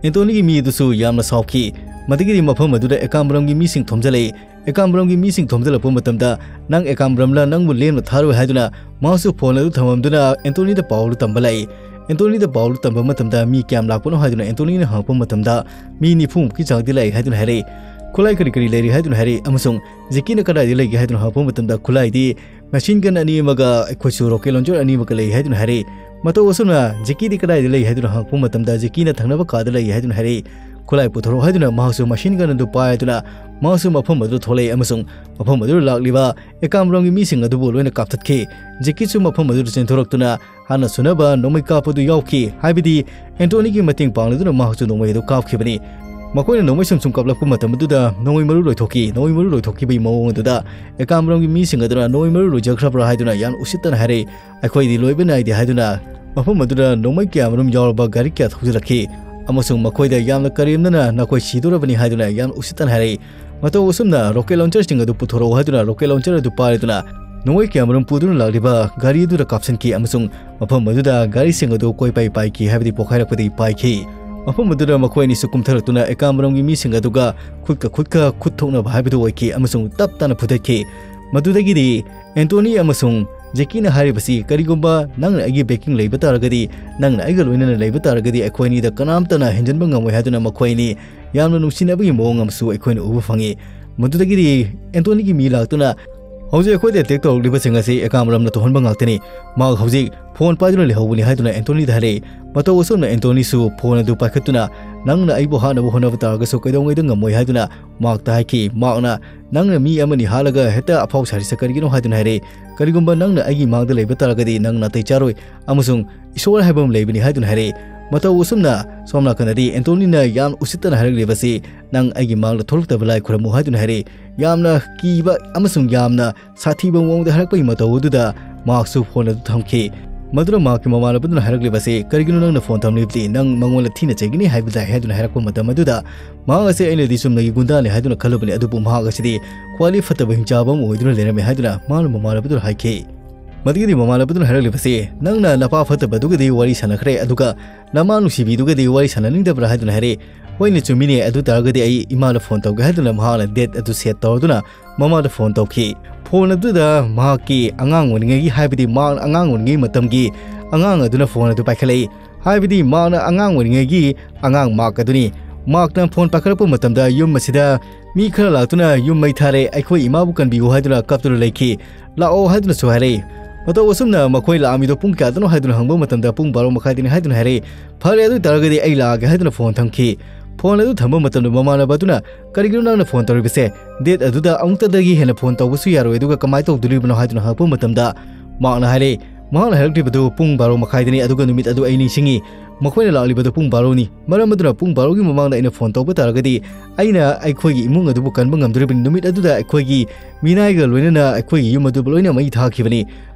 ꯑꯦꯟꯇꯣꯅꯤꯒꯤ ꯃꯤ ꯑꯗꯨꯁꯨ ꯌꯥꯝꯅ ꯁꯥꯎꯈꯤ꯫ ꯃꯗꯨꯒꯤꯗꯤ ꯃꯐꯝ ꯑꯗꯨꯗ ꯑꯦꯀꯥꯝꯕ꯭ꯔꯝꯒꯤ ꯃꯤꯁꯤꯡ ꯊꯣꯝꯖꯤꯜꯂꯛꯏ꯫ ꯑꯦꯀꯥꯝꯕ꯭ꯔꯝꯒꯤ ꯃꯤꯁꯤꯡ ꯊꯣꯝꯖꯤꯜꯂꯛꯄ ꯃꯇꯝꯗ, "ꯅꯪ ꯑꯦꯀꯥꯝꯕ꯭ꯔꯝꯂ, ꯅꯪꯕꯨ ꯂꯦꯝꯅ ꯊꯥꯔꯣꯏ" ꯍꯥꯏꯗꯨꯅ ꯃꯍꯥꯛꯁꯨ ꯐꯣꯟ ꯑꯗꯨ ꯊꯝꯃꯝꯗꯨꯅ ꯑꯦꯟꯇꯣꯅꯤꯗ ꯄꯥꯎ ꯑꯗꯨ ꯇꯝꯕ ꯂꯥꯛꯏ꯫ ꯑꯦꯟꯇꯣꯅꯤꯗ ꯄꯥꯎ ꯑꯗꯨ ꯇꯝꯕ ꯃꯇꯝꯗ ꯃꯤ ꯀꯌꯥꯝ ꯂꯥꯛꯄꯅꯣ ꯍꯥꯏꯗꯨꯅ ꯑꯦꯟꯇꯣꯅꯤꯅ ꯍꯪꯉꯛꯄ ꯃꯇꯝꯗ, "ꯃꯤ ꯅꯤꯐꯨꯃꯨꯛꯀꯤ ꯆꯥꯡꯗꯤ ꯂꯥꯛꯏ" ꯍꯥꯏꯗꯨꯅ ꯍꯥꯏꯔꯛꯏ꯫ "ꯈꯨꯠꯂꯥꯏ ꯀꯔꯤ ꯀꯔꯤ ꯂꯩꯔꯤ?" ꯍꯥꯏꯗꯨꯅ ꯍꯥꯏꯔꯛꯏ꯫ ꯑꯃꯁꯨꯡ "ꯖꯦꯀꯤꯅ ꯀꯗꯥꯏꯗ ꯂꯩꯒꯦ?" ꯍꯥꯏꯗꯨꯅ ꯍꯪꯉꯛꯄ ꯃꯇꯝꯗ, ꯈꯨꯠꯂꯥꯏꯗꯤ ꯃꯦꯁꯤꯟ ꯒꯟ ꯑꯅꯤ ꯑꯃꯒ ꯑꯩꯈꯣꯏꯁꯨ ꯔꯣꯀꯦꯠ ꯂꯣꯟꯆꯔ ꯑꯅꯤ ꯑꯃꯒ ꯂꯩ ꯍꯥꯏꯗꯨꯅ ꯍꯥꯏꯔꯛꯏ꯫ ꯃꯇꯧ ꯑꯁꯨꯝꯅ "ꯖꯦꯀꯤꯗꯤ ꯀꯗꯥꯏꯗ ꯂꯩ?" ꯍꯥꯏꯗꯨꯅ ꯍꯪꯉꯛꯄ ꯃꯇꯝꯗ, "ꯖꯦꯀꯤꯅ ꯊꯪꯅꯕ ꯀꯥꯗ ꯂꯩ" ꯍꯥꯏꯗꯨꯅ ꯍꯥꯏꯔꯛꯏ꯫ "ꯈꯨꯠꯂꯥꯏ ꯄꯨꯊꯣꯔꯛꯑꯣ" ꯍꯥꯏꯗꯨꯅ ꯃꯍꯥꯛꯁꯨ ꯃꯦꯁꯤꯟ ꯒꯟ ꯑꯗꯨ ꯄꯥꯏꯗꯨꯅ ꯃꯍꯥꯛꯁꯨ ꯃꯐꯝ ꯑꯗꯨꯗ ꯊꯣꯛꯂꯛꯏ ꯑꯃꯁꯨꯡ ꯃꯐꯝ ꯑꯗꯨꯗ ꯂꯥꯛꯂꯤꯕ ꯑꯦꯀꯥꯝꯕ꯭ꯔꯝꯒꯤ ꯃꯤꯁꯤꯡ ꯑꯗꯨꯕꯨ ꯂꯣꯏꯅ ꯀꯥꯞꯊꯠꯈꯤ꯫ ꯖꯦꯀꯤꯁꯨ ꯃꯐꯝ ꯑꯗꯨꯗ ꯆꯦꯟꯊꯣꯔꯛꯇꯨꯅ ꯍꯥꯟꯅ ꯁꯨꯅꯕ ꯅꯣꯡꯃꯩ ꯀꯥꯞꯄꯗꯨ ꯌꯥꯎꯈꯤ, ꯍꯥꯏꯕꯗꯤ ꯑꯦꯟꯇꯣꯅꯤꯒꯤ ꯃꯇꯦꯡ ꯄꯥꯡꯂꯗꯨꯅ ꯃꯍꯥꯛꯁꯨ ꯅꯣꯡꯃꯩ ꯑꯗꯨ ꯀꯥꯞꯈꯤꯕꯅꯤ꯫ ꯃꯈꯣꯏꯅ ꯅꯣꯡꯃꯩ ꯁꯨꯝ ꯁꯨꯝ ꯀꯥꯞꯂꯛꯄ ꯃꯇꯝ ꯑꯗꯨꯗ ꯅꯣꯡꯃꯩ ꯃꯔꯨ ꯂꯣꯏꯊꯣꯛꯈꯤ꯫ ꯅꯣꯡꯃꯩ ꯃꯔꯨ ꯂꯣꯏꯊꯣꯛꯈꯤꯕꯒꯤ ꯃꯑꯣꯡ ꯑꯗꯨꯗ ꯑꯦꯀꯥꯝꯕ꯭ꯔꯝꯒꯤ ꯃꯤꯁꯤꯡ ꯑꯗꯨꯅ "ꯅꯣꯡꯃꯩ ꯃꯔꯨ ꯂꯣꯏꯖꯈ꯭ꯔꯕ꯭ꯔꯥ?" ꯍꯥꯏꯗꯨꯅ ꯌꯥꯝꯅ ꯎꯁꯤꯠꯇꯅ ꯍꯥꯏꯔꯛꯏ꯫ "ꯑꯩꯈꯣꯏꯗꯤ ꯂꯣꯏꯕ ꯅꯥꯏꯗꯦ" ꯍꯥꯏꯗꯨꯅ ꯃꯐꯝ ꯑꯗꯨꯗ ꯅꯣꯡꯃꯩ ꯀꯌꯥ ꯃꯔꯨꯝ ꯌꯥꯎꯔꯕ ꯒꯥꯔꯤ ꯀꯌꯥ ꯊꯧꯖꯤꯜꯂꯛꯈꯤ ꯑꯃꯁꯨꯡ ꯃꯈꯣꯏꯗ ꯌꯥꯝꯅ ꯀꯔꯦꯝꯅꯅ "ꯅꯈꯣꯏ ꯁꯤꯗꯣꯔꯕꯅꯤ" ꯍꯥꯏꯗꯨꯅ ꯌꯥꯝꯅ ꯎꯁꯤꯠꯇꯅ ꯍꯥꯏꯔꯛꯏ꯫ ꯃꯇꯧ ꯑꯁꯨꯝꯅ ꯔꯣꯀꯦꯠ ꯂꯣꯟꯆꯔꯁꯤꯡ ꯑꯗꯨ ꯄꯨꯊꯣꯔꯛꯎ ꯍꯥꯏꯗꯨꯅ ꯔꯣꯀꯦꯠ ꯂꯣꯟꯆꯔ ꯑꯗꯨ ꯄꯥꯏꯔꯗꯨꯅ ꯅꯣꯡꯃꯩ ꯀꯌꯥ ꯃꯔꯨꯝ ꯄꯨꯗꯨꯅ ꯂꯥꯛꯂꯤꯕ ꯒꯥꯔꯤ ꯑꯗꯨꯗ ꯀꯥꯞꯁꯤꯟꯈꯤ ꯑꯃꯁꯨꯡ ꯃꯐꯝ ꯑꯗꯨꯗ ꯒꯥꯔꯤꯁꯤꯡ ꯑꯗꯨ ꯀꯣꯏꯄꯥꯏ ꯄꯥꯏꯈꯤ, ꯍꯥꯏꯕꯗꯤ ꯄꯣꯈꯥꯏꯔꯛꯄꯗꯒꯤ ꯄꯥꯏꯈꯤ꯫ ꯃꯐꯝ ꯑꯗꯨꯗ ꯃꯈꯣꯏ ꯑꯅꯤꯁꯨ ꯀꯨꯝꯊꯔꯛꯇꯨꯅ ꯑꯦꯀꯥꯝꯕ꯭ꯔꯝꯒꯤ ꯃꯤꯁꯤꯡ ꯑꯗꯨꯒ ꯈꯨꯠꯀ ꯈꯨꯠꯀ ꯈꯨꯠ ꯊꯣꯛꯅꯕ ꯍꯥꯏꯕꯗꯨ ꯑꯣꯏꯈꯤ ꯑꯃꯁꯨꯡ ꯇꯞ ꯇꯥꯅ ꯐꯨꯗꯠꯈꯤ꯫ ꯃꯗꯨꯗꯒꯤꯗꯤ ꯑꯦꯟꯇꯣꯅꯤ ꯑꯃꯁꯨꯡ ꯖꯦꯀꯤꯅ ꯍꯥꯏꯔꯤꯕꯁꯤ, "ꯀꯔꯤꯒꯨꯝꯕ ꯅꯪꯅ ꯑꯩꯒꯤ ꯕꯦꯀꯤꯡ ꯂꯩꯕ ꯇꯥꯔꯒꯗꯤ, ꯅꯪꯅ ꯑꯩꯒ ꯂꯣꯏꯅꯅ ꯂꯩꯕ ꯇꯥꯔꯒꯗꯤ, ꯑꯩꯈꯣꯏ ꯑꯅꯤꯗ ꯀꯅꯥꯝꯇꯅ ꯍꯦꯟꯖꯤꯟꯕ ꯉꯝꯃꯣꯏ" ꯍꯥꯏꯗꯨꯅ ꯃꯈꯣꯏ ꯑꯅꯤ ꯌꯥꯝꯅ ꯅꯨꯡꯁꯤꯅꯕꯒꯤ ꯃꯑꯣꯡ ꯑꯃꯁꯨ ꯑꯩꯈꯣꯏꯅ ꯎꯕ ꯐꯪꯉꯤ꯫ ꯃꯗꯨꯗꯒꯤꯗꯤ ꯑꯦꯟꯇꯣꯅꯤꯒꯤ ꯃꯤ ꯂꯥꯛꯇꯨꯅ, "ꯍꯧꯖꯤꯛ ꯑꯩꯈꯣꯏꯗ ꯑꯦꯇꯦꯛ ꯇꯧꯔꯛꯂꯤꯕꯁꯤꯡ ꯑꯁꯤ ꯑꯦꯀꯥꯝꯕ꯭ꯔꯝꯅ ꯇꯧꯍꯟꯕ ꯉꯥꯛꯇꯅꯤ꯫ ꯃꯍꯥꯛ ꯍꯧꯖꯤꯛ ꯐꯣꯟ ꯄꯥꯏꯗꯨꯅ ꯂꯩꯍꯧꯕꯅꯤ" ꯍꯥꯏꯗꯨꯅ ꯑꯦꯟꯇꯣꯅꯤꯗ ꯍꯥꯏꯔꯛꯏ꯫ ꯃꯇꯧ ꯑꯁꯨꯝꯅ ꯑꯦꯟꯇꯣꯅꯤꯁꯨ ꯐꯣꯟ ꯑꯗꯨ ꯄꯥꯏꯈꯠꯇꯨꯅ, "ꯅꯪꯅ ꯑꯩꯕꯨ ꯍꯥꯠꯅꯕ ꯍꯣꯠꯅꯕ ꯇꯥꯔꯒꯁꯨ ꯀꯩꯗꯧꯉꯩꯗ ꯉꯝꯃꯣꯏ" ꯍꯥꯏꯗꯨꯅ ꯃꯍꯥꯛꯇ ꯍꯥꯏꯈꯤ꯫ ꯃꯍꯥꯛꯅ, "ꯅꯪꯅ ꯃꯤ ꯑꯃꯅꯤ ꯍꯥꯠꯂꯒ ꯍꯦꯛꯇ ꯑꯐꯥꯎ ꯁꯥꯔꯤꯁꯦ ꯀꯔꯤꯒꯤꯅꯣ?" ꯍꯥꯏꯗꯨꯅ ꯍꯥꯏꯔꯛꯏ꯫ "ꯀꯔꯤꯒꯨꯝꯕ ꯅꯪꯅ ꯑꯩꯒꯤ ꯃꯥꯡꯗ ꯂꯩꯕ ꯇꯥꯔꯒꯗꯤ ꯅꯪ ꯅꯥꯇꯩ ꯆꯥꯔꯣꯏ ꯑꯃꯁꯨꯡ ꯏꯁꯣꯔ ꯍꯥꯏꯕ ꯑꯃ ꯂꯩꯕꯅꯤ" ꯍꯥꯏꯗꯨꯅ ꯍꯥꯏꯔꯛꯏ꯫ ꯃꯇꯧ ꯑꯁꯨꯝꯅ ꯁꯣꯝ ꯅꯥꯀꯟꯗꯗꯤ ꯑꯦꯟꯇꯣꯅꯤꯅ ꯌꯥꯝ ꯎꯁꯤꯠꯇꯅ ꯍꯥꯏꯔꯛꯂꯤꯕꯁꯤ, "ꯅꯪ ꯑꯩꯒꯤ ꯃꯥꯡꯗ ꯊꯣꯛꯂꯛꯇꯕ ꯂꯥꯏ ꯈꯨꯔꯝꯃꯨ" ꯍꯥꯏꯗꯨꯅ ꯍꯥꯏꯔꯛꯏ꯫ ꯌꯥꯝꯅ ꯀꯤꯕ ꯑꯃꯁꯨꯡ ꯌꯥꯝꯅ ꯁꯥꯊꯤꯕ ꯃꯑꯣꯡꯗ ꯍꯥꯏꯔꯛꯄꯒꯤ ꯃꯇꯧ ꯑꯗꯨꯗ ꯃꯍꯥꯛꯁꯨ ꯐꯣꯟ ꯑꯗꯨ ꯊꯝꯈꯤ꯫ ꯃꯗꯨꯅ ꯃꯍꯥꯛꯀꯤ ꯃꯃꯥꯟꯅꯕꯗꯨꯅ ꯍꯥꯏꯔꯛꯂꯤꯕꯁꯤ, "ꯀꯔꯤꯒꯤꯅꯣ ꯅꯪꯅ ꯐꯣꯟ ꯊꯝꯂꯤꯕꯗꯤ? ꯅꯪ ꯃꯉꯣꯟꯗ ꯊꯤꯅ ꯆꯩꯒꯅꯤ ꯍꯥꯏꯕ ꯇꯥꯏ" ꯍꯥꯏꯗꯨꯅ ꯍꯥꯏꯔꯛꯄ ꯃꯇꯝ ꯑꯗꯨꯗ, ꯃꯍꯥꯛ ꯑꯁꯤ ꯑꯩꯅꯗꯤ ꯆꯨꯝꯅꯒꯤ ꯒꯨꯟꯗꯥꯅꯤ ꯍꯥꯏꯗꯨꯅ ꯈꯜꯂꯨꯕꯅꯤ, ꯑꯗꯨꯕꯨ ꯃꯍꯥꯛ ꯑꯁꯤꯗꯤ ꯈ꯭ꯋꯥꯏꯗꯒꯤ ꯐꯠꯇꯕ ꯍꯤꯡꯆꯥꯕ ꯑꯃ ꯑꯣꯏꯗꯨꯅ ꯂꯩꯔꯝꯃꯤ ꯍꯥꯏꯗꯨꯅ ꯃꯍꯥꯛꯅ ꯃꯃꯥꯟꯅꯕꯗꯨꯗ ꯍꯥꯏꯈꯤ꯫ ꯃꯗꯨꯒꯤꯗꯤ ꯃꯃꯥꯟꯅꯕꯗꯨꯅ ꯍꯥꯏꯔꯛꯂꯤꯕꯁꯤ, "ꯅꯪꯅ ꯅꯄꯥ ꯐꯠꯇꯕꯗꯨꯒꯗꯤ ꯋꯥꯔꯤ ꯁꯥꯟꯅꯈ꯭ꯔꯦ, ꯑꯗꯨꯒ ꯅꯃꯥ ꯅꯨꯡꯁꯤꯕꯤꯗꯨꯒꯗꯤ ꯋꯥꯔꯤ ꯁꯥꯟꯅꯅꯤꯡꯗꯕ꯭ꯔꯥ?" ꯍꯥꯏꯗꯨꯅ ꯍꯥꯏꯔꯛꯏ꯫ "ꯍꯣꯏꯅꯦ, ꯆꯨꯝꯃꯤꯅꯦ, ꯑꯗꯨ ꯇꯥꯔꯒꯗꯤ ꯑꯩ ꯏꯃꯥꯗ ꯐꯣꯟ ꯇꯧꯒꯦ" ꯍꯥꯏꯗꯨꯅ ꯃꯍꯥꯛꯅ ꯗꯦꯠ ꯑꯗꯨ ꯁꯦꯠ ꯇꯧꯔꯗꯨꯅ ꯃꯃꯥꯗ ꯐꯣꯟ ꯇꯧꯈꯤ꯫ ꯐꯣꯟ ꯑꯗꯨꯗ ꯃꯍꯥꯛꯀꯤ ꯑꯉꯥꯡ ꯑꯣꯏꯔꯤꯉꯩꯒꯤ, ꯍꯥꯏꯕꯗꯤ ꯃꯍꯥꯛꯅ ꯑꯉꯥꯡ ꯑꯣꯏꯔꯤꯉꯩ ꯃꯇꯝꯒꯤ ꯑꯉꯥꯡ ꯑꯗꯨꯅ ꯐꯣꯟ ꯑꯗꯨ ꯄꯥꯏꯈꯠꯂꯛꯏ꯫ ꯍꯥꯏꯕꯗꯤ ꯃꯍꯥꯛꯅ ꯑꯉꯥꯡ ꯑꯣꯏꯔꯤꯉꯩꯒꯤ ꯑꯉꯥꯡ ꯃꯍꯥꯛ ꯑꯗꯨꯅꯤ꯫ ꯃꯍꯥꯛꯅ ꯐꯣꯟ ꯄꯥꯏꯈꯠꯂꯛꯄ ꯃꯇꯝꯗ ꯌꯨꯝ ꯑꯁꯤꯗ ꯃꯤ ꯈꯔ ꯂꯥꯛꯇꯨꯅ "ꯌꯨꯝ ꯃꯩ ꯊꯥꯔꯦ, ꯑꯩꯈꯣꯏ ꯏꯃꯥꯕꯨ ꯀꯟꯕꯤꯌꯨ" ꯍꯥꯏꯗꯨꯅ ꯀꯞꯇꯨꯅ ꯂꯩꯈꯤ꯫ "ꯂꯥꯛꯑꯣ" ꯍꯥꯏꯗꯨꯅꯁꯨ ꯍꯥꯏꯔꯛꯏ꯫ ꯃꯇꯧ ꯑꯁꯨꯝꯅ ꯃꯈꯣꯏ ꯂꯥꯛꯑꯝꯃꯤꯗꯣ ꯄꯨꯡ ꯀꯌꯥꯗꯅꯣ ꯍꯥꯏꯗꯨꯅ ꯍꯪꯕ ꯃꯇꯝꯗ "ꯄꯨꯡ ꯕꯥꯔꯣ ꯃꯈꯥꯏꯗꯅꯤ" ꯍꯥꯏꯗꯨꯅ ꯍꯥꯏꯔꯛꯏ꯫ "ꯐꯔꯦ, ꯑꯗꯨ ꯑꯣꯏ ꯇꯥꯔꯒꯗꯤ ꯑꯩ ꯂꯥꯛꯑꯒꯦ" ꯍꯥꯏꯗꯨꯅ ꯐꯣꯟ ꯊꯝꯈꯤ꯫ ꯐꯣꯟ ꯑꯗꯨ ꯊꯝꯕ ꯃꯇꯝꯗ ꯃꯃꯥꯟꯅꯕ ꯑꯗꯨꯅ "ꯀꯔꯤꯒꯤꯅꯣ ꯅꯪꯅ ꯐꯣꯟ ꯇꯧꯔꯤꯕꯁꯦ? ꯗꯦꯠ ꯑꯗꯨꯗ ꯑꯃꯨꯛꯇꯗꯒꯤ ꯍꯦꯟꯅ ꯐꯣꯟ ꯇꯧꯕꯁꯨ ꯌꯥꯔꯣꯏ, ꯑꯗꯨꯒ ꯀꯃꯥꯏꯅ ꯇꯧꯗꯣꯔꯤꯕꯅꯣ?" ꯍꯥꯏꯗꯨꯅ ꯍꯪꯉꯛꯄ ꯃꯇꯝꯗ ꯃꯍꯥꯛꯅ ꯍꯥꯏꯔꯛꯏ, ꯃꯍꯥꯛꯅ ꯍꯥꯏꯔꯛꯂꯤꯕꯗꯨ ꯄꯨꯡ ꯕꯥꯔꯣ ꯃꯈꯥꯏꯗꯅꯤ, ꯑꯗꯨꯒ ꯅꯨꯃꯤꯠ ꯑꯗꯨ ꯑꯩ ꯅꯤꯡꯁꯤꯡꯉꯤ꯫ ꯃꯈꯣꯏꯅ ꯂꯥꯛꯂꯤꯕꯗꯨ ꯄꯨꯡ ꯕꯥꯔꯣꯅꯤ꯫ ꯃꯔꯝ ꯑꯗꯨꯅ ꯄꯨꯡ ꯕꯥꯔꯣꯒꯤ ꯃꯃꯥꯡꯗ ꯑꯩꯅ ꯐꯣꯟ ꯇꯧꯕ ꯇꯥꯔꯒꯗꯤ ꯑꯩꯅ ꯑꯩꯈꯣꯏꯒꯤ ꯏꯃꯨꯡ ꯑꯗꯨꯕꯨ ꯀꯟꯕ ꯉꯝꯗꯣꯔꯤꯕꯅꯤ꯫ ꯅꯨꯃꯤꯠ ꯑꯗꯨꯗ ꯑꯩꯈꯣꯏꯒꯤ ꯃꯤꯅꯥꯏꯒ ꯂꯣꯏꯅꯅ ꯑꯩꯈꯣꯏꯒꯤ ꯌꯨꯝ ꯑꯗꯨꯕꯨ ꯂꯣꯏꯅ ꯃꯩ ꯊꯥꯈꯤꯕꯅꯤ꯫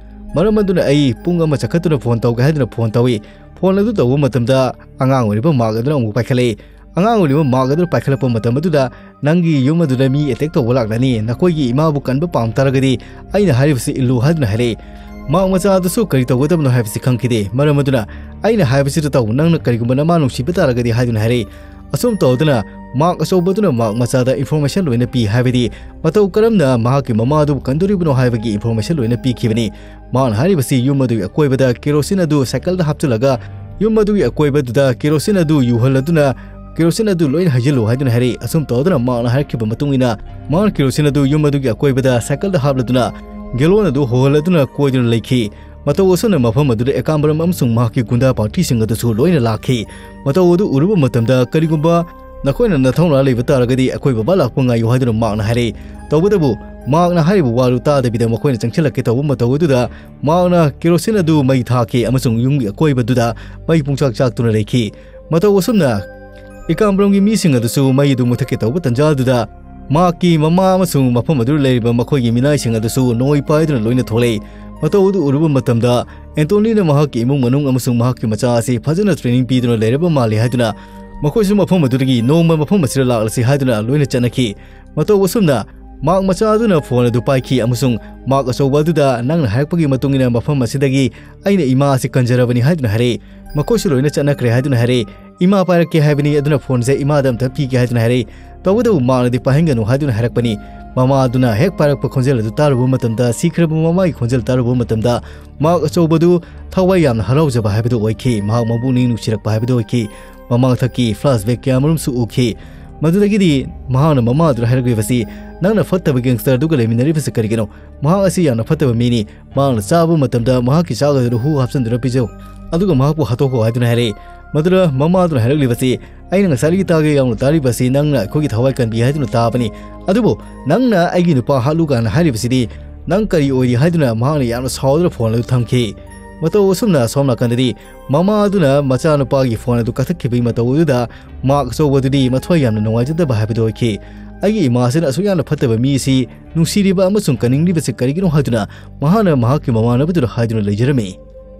ꯃꯔꯝ ꯑꯗꯨꯅ ꯑꯩ ꯄꯨꯡ ꯑꯃ ꯆꯠꯈꯠꯇꯨꯅ ꯐꯣꯟ ꯇꯧꯒꯦ ꯍꯥꯏꯗꯨꯅ ꯐꯣꯟ ꯇꯧꯏ꯫ ꯐꯣꯟ ꯑꯗꯨ ꯇꯧꯕ ꯃꯇꯝꯗ ꯑꯉꯥꯡ ꯑꯣꯏꯔꯤꯕ ꯃꯍꯥꯛ ꯑꯗꯨꯅ ꯑꯃꯨꯛ ꯄꯥꯏꯈꯠꯂꯛꯏ꯫ ꯑꯉꯥꯡ ꯑꯣꯏꯔꯤꯕ ꯃꯍꯥꯛ ꯑꯗꯨꯅ ꯄꯥꯏꯈꯠꯂꯛꯄ ꯃꯇꯝ ꯑꯗꯨꯗ "ꯅꯪꯒꯤ ꯌꯨꯝ ꯑꯗꯨꯗ ꯃꯤ ꯑꯦꯇꯦꯛ ꯇꯧꯕ ꯂꯥꯛꯂꯅꯤ, ꯅꯈꯣꯏꯒꯤ ꯏꯃꯥꯕꯨ ꯀꯟꯕ ꯄꯥꯝ ꯇꯥꯔꯒꯗꯤ ꯑꯩꯅ ꯍꯥꯏꯔꯤꯕꯁꯤ ꯏꯜꯂꯨ" ꯍꯥꯏꯗꯨꯅ ꯍꯥꯏꯔꯛꯏ꯫ ꯃꯍꯥꯛ ꯃꯆꯥ ꯑꯗꯨꯁꯨ ꯀꯔꯤ ꯇꯧꯒꯗꯕꯅꯣ ꯍꯥꯏꯕꯁꯤ ꯈꯪꯈꯤꯗꯦ꯫ ꯃꯔꯝ ꯑꯗꯨꯅ "ꯑꯩꯅ ꯍꯥꯏꯕꯁꯤꯗ ꯇꯧ, ꯅꯪꯅ ꯀꯔꯤꯒꯨꯝꯕ ꯅꯃꯥ ꯅꯨꯡꯁꯤꯕ ꯇꯥꯔꯒꯗꯤ" ꯍꯥꯏꯗꯨꯅ ꯍꯥꯏꯔꯛꯏ꯫ ꯑꯁꯨꯝ ꯇꯧꯗꯨꯅ ꯃꯍꯥꯛ ꯑꯆꯧꯕꯗꯨꯅ ꯃꯍꯥꯛ ꯃꯆꯥꯗ ꯏꯟꯐꯣꯔꯃꯦꯁꯟ ꯂꯣꯏꯅ ꯄꯤ, ꯍꯥꯏꯕꯗꯤ ꯃꯇꯧ ꯀꯔꯝꯅ ꯃꯍꯥꯛꯀꯤ ꯃꯃꯥ ꯑꯗꯨꯕꯨ ꯀꯟꯗꯣꯔꯤꯕꯅꯣ ꯍꯥꯏꯕꯒꯤ ꯏꯟꯐꯣꯔꯃꯦꯁꯟ ꯂꯣꯏꯅ ꯄꯤꯈꯤꯕꯅꯤ꯫ ꯃꯍꯥꯛꯅ ꯍꯥꯏꯔꯤꯕꯁꯤ ꯌꯨꯝ ꯑꯗꯨꯒꯤ ꯑꯀꯣꯏꯕꯗ ꯀꯦꯔꯣꯁꯤꯟ ꯑꯗꯨ ꯁꯥꯏꯀꯜꯗ ꯍꯥꯞꯆꯤꯜꯂꯒ ꯌꯨꯝ ꯑꯗꯨꯒꯤ ꯑꯀꯣꯏꯕꯗꯨꯗ ꯀꯦꯔꯣꯁꯤꯟ ꯑꯗꯨ ꯌꯨꯍꯜꯂꯗꯨꯅ ꯀꯦꯔꯣꯁꯤꯟ ꯑꯗꯨ ꯂꯣꯏꯅ ꯍꯩꯖꯤꯜꯂꯨ ꯍꯥꯏꯗꯨꯅ ꯍꯥꯏꯔꯛꯏ꯫ ꯑꯁꯨꯝ ꯇꯧꯗꯨꯅ ꯃꯍꯥꯛꯅ ꯍꯥꯏꯔꯛꯈꯤꯕ ꯃꯇꯨꯡ ꯏꯟꯅ ꯃꯍꯥꯛꯅ ꯀꯦꯔꯣꯁꯤꯟ ꯑꯗꯨ ꯌꯨꯝ ꯑꯗꯨꯒꯤ ꯑꯀꯣꯏꯕꯗ ꯁꯥꯏꯀꯜꯗ ꯍꯥꯞꯂꯗꯨꯅ ꯒꯦꯂꯣꯟ ꯑꯗꯨ ꯍꯣꯍꯜꯂꯗꯨꯅ ꯀꯣꯏꯗꯨꯅ ꯂꯩꯈꯤ꯫ ꯃꯇꯧ ꯑꯁꯨꯝꯅ ꯃꯐꯝ ꯑꯗꯨꯗ ꯑꯦꯀꯥꯝꯕꯔꯝ ꯑꯃꯁꯨꯡ ꯃꯍꯥꯛꯀꯤ ꯒꯨꯟꯗꯥ ꯄꯥꯔꯇꯤꯁꯤꯡ ꯑꯗꯨꯁꯨ ꯂꯣꯏꯅ ꯂꯥꯛꯈꯤ꯫ ꯃꯇꯧ ꯑꯗꯨ ꯎꯔꯨꯕ ꯃꯇꯝꯗ, "ꯀꯔꯤꯒꯨꯝꯕ ꯅꯈꯣꯏꯅ ꯅꯊꯧꯅꯥ ꯂꯩꯕ ꯇꯥꯔꯒꯗꯤ ꯑꯩꯈꯣꯏ ꯕꯕꯥ ꯂꯥꯛꯄ ꯉꯥꯏꯌꯨ" ꯍꯥꯏꯗꯨꯅ ꯃꯍꯥꯛꯅ ꯍꯥꯏꯔꯛꯏ꯫ ꯇꯧꯕꯇꯕꯨ ꯃꯍꯥꯛꯅ ꯍꯥꯏꯔꯤꯕ ꯋꯥꯗꯨ ꯇꯥꯗꯕꯤꯗ ꯃꯈꯣꯏꯅ ꯆꯪꯁꯤꯜꯂꯛꯀꯦ ꯇꯧꯕ ꯃꯇꯧ ꯑꯗꯨꯗ ꯃꯍꯥꯛꯅ ꯀꯦꯔꯣꯁꯤꯟ ꯑꯗꯨ ꯃꯩ ꯊꯥꯈꯤ ꯑꯃꯁꯨꯡ ꯌꯨꯝꯒꯤ ꯑꯀꯣꯏꯕꯗꯨꯗ ꯃꯩ ꯄꯨꯡꯆꯥꯛ ꯆꯥꯛꯇꯨꯅ ꯂꯩꯈꯤ꯫ ꯃꯇꯧ ꯑꯁꯨꯝꯅ ꯏꯀꯥꯝꯕ꯭ꯔꯣꯝꯒꯤ ꯃꯤꯁꯤꯡ ꯑꯗꯨꯁꯨ ꯃꯩ ꯑꯗꯨ ꯃꯨꯊꯠꯀꯦ ꯇꯧꯕ ꯇꯟꯖꯥ ꯑꯗꯨꯗ ꯃꯍꯥꯛꯀꯤ ꯃꯃꯥ ꯑꯃꯁꯨꯡ ꯃꯐꯝ ꯑꯗꯨꯗ ꯂꯩꯔꯤꯕ ꯃꯈꯣꯏꯒꯤ ꯃꯤꯅꯥꯏꯁꯤꯡ ꯑꯗꯨꯁꯨ ꯅꯣꯡꯃꯩ ꯄꯥꯏꯗꯨꯅ ꯂꯣꯏꯅ ꯊꯣꯛꯂꯛꯏ꯫ ꯃꯇꯧ ꯑꯗꯨ ꯎꯔꯨꯕ ꯃꯇꯝꯗ ꯑꯦꯟꯇꯣꯅꯤꯅ ꯃꯍꯥꯛꯀꯤ ꯏꯃꯨꯡ ꯃꯅꯨꯡ ꯑꯃꯁꯨꯡ ꯃꯍꯥꯛꯀꯤ ꯃꯆꯥ ꯑꯁꯤ ꯐꯖꯅ ꯇ꯭ꯔꯦꯅꯤꯡ ꯄꯤꯗꯨꯅ ꯂꯩꯔꯕ ꯃꯥꯜꯂꯤ ꯍꯥꯏꯗꯨꯅ ꯃꯈꯣꯏꯁꯨ ꯃꯐꯝ ꯑꯗꯨꯗꯒꯤ ꯅꯣꯡꯃ ꯃꯐꯝ ꯑꯁꯤꯗ ꯂꯥꯛꯂꯁꯤ ꯍꯥꯏꯗꯨꯅ ꯂꯣꯏꯅ ꯆꯠꯅꯈꯤ꯫ ꯃꯇꯧ ꯑꯁꯨꯝꯅ ꯃꯍꯥꯛ ꯃꯆꯥ ꯑꯗꯨꯅ ꯐꯣꯟ ꯑꯗꯨ ꯄꯥꯏꯈꯤ ꯑꯃꯁꯨꯡ ꯃꯍꯥꯛ ꯑꯆꯧꯕ ꯑꯗꯨꯗ, "ꯅꯪꯅ ꯍꯥꯏꯔꯛꯄꯒꯤ ꯃꯇꯨꯡ ꯏꯟꯅ ꯃꯐꯝ ꯑꯁꯤꯗꯒꯤ ꯑꯩꯅ ꯏꯃꯥ ꯑꯁꯤ ꯀꯟꯖꯔꯕꯅꯤ" ꯍꯥꯏꯗꯨꯅ ꯍꯥꯏꯔꯛꯏ꯫ ꯃꯈꯣꯏꯁꯨ ꯂꯣꯏꯅ ꯆꯠꯅꯈ꯭ꯔꯦ ꯍꯥꯏꯗꯨꯅ ꯍꯥꯏꯔꯛꯏ꯫ "ꯏꯃꯥ ꯄꯥꯏꯔꯛꯀꯦ ꯍꯥꯏꯕꯅꯤ, ꯑꯗꯨꯅ ꯐꯣꯟꯁꯦ ꯏꯃꯥꯗ ꯑꯝꯇ ꯄꯤꯒꯦ" ꯍꯥꯏꯗꯨꯅ ꯍꯥꯏꯔꯛꯏ꯫ ꯇꯧꯕꯇꯕꯨ ꯃꯍꯥꯛꯅꯗꯤ ꯄꯥꯏꯍꯟꯒꯅꯨ ꯍꯥꯏꯗꯨꯅ ꯍꯥꯏꯔꯛꯄꯅꯤ꯫ ꯃꯃꯥ ꯑꯗꯨꯅ ꯍꯦꯛ ꯄꯥꯏꯔꯛꯄ ꯈꯣꯟꯖꯦꯜ ꯑꯗꯨ ꯇꯥꯔꯨꯕ ꯃꯇꯝꯗ, ꯁꯤꯈ꯭ꯔꯕ ꯃꯃꯥꯒꯤ ꯈꯣꯟꯖꯦꯜ ꯇꯥꯔꯨꯕ ꯃꯇꯝꯗ, ꯃꯍꯥꯛ ꯑꯆꯧꯕꯗꯨ ꯊꯋꯥꯏ ꯌꯥꯝꯅ ꯍꯔꯥꯎꯖꯕ ꯍꯥꯏꯕꯗꯨ ꯑꯣꯏꯈꯤ꯫ ꯃꯍꯥꯛ ꯃꯄꯨꯛꯅꯤꯡ ꯅꯨꯡꯁꯤꯔꯛꯄ ꯍꯥꯏꯕꯗꯨ ꯑꯣꯏꯈꯤ꯫ ꯃꯃꯥꯡꯊꯛꯀꯤ flashback ꯀꯌꯥ ꯑꯃꯔꯣꯝꯁꯨ ꯎꯈꯤ꯫ ꯃꯗꯨꯗꯒꯤꯗꯤ ꯃꯍꯥꯛꯅ ꯃꯃꯥ ꯑꯗꯨꯗ ꯍꯥꯏꯔꯛꯂꯤꯕꯁꯤ, "ꯅꯪꯅ ꯐꯠꯇꯕ gangster ꯑꯗꯨꯒ ꯂꯩꯃꯤꯟꯅꯔꯤꯕꯁꯤ ꯀꯔꯤꯒꯤꯅꯣ? ꯃꯍꯥꯛ ꯑꯁꯤ ꯌꯥꯝꯅ ꯐꯠꯇꯕ ꯃꯤꯅꯤ꯫ ꯃꯍꯥꯛꯅ ꯆꯥꯕ ꯃꯇꯝꯗ ꯃꯍꯥꯛꯀꯤ ꯆꯥꯛ ꯑꯗꯨꯗ ꯍꯨ ꯍꯥꯞꯆꯤꯟꯗꯨꯅ ꯄꯤꯖꯧ, ꯑꯗꯨꯒ ꯃꯍꯥꯛꯄꯨ ꯍꯥꯠꯇꯣꯛꯈꯣ" ꯍꯥꯏꯗꯨꯅ ꯍꯥꯏꯔꯛꯏ꯫ ꯃꯗꯨꯗ ꯃꯃꯥ ꯑꯗꯨꯅ ꯍꯥꯏꯔꯛꯂꯤꯕꯁꯤ, "ꯑꯩꯅ ꯉꯁꯥꯏꯗꯒꯤ ꯇꯥꯒꯦ ꯌꯥꯎꯅ ꯇꯥꯔꯤꯕꯁꯤ ꯅꯪꯅ ꯑꯩꯈꯣꯏꯒꯤ ꯊꯋꯥꯏ ꯀꯟꯕꯤ ꯍꯥꯏꯗꯨꯅ ꯇꯥꯕꯅꯤ, ꯑꯗꯨꯕꯨ ꯅꯪꯅ ꯑꯩꯒꯤ ꯅꯨꯄꯥ ꯍꯥꯠꯂꯨ ꯀꯥꯏꯅ ꯍꯥꯏꯔꯤꯕꯁꯤꯗꯤ ꯅꯪ ꯀꯔꯤ ꯑꯣꯏꯔꯤ?" ꯍꯥꯏꯗꯨꯅ ꯃꯍꯥꯛꯅ ꯌꯥꯝꯅ ꯁꯥꯎꯗꯨꯅ ꯐꯣꯟ ꯑꯗꯨ ꯊꯝꯈꯤ꯫ ꯃꯇꯧ ꯑꯁꯨꯝꯅ ꯑꯁꯣꯝ ꯅꯥꯀꯟꯗꯗꯤ ꯃꯃꯥ ꯑꯗꯨꯅ ꯃꯆꯥꯅꯨꯄꯥꯒꯤ ꯐꯣꯟ ꯑꯗꯨ ꯀꯛꯊꯠꯈꯤꯕꯒꯤ ꯃꯇꯧ ꯑꯗꯨꯗ ꯃꯍꯥꯛ ꯑꯆꯧꯕꯗꯨꯗꯤ ꯃꯊ꯭ꯋꯥꯏ ꯌꯥꯝꯅ ꯅꯨꯡꯉꯥꯏꯖꯗꯕ ꯍꯥꯏꯕꯗꯨ ꯑꯣꯏꯈꯤ꯫ "ꯑꯩꯒꯤ ꯏꯃꯥꯁꯤꯅ ꯑꯁꯨꯛ ꯌꯥꯝꯅ ꯐꯠꯇꯕ ꯃꯤ ꯑꯁꯤ ꯅꯨꯡꯁꯤꯔꯤꯕ ꯑꯃꯁꯨꯡ ꯀꯟꯅꯤꯡꯂꯤꯕꯁꯤ ꯀꯔꯤꯒꯤꯅꯣ?" ꯍꯥꯏꯗꯨꯅ ꯃꯍꯥꯛꯅ ꯃꯍꯥꯛꯀꯤ ꯃꯃꯥꯟꯅꯕꯗꯨꯗ ꯍꯥꯏꯗꯨꯅ ꯂꯩꯖꯔꯝꯃꯤ꯫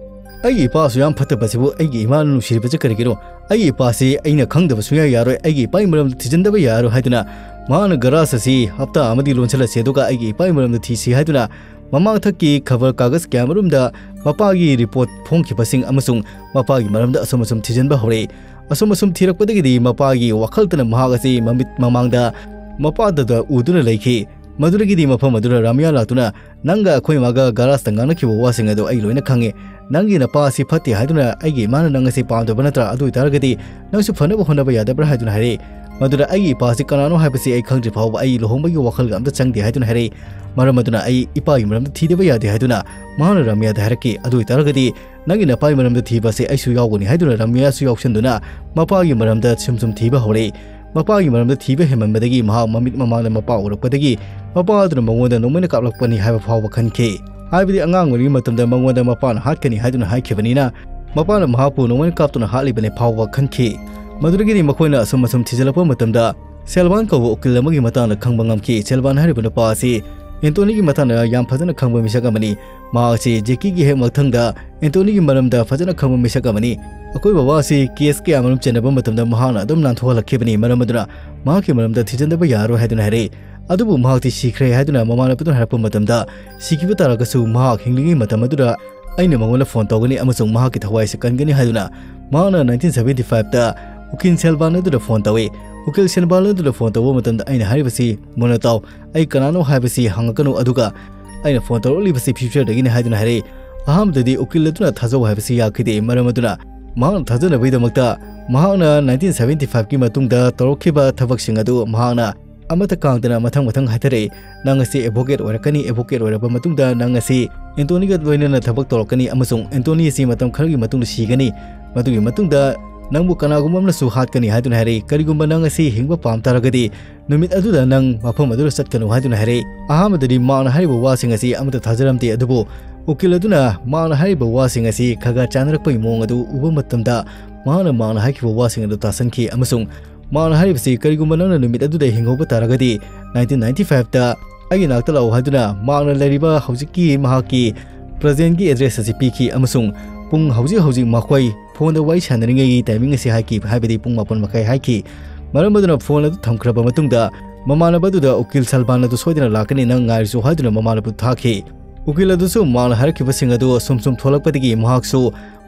"ꯑꯩꯒꯤ ꯏꯄꯥ ꯑꯁꯨꯛ ꯌꯥꯝ ꯐꯠꯇꯕꯁꯤꯕꯨ ꯑꯩꯒꯤ ꯏꯃꯥꯅ ꯅꯨꯡꯁꯤꯔꯤꯕꯁꯤ ꯀꯔꯤꯒꯤꯅꯣ? ꯑꯩꯒꯤ ꯏꯄꯥꯁꯤ ꯑꯩꯅ ꯈꯪꯗꯕ ꯁꯨꯡꯌꯥ ꯌꯥꯔꯣꯏ, ꯑꯩꯒꯤ ꯏꯄꯥꯒꯤ ꯃꯔꯝꯗ ꯊꯤꯖꯤꯟꯗꯕ ꯌꯥꯔꯣꯏ" ꯍꯥꯏꯗꯨꯅ ꯃꯍꯥꯛꯅ garage ꯑꯁꯤ ꯍꯞꯇꯥ ꯑꯃꯗꯤ ꯂꯣꯟꯁꯤꯜꯂꯁꯤ, ꯑꯗꯨꯒ ꯑꯩꯒꯤ ꯏꯄꯥꯒꯤ ꯃꯔꯝꯗ ꯊꯤꯁꯤ ꯍꯥꯏꯗꯨꯅ ꯃꯃꯥꯡꯊꯛꯀꯤ ꯈꯕꯔ ꯀꯥꯒꯖ ꯀꯌꯥꯃꯔꯨꯝꯗ ꯃꯄꯥꯒꯤ report ꯐꯣꯡꯈꯤꯕꯁꯤꯡ ꯑꯃꯁꯨꯡ ꯃꯄꯥꯒꯤ ꯃꯔꯝꯗ ꯑꯁꯨꯝ ꯑꯁꯨꯝ ꯊꯤꯖꯤꯟꯕ ꯍꯧꯔꯛꯏ꯫ ꯑꯁꯨꯝ ꯑꯁꯨꯝ ꯊꯤꯔꯛꯄꯗꯒꯤꯗꯤ ꯃꯄꯥꯒꯤ ꯋꯥꯈꯜꯇꯅ ꯃꯍꯥꯛ ꯑꯁꯤ ꯃꯃꯤꯠ ꯃꯃꯥꯡꯗ ꯃꯄꯥꯗꯨꯗ ꯎꯗꯨꯅ ꯂꯩꯈꯤ꯫ ꯃꯗꯨꯗꯒꯤꯗꯤ ꯃꯐꯝ ꯑꯗꯨꯗ ꯔꯥꯃꯤꯌꯥ ꯂꯥꯛꯇꯨꯅ, "ꯅꯪꯒ ꯑꯩꯈꯣꯏ ꯏꯃꯥꯒ garage ꯇ ꯉꯥꯡꯅꯈꯤꯕ ꯋꯥꯁꯤꯡ ꯑꯗꯨ ꯑꯩ ꯂꯣꯏꯅ ꯈꯪꯉꯤ꯫ ꯅꯪꯒꯤ ꯅꯄꯥ ꯑꯁꯤ ꯐꯠꯇꯦ ꯍꯥꯏꯗꯨꯅ ꯑꯩꯒꯤ ꯏꯃꯥꯅ ꯅꯪ ꯑꯁꯤ ꯄꯥꯝꯗꯕ ꯅꯠꯇ꯭ꯔꯥ? ꯑꯗꯨ ꯑꯣꯏꯇꯥꯔꯒꯗꯤ ꯅꯪꯁꯨ ꯐꯅꯕ ꯍꯣꯠꯅꯕ ꯌꯥꯗꯕ꯭ꯔꯥ?" ꯍꯥꯏꯗꯨꯅ ꯍꯥꯏꯔꯛꯏ꯫ ꯃꯗꯨꯗ "ꯑꯩꯒꯤ ꯏꯄꯥꯁꯤ ꯀꯅꯥꯅꯣ ꯍꯥꯏꯕꯁꯤ ꯑꯩ ꯈꯪꯗ꯭ꯔꯤ ꯐꯥꯎꯕ ꯑꯩ ꯂꯨꯍꯣꯡꯕꯒꯤ ꯋꯥꯈꯜꯒ ꯑꯝꯇ ꯆꯪꯗꯦ" ꯍꯥꯏꯗꯨꯅ ꯍꯥꯏꯔꯛꯏ꯫ ꯃꯔꯝ ꯑꯗꯨꯅ "ꯑꯩ ꯏꯄꯥꯒꯤ ꯃꯔꯝꯗ ꯊꯤꯗꯕ ꯌꯥꯗꯦ" ꯍꯥꯏꯗꯨꯅ ꯃꯍꯥꯛꯅ ꯔꯥꯃꯤꯌꯥꯗ ꯍꯥꯏꯔꯛꯈꯤ꯫ "ꯑꯗꯨ ꯑꯣꯏꯇꯥꯔꯒꯗꯤ ꯅꯪꯒꯤ ꯅꯄꯥꯒꯤ ꯃꯔꯝꯗ ꯊꯤꯕ ꯑꯁꯦ ꯑꯩꯁꯨ ꯌꯥꯎꯒꯅꯤ" ꯍꯥꯏꯗꯨꯅ ꯔꯥꯃꯤꯌꯥꯁꯨ ꯌꯥꯎꯁꯟꯗꯨꯅ ꯃꯄꯥꯒꯤ ꯃꯔꯝꯗ ꯁꯨꯝ ꯁꯨꯝ ꯊꯤꯕ ꯍꯧꯔꯛꯏ꯫ ꯃꯄꯥꯒꯤ ꯃꯔꯝꯗ ꯊꯤꯕ ꯍꯦꯟꯃꯟꯕꯗꯒꯤ ꯃꯍꯥꯛ ꯃꯃꯤꯠ ꯃꯃꯥꯡꯗ ꯃꯄꯥ ꯎꯔꯛꯄꯗꯒꯤ ꯃꯄꯥ ꯑꯗꯨꯅ ꯃꯉꯣꯟꯗ ꯅꯣꯡꯃꯩꯅ ꯀꯥꯞꯂꯛꯄꯅꯤ ꯍꯥꯏꯕ ꯐꯥꯎꯕ ꯈꯟꯈꯤ꯫ ꯍꯥꯏꯕꯗꯤ ꯑꯉꯥꯡ ꯑꯣꯏꯔꯤꯉꯩ ꯃꯇꯝꯗ ꯃꯉꯣꯟꯗ ꯃꯄꯥꯅ ꯍꯥꯠꯀꯅꯤ ꯍꯥꯏꯗꯨꯅ ꯍꯥꯏꯈꯤꯕꯅꯤꯅ ꯃꯄꯥꯅ ꯃꯍꯥꯛꯄꯨ ꯅꯣꯡꯃꯩꯅ ꯀꯥꯞꯇꯨꯅ ꯍꯥꯠꯂꯤꯕꯅꯤ ꯐꯥꯎꯕ ꯈꯟꯈꯤ꯫ ꯃꯗꯨꯗꯒꯤꯗꯤ ꯃꯈꯣꯏꯅ ꯑꯁꯨꯝ ꯑꯁꯨꯝ ꯊꯤꯖꯤꯜꯂꯛꯄ ꯃꯇꯝꯗ ꯁꯦꯜꯕꯥꯟ ꯀꯧꯕ ꯎꯀꯤꯜ ꯑꯃꯒꯤ ꯃꯇꯥꯡꯗ ꯈꯪꯕ ꯉꯝꯈꯤ꯫ ꯁꯦꯜꯕꯥꯟ ꯍꯥꯏꯔꯤꯕ ꯅꯨꯄꯥ ꯑꯁꯤ ꯑꯦꯟꯇꯣꯅꯤꯒꯤ ꯃꯇꯥꯡꯗ ꯌꯥꯝ ꯐꯖꯅ ꯈꯪꯕ ꯃꯤꯁꯛ ꯑꯃꯅꯤ꯫ ꯃꯍꯥꯛ ꯑꯁꯤ ꯖꯦꯀꯤꯒꯤ ꯍꯦꯛ ꯃꯊꯪꯗ ꯑꯦꯟꯇꯣꯅꯤꯒꯤ ꯃꯔꯝꯗ ꯐꯖꯅ ꯈꯪꯕ ꯃꯤꯁꯛ ꯑꯃꯅꯤ꯫ ꯑꯩꯈꯣꯏ ꯕꯕꯥ ꯑꯁꯤ case ꯀꯌꯥ ꯃꯔꯨꯝ ꯆꯦꯟꯅꯕ ꯃꯇꯝꯗ ꯃꯍꯥꯛꯅ ꯑꯗꯨꯝ ꯅꯥꯟꯊꯣꯛꯍꯜꯂꯛꯈꯤꯕꯅꯤ꯫ ꯃꯔꯝ ꯑꯗꯨꯅ ꯃꯍꯥꯛꯀꯤ ꯃꯔꯝꯗ ꯊꯤꯖꯤꯟꯗꯕ ꯌꯥꯔꯔꯣꯏ ꯍꯥꯏꯗꯨꯅ ꯍꯥꯏꯔꯛꯏ꯫ ꯑꯗꯨꯕꯨ ꯃꯍꯥꯛꯇꯤ ꯁꯤꯈ꯭ꯔꯦ ꯍꯥꯏꯗꯨꯅ ꯃꯃꯥꯟꯅꯕꯗꯨꯅ ꯍꯥꯏꯔꯛꯄ ꯃꯇꯝꯗ, ꯁꯤꯈꯤꯕ ꯇꯥꯔꯒꯁꯨ ꯃꯍꯥꯛ ꯍꯤꯡꯂꯤꯉꯩ ꯃꯇꯝ ꯑꯗꯨꯗ ꯑꯩꯅ ꯃꯉꯣꯟꯗ ꯐꯣꯟ ꯇꯧꯒꯅꯤ ꯑꯃꯁꯨꯡ ꯃꯍꯥꯛꯀꯤ ꯊꯋꯥꯏ ꯑꯁꯤ ꯀꯟꯒꯅꯤ ꯍꯥꯏꯗꯨꯅ ꯃꯍꯥꯛꯅ ꯅꯥꯏꯟꯇꯤꯟ ꯁꯚꯦꯟꯇꯤ ꯐꯥꯏꯚꯇ ꯎꯀꯤꯜ ꯁꯦꯜꯕꯥꯟ ꯑꯗꯨꯗ ꯐꯣꯟ ꯇꯧꯏ꯫ ꯎꯀꯤꯜ ꯁꯦꯜꯕꯥꯟ ꯑꯗꯨꯗ ꯐꯣꯟ ꯇꯧꯕ ꯃꯇꯝꯗ ꯑꯩꯅ ꯍꯥꯏꯔꯤꯕꯁꯤ ꯃꯨꯟꯅ ꯇꯥꯎ, ꯑꯩ ꯀꯅꯥꯅꯣ ꯍꯥꯏꯕꯁꯤ ꯍꯪꯉꯛꯀꯅꯨ, ꯑꯗꯨꯒ ꯑꯩꯅ ꯐꯣꯟ ꯇꯧꯔꯛꯂꯤꯕꯁꯤ ꯐ꯭ꯌꯨꯆꯔꯗꯒꯤꯅꯤ ꯍꯥꯏꯗꯨꯅ ꯍꯥꯏꯔꯛꯏ꯫ ꯑꯍꯥꯟꯕꯗꯗꯤ ꯎꯀꯤꯜ ꯑꯗꯨꯅ ꯊꯥꯖꯧ ꯍꯥꯏꯕꯁꯤ ꯌꯥꯈꯤꯗꯦ, ꯃꯔꯝ ꯑꯗꯨꯅ ꯃꯍꯥꯛꯅ ꯊꯥꯖꯅꯕꯒꯤꯗꯃꯛꯇ ꯃꯍꯥꯛꯅ ꯅꯥꯏꯟꯇꯤꯟ ꯁꯚꯦꯟꯇꯤ ꯐꯥꯏꯚꯀꯤ ꯃꯇꯨꯡꯗ ꯇꯧꯔꯛꯈꯤꯕ ꯊꯕꯛꯁꯤꯡ ꯑꯗꯨ ꯃꯍꯥꯛꯅ ꯑꯃꯠꯇ ꯀꯥꯡꯗꯅ ꯃꯊꯪ ꯃꯊꯪ ꯍꯥꯏꯊꯔꯛꯏ꯫ "ꯅꯪ ꯑꯁꯤ ꯑꯦꯗꯚꯣꯀꯦꯠ ꯑꯣꯏꯔꯛꯀꯅꯤ, ꯑꯦꯗꯚꯣꯀꯦꯠ ꯑꯣꯏꯔꯕ ꯃꯇꯨꯡꯗ ꯅꯪ ꯑꯁꯤ ꯑꯦꯟꯇꯣꯅꯤꯒ ꯂꯣꯏꯅꯅ ꯊꯕꯛ ꯇꯧꯔꯛꯀꯅꯤ ꯑꯃꯁꯨꯡ ꯑꯦꯟꯇꯣꯅꯤ ꯑꯁꯤ ꯃꯇꯝ ꯈꯔꯒꯤ ꯃꯇꯨꯡꯗ ꯁꯤꯒꯅꯤ꯫ ꯃꯗꯨꯒꯤ ꯃꯇꯨꯡꯗ ꯅꯪꯕꯨ ꯀꯅꯥꯒꯨꯝꯕ ꯑꯃꯅꯁꯨ ꯍꯥꯠꯀꯅꯤ" ꯍꯥꯏꯗꯨꯅ ꯍꯥꯏꯔꯛꯏ꯫ "ꯀꯔꯤꯒꯨꯝꯕ ꯅꯪ ꯑꯁꯤ ꯍꯤꯡꯕ ꯄꯥꯝ ꯇꯥꯔꯒꯗꯤ ꯅꯨꯃꯤꯠ ꯑꯗꯨꯗ ꯅꯪ ꯃꯐꯝ ꯑꯗꯨꯗ ꯆꯠꯀꯅꯨ" ꯍꯥꯏꯗꯨꯅ ꯍꯥꯏꯔꯛꯏ꯫ ꯑꯍꯥꯟꯕꯗꯗꯤ ꯃꯍꯥꯛꯅ ꯍꯥꯏꯔꯤꯕ ꯋꯥꯁꯤꯡ ꯑꯁꯤ ꯑꯃꯠꯇ ꯊꯥꯖꯔꯝꯗꯦ, ꯑꯗꯨꯕꯨ ꯎꯀꯤꯜ ꯑꯗꯨꯅ ꯃꯍꯥꯛꯅ ꯍꯥꯏꯔꯤꯕ ꯋꯥꯁꯤꯡ ꯑꯁꯤ ꯈꯔ ꯈꯔ ꯆꯥꯟꯅꯔꯛꯄꯒꯤ ꯃꯑꯣꯡ ꯑꯗꯨ ꯎꯕ ꯃꯇꯝꯗ ꯃꯍꯥꯛꯅ ꯃꯍꯥꯛꯅ ꯍꯥꯏꯈꯤꯕ ꯋꯥꯁꯤꯡ ꯑꯗꯨ ꯇꯥꯁꯟꯈꯤ ꯑꯃꯁꯨꯡ ꯃꯍꯥꯛꯅ ꯍꯥꯏꯔꯤꯕꯁꯤ, "ꯀꯔꯤꯒꯨꯝꯕ ꯅꯪꯅ ꯅꯨꯃꯤꯠ ꯑꯗꯨꯗ ꯍꯤꯡꯍꯧꯕ ꯇꯥꯔꯒꯗꯤ ꯅꯥꯏꯟꯇꯤꯟ ꯅꯥꯏꯟꯇꯤ ꯐꯥꯏꯚꯇ ꯑꯩꯒꯤ ꯅꯥꯛꯇ ꯂꯥꯛꯎ" ꯍꯥꯏꯗꯨꯅ ꯃꯍꯥꯛꯅ ꯂꯩꯔꯤꯕ ꯍꯧꯖꯤꯛꯀꯤ ꯃꯍꯥꯛꯀꯤ ꯄ꯭ꯔꯖꯦꯟꯒꯤ ꯑꯦꯗ꯭ꯔꯦꯁ ꯑꯁꯤ ꯄꯤꯈꯤ ꯑꯃꯁꯨꯡ ꯄꯨꯡ ꯍꯧꯖꯤꯛ ꯍꯧꯖꯤꯛ ꯃꯈꯣꯏ ꯐꯣꯟꯗ ꯋꯥꯔꯤ ꯁꯥꯟꯅꯔꯤꯉꯩꯒꯤ ꯇꯥꯏꯃꯤꯡ ꯑꯁꯤ ꯍꯥꯏꯈꯤ, ꯍꯥꯏꯕꯗꯤ ꯄꯨꯡ ꯃꯥꯄꯟ ꯃꯈꯥꯏ ꯍꯥꯏꯈꯤ꯫ ꯃꯔꯝ ꯑꯗꯨꯅ ꯐꯣꯟ ꯑꯗꯨ ꯊꯝꯈ꯭ꯔꯕ ꯃꯇꯨꯡꯗ ꯃꯃꯥꯟꯅꯕ ꯑꯗꯨꯗ "ꯎꯀꯤꯜ ꯁꯜꯕꯥꯟ ꯑꯗꯨ ꯁꯣꯏꯗꯅ ꯂꯥꯛꯀꯅꯤ, ꯅꯪ ꯉꯥꯏꯔꯁꯨ" ꯍꯥꯏꯗꯨꯅ ꯃꯃꯥꯟꯅꯕꯗꯨ ꯊꯥꯈꯤ꯫ ꯎꯀꯤꯜ ꯑꯗꯨꯁꯨ ꯃꯍꯥꯛꯅ ꯍꯥꯏꯔꯛꯈꯤꯕꯁꯤꯡ ꯑꯗꯨ ꯑꯁꯨꯝ ꯁꯨꯝ ꯊꯣꯛꯂꯛꯄꯗꯒꯤ ꯃꯍꯥꯛꯁꯨ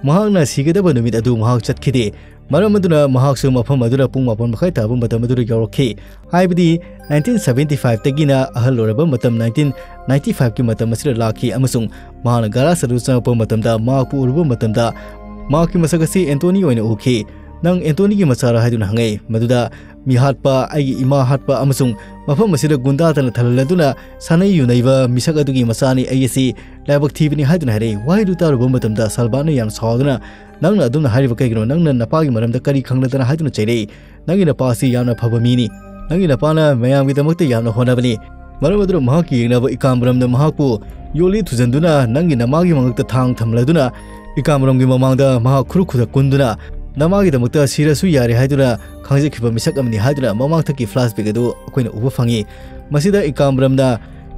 ꯃꯍꯥꯛꯅ ꯁꯤꯒꯗꯕ ꯅꯨꯃꯤꯠ ꯑꯗꯨ ꯃꯍꯥꯛ ꯆꯠꯈꯤꯗꯦ꯫ ꯃꯔꯝ ꯑꯗꯨꯅ ꯃꯍꯥꯛꯁꯨ ꯃꯐꯝ ꯑꯗꯨꯗ ꯄꯨꯡ ꯃꯥꯄꯟ ꯃꯈꯥꯏ ꯇꯥꯕ ꯃꯇꯝ ꯑꯗꯨꯗ ꯌꯧꯔꯛꯈꯤ꯫ ꯍꯥꯏꯕꯗꯤ ꯅꯥꯏꯟꯇꯤꯟ ꯁꯚꯦꯟꯇꯤ ꯐꯥꯏꯚꯇꯒꯤꯅ ꯑꯍꯜ ꯑꯣꯏꯔꯕ ꯃꯇꯝ ꯅꯥꯏꯟꯇꯤꯟ ꯅꯥꯏꯟꯇꯤ ꯐꯥꯏꯚꯀꯤ ꯃꯇꯝ ꯑꯁꯤꯗ ꯂꯥꯛꯈꯤ ꯑꯃꯁꯨꯡ ꯃꯍꯥꯛꯅ ꯒꯥꯔꯥꯖ ꯑꯗꯨ ꯆꯪꯂꯛꯄ ꯃꯇꯝꯗ ꯃꯍꯥꯛꯄꯨ ꯎꯔꯨꯕ ꯃꯇꯝꯗ ꯃꯍꯥꯛꯀꯤ ꯃꯁꯛ ꯑꯁꯤ ꯑꯦꯟꯇꯣꯅꯤ ꯑꯣꯏꯅ ꯎꯈꯤ꯫ "ꯅꯪ ꯑꯦꯟꯇꯣꯅꯤꯒꯤ ꯃꯆꯥꯔꯥ?" ꯍꯥꯏꯗꯨꯅ ꯍꯪꯉꯛꯏ꯫ ꯃꯗꯨꯗ "ꯃꯤ ꯍꯥꯠꯄ, ꯑꯩꯒꯤ ꯏꯃꯥ ꯍꯥꯠꯄ ꯑꯃꯁꯨꯡ ꯃꯐꯝ ꯑꯁꯤꯗ ꯒꯨꯟꯗꯥꯇꯅ ꯊꯜꯍꯜꯂꯗꯨꯅ ꯁꯥꯟꯅꯩ ꯌꯨꯅꯩꯕ ꯃꯤꯁꯛ ꯑꯗꯨꯒꯤ ꯃꯆꯥꯅꯤ꯫ ꯑꯩ ꯑꯁꯤ ꯂꯥꯏꯕꯛ ꯊꯤꯕꯅꯤ" ꯍꯥꯏꯗꯨꯅ ꯍꯥꯏꯔꯛꯏ꯫ ꯋꯥꯍꯩꯗꯨ ꯇꯥꯔꯨꯕ ꯃꯇꯝꯗ ꯁꯜꯕꯥꯟꯅ ꯌꯥꯝ ꯁꯥꯎꯗꯨꯅ, "ꯅꯪꯅ ꯑꯗꯨꯝꯅ ꯍꯥꯏꯔꯤꯕ ꯀꯩꯒꯤꯅꯣ? ꯅꯪꯅ ꯅꯄꯥꯒꯤ ꯃꯔꯝꯗ ꯀꯔꯤ ꯈꯪꯂꯗꯅ?" ꯍꯥꯏꯗꯨꯅ ꯆꯩꯔꯛꯏ꯫ "ꯅꯪꯒꯤ ꯅꯄꯥ ꯑꯁꯤ ꯌꯥꯝꯅ ꯐꯕ ꯃꯤꯅꯤ꯫ ꯅꯪꯒꯤ ꯅꯄꯥꯅ ꯃꯌꯥꯝꯒꯤꯗꯃꯛꯇ ꯌꯥꯝꯅ ꯍꯣꯠꯅꯕꯅꯤ꯫ ꯃꯔꯝ ꯑꯗꯨꯅ ꯃꯍꯥꯛꯀꯤ ꯌꯦꯛꯅꯕ ꯏꯀꯥꯝꯕꯔꯝꯅ ꯃꯍꯥꯛꯄꯨ ꯌꯣꯠꯂꯤ ꯊꯨꯖꯟꯗꯨꯅ ꯅꯪꯒꯤ ꯅꯃꯥꯒꯤ ꯃꯉꯛꯇ ꯊꯥꯡ ꯊꯝꯂꯗꯨꯅ ꯏꯀꯥꯝꯕꯔꯝꯒꯤ ꯃꯃꯥꯡꯗ ꯃꯍꯥꯛ ꯈꯨꯔꯨ ꯈꯨꯗꯛ ꯀꯨꯟꯗꯨꯅ ꯅꯃꯥꯒꯤꯗꯃꯛꯇ ꯁꯤꯔꯁꯨ ꯌꯥꯔꯦ ꯍꯥꯏꯗꯨꯅ ꯈꯪꯖꯈꯤꯕ ꯃꯤꯁꯛ ꯑꯃꯅꯤ" ꯍꯥꯏꯗꯨꯅ ꯃꯃꯥꯡꯊꯛꯀꯤ ꯐ꯭ꯂꯥꯁꯕꯦꯛ ꯑꯗꯨ ꯑꯩꯈꯣꯏꯅ ꯎꯕ ꯐꯪꯉꯤ꯫ ꯃꯁꯤꯗ ꯏꯀꯥꯝꯕꯔꯝꯅ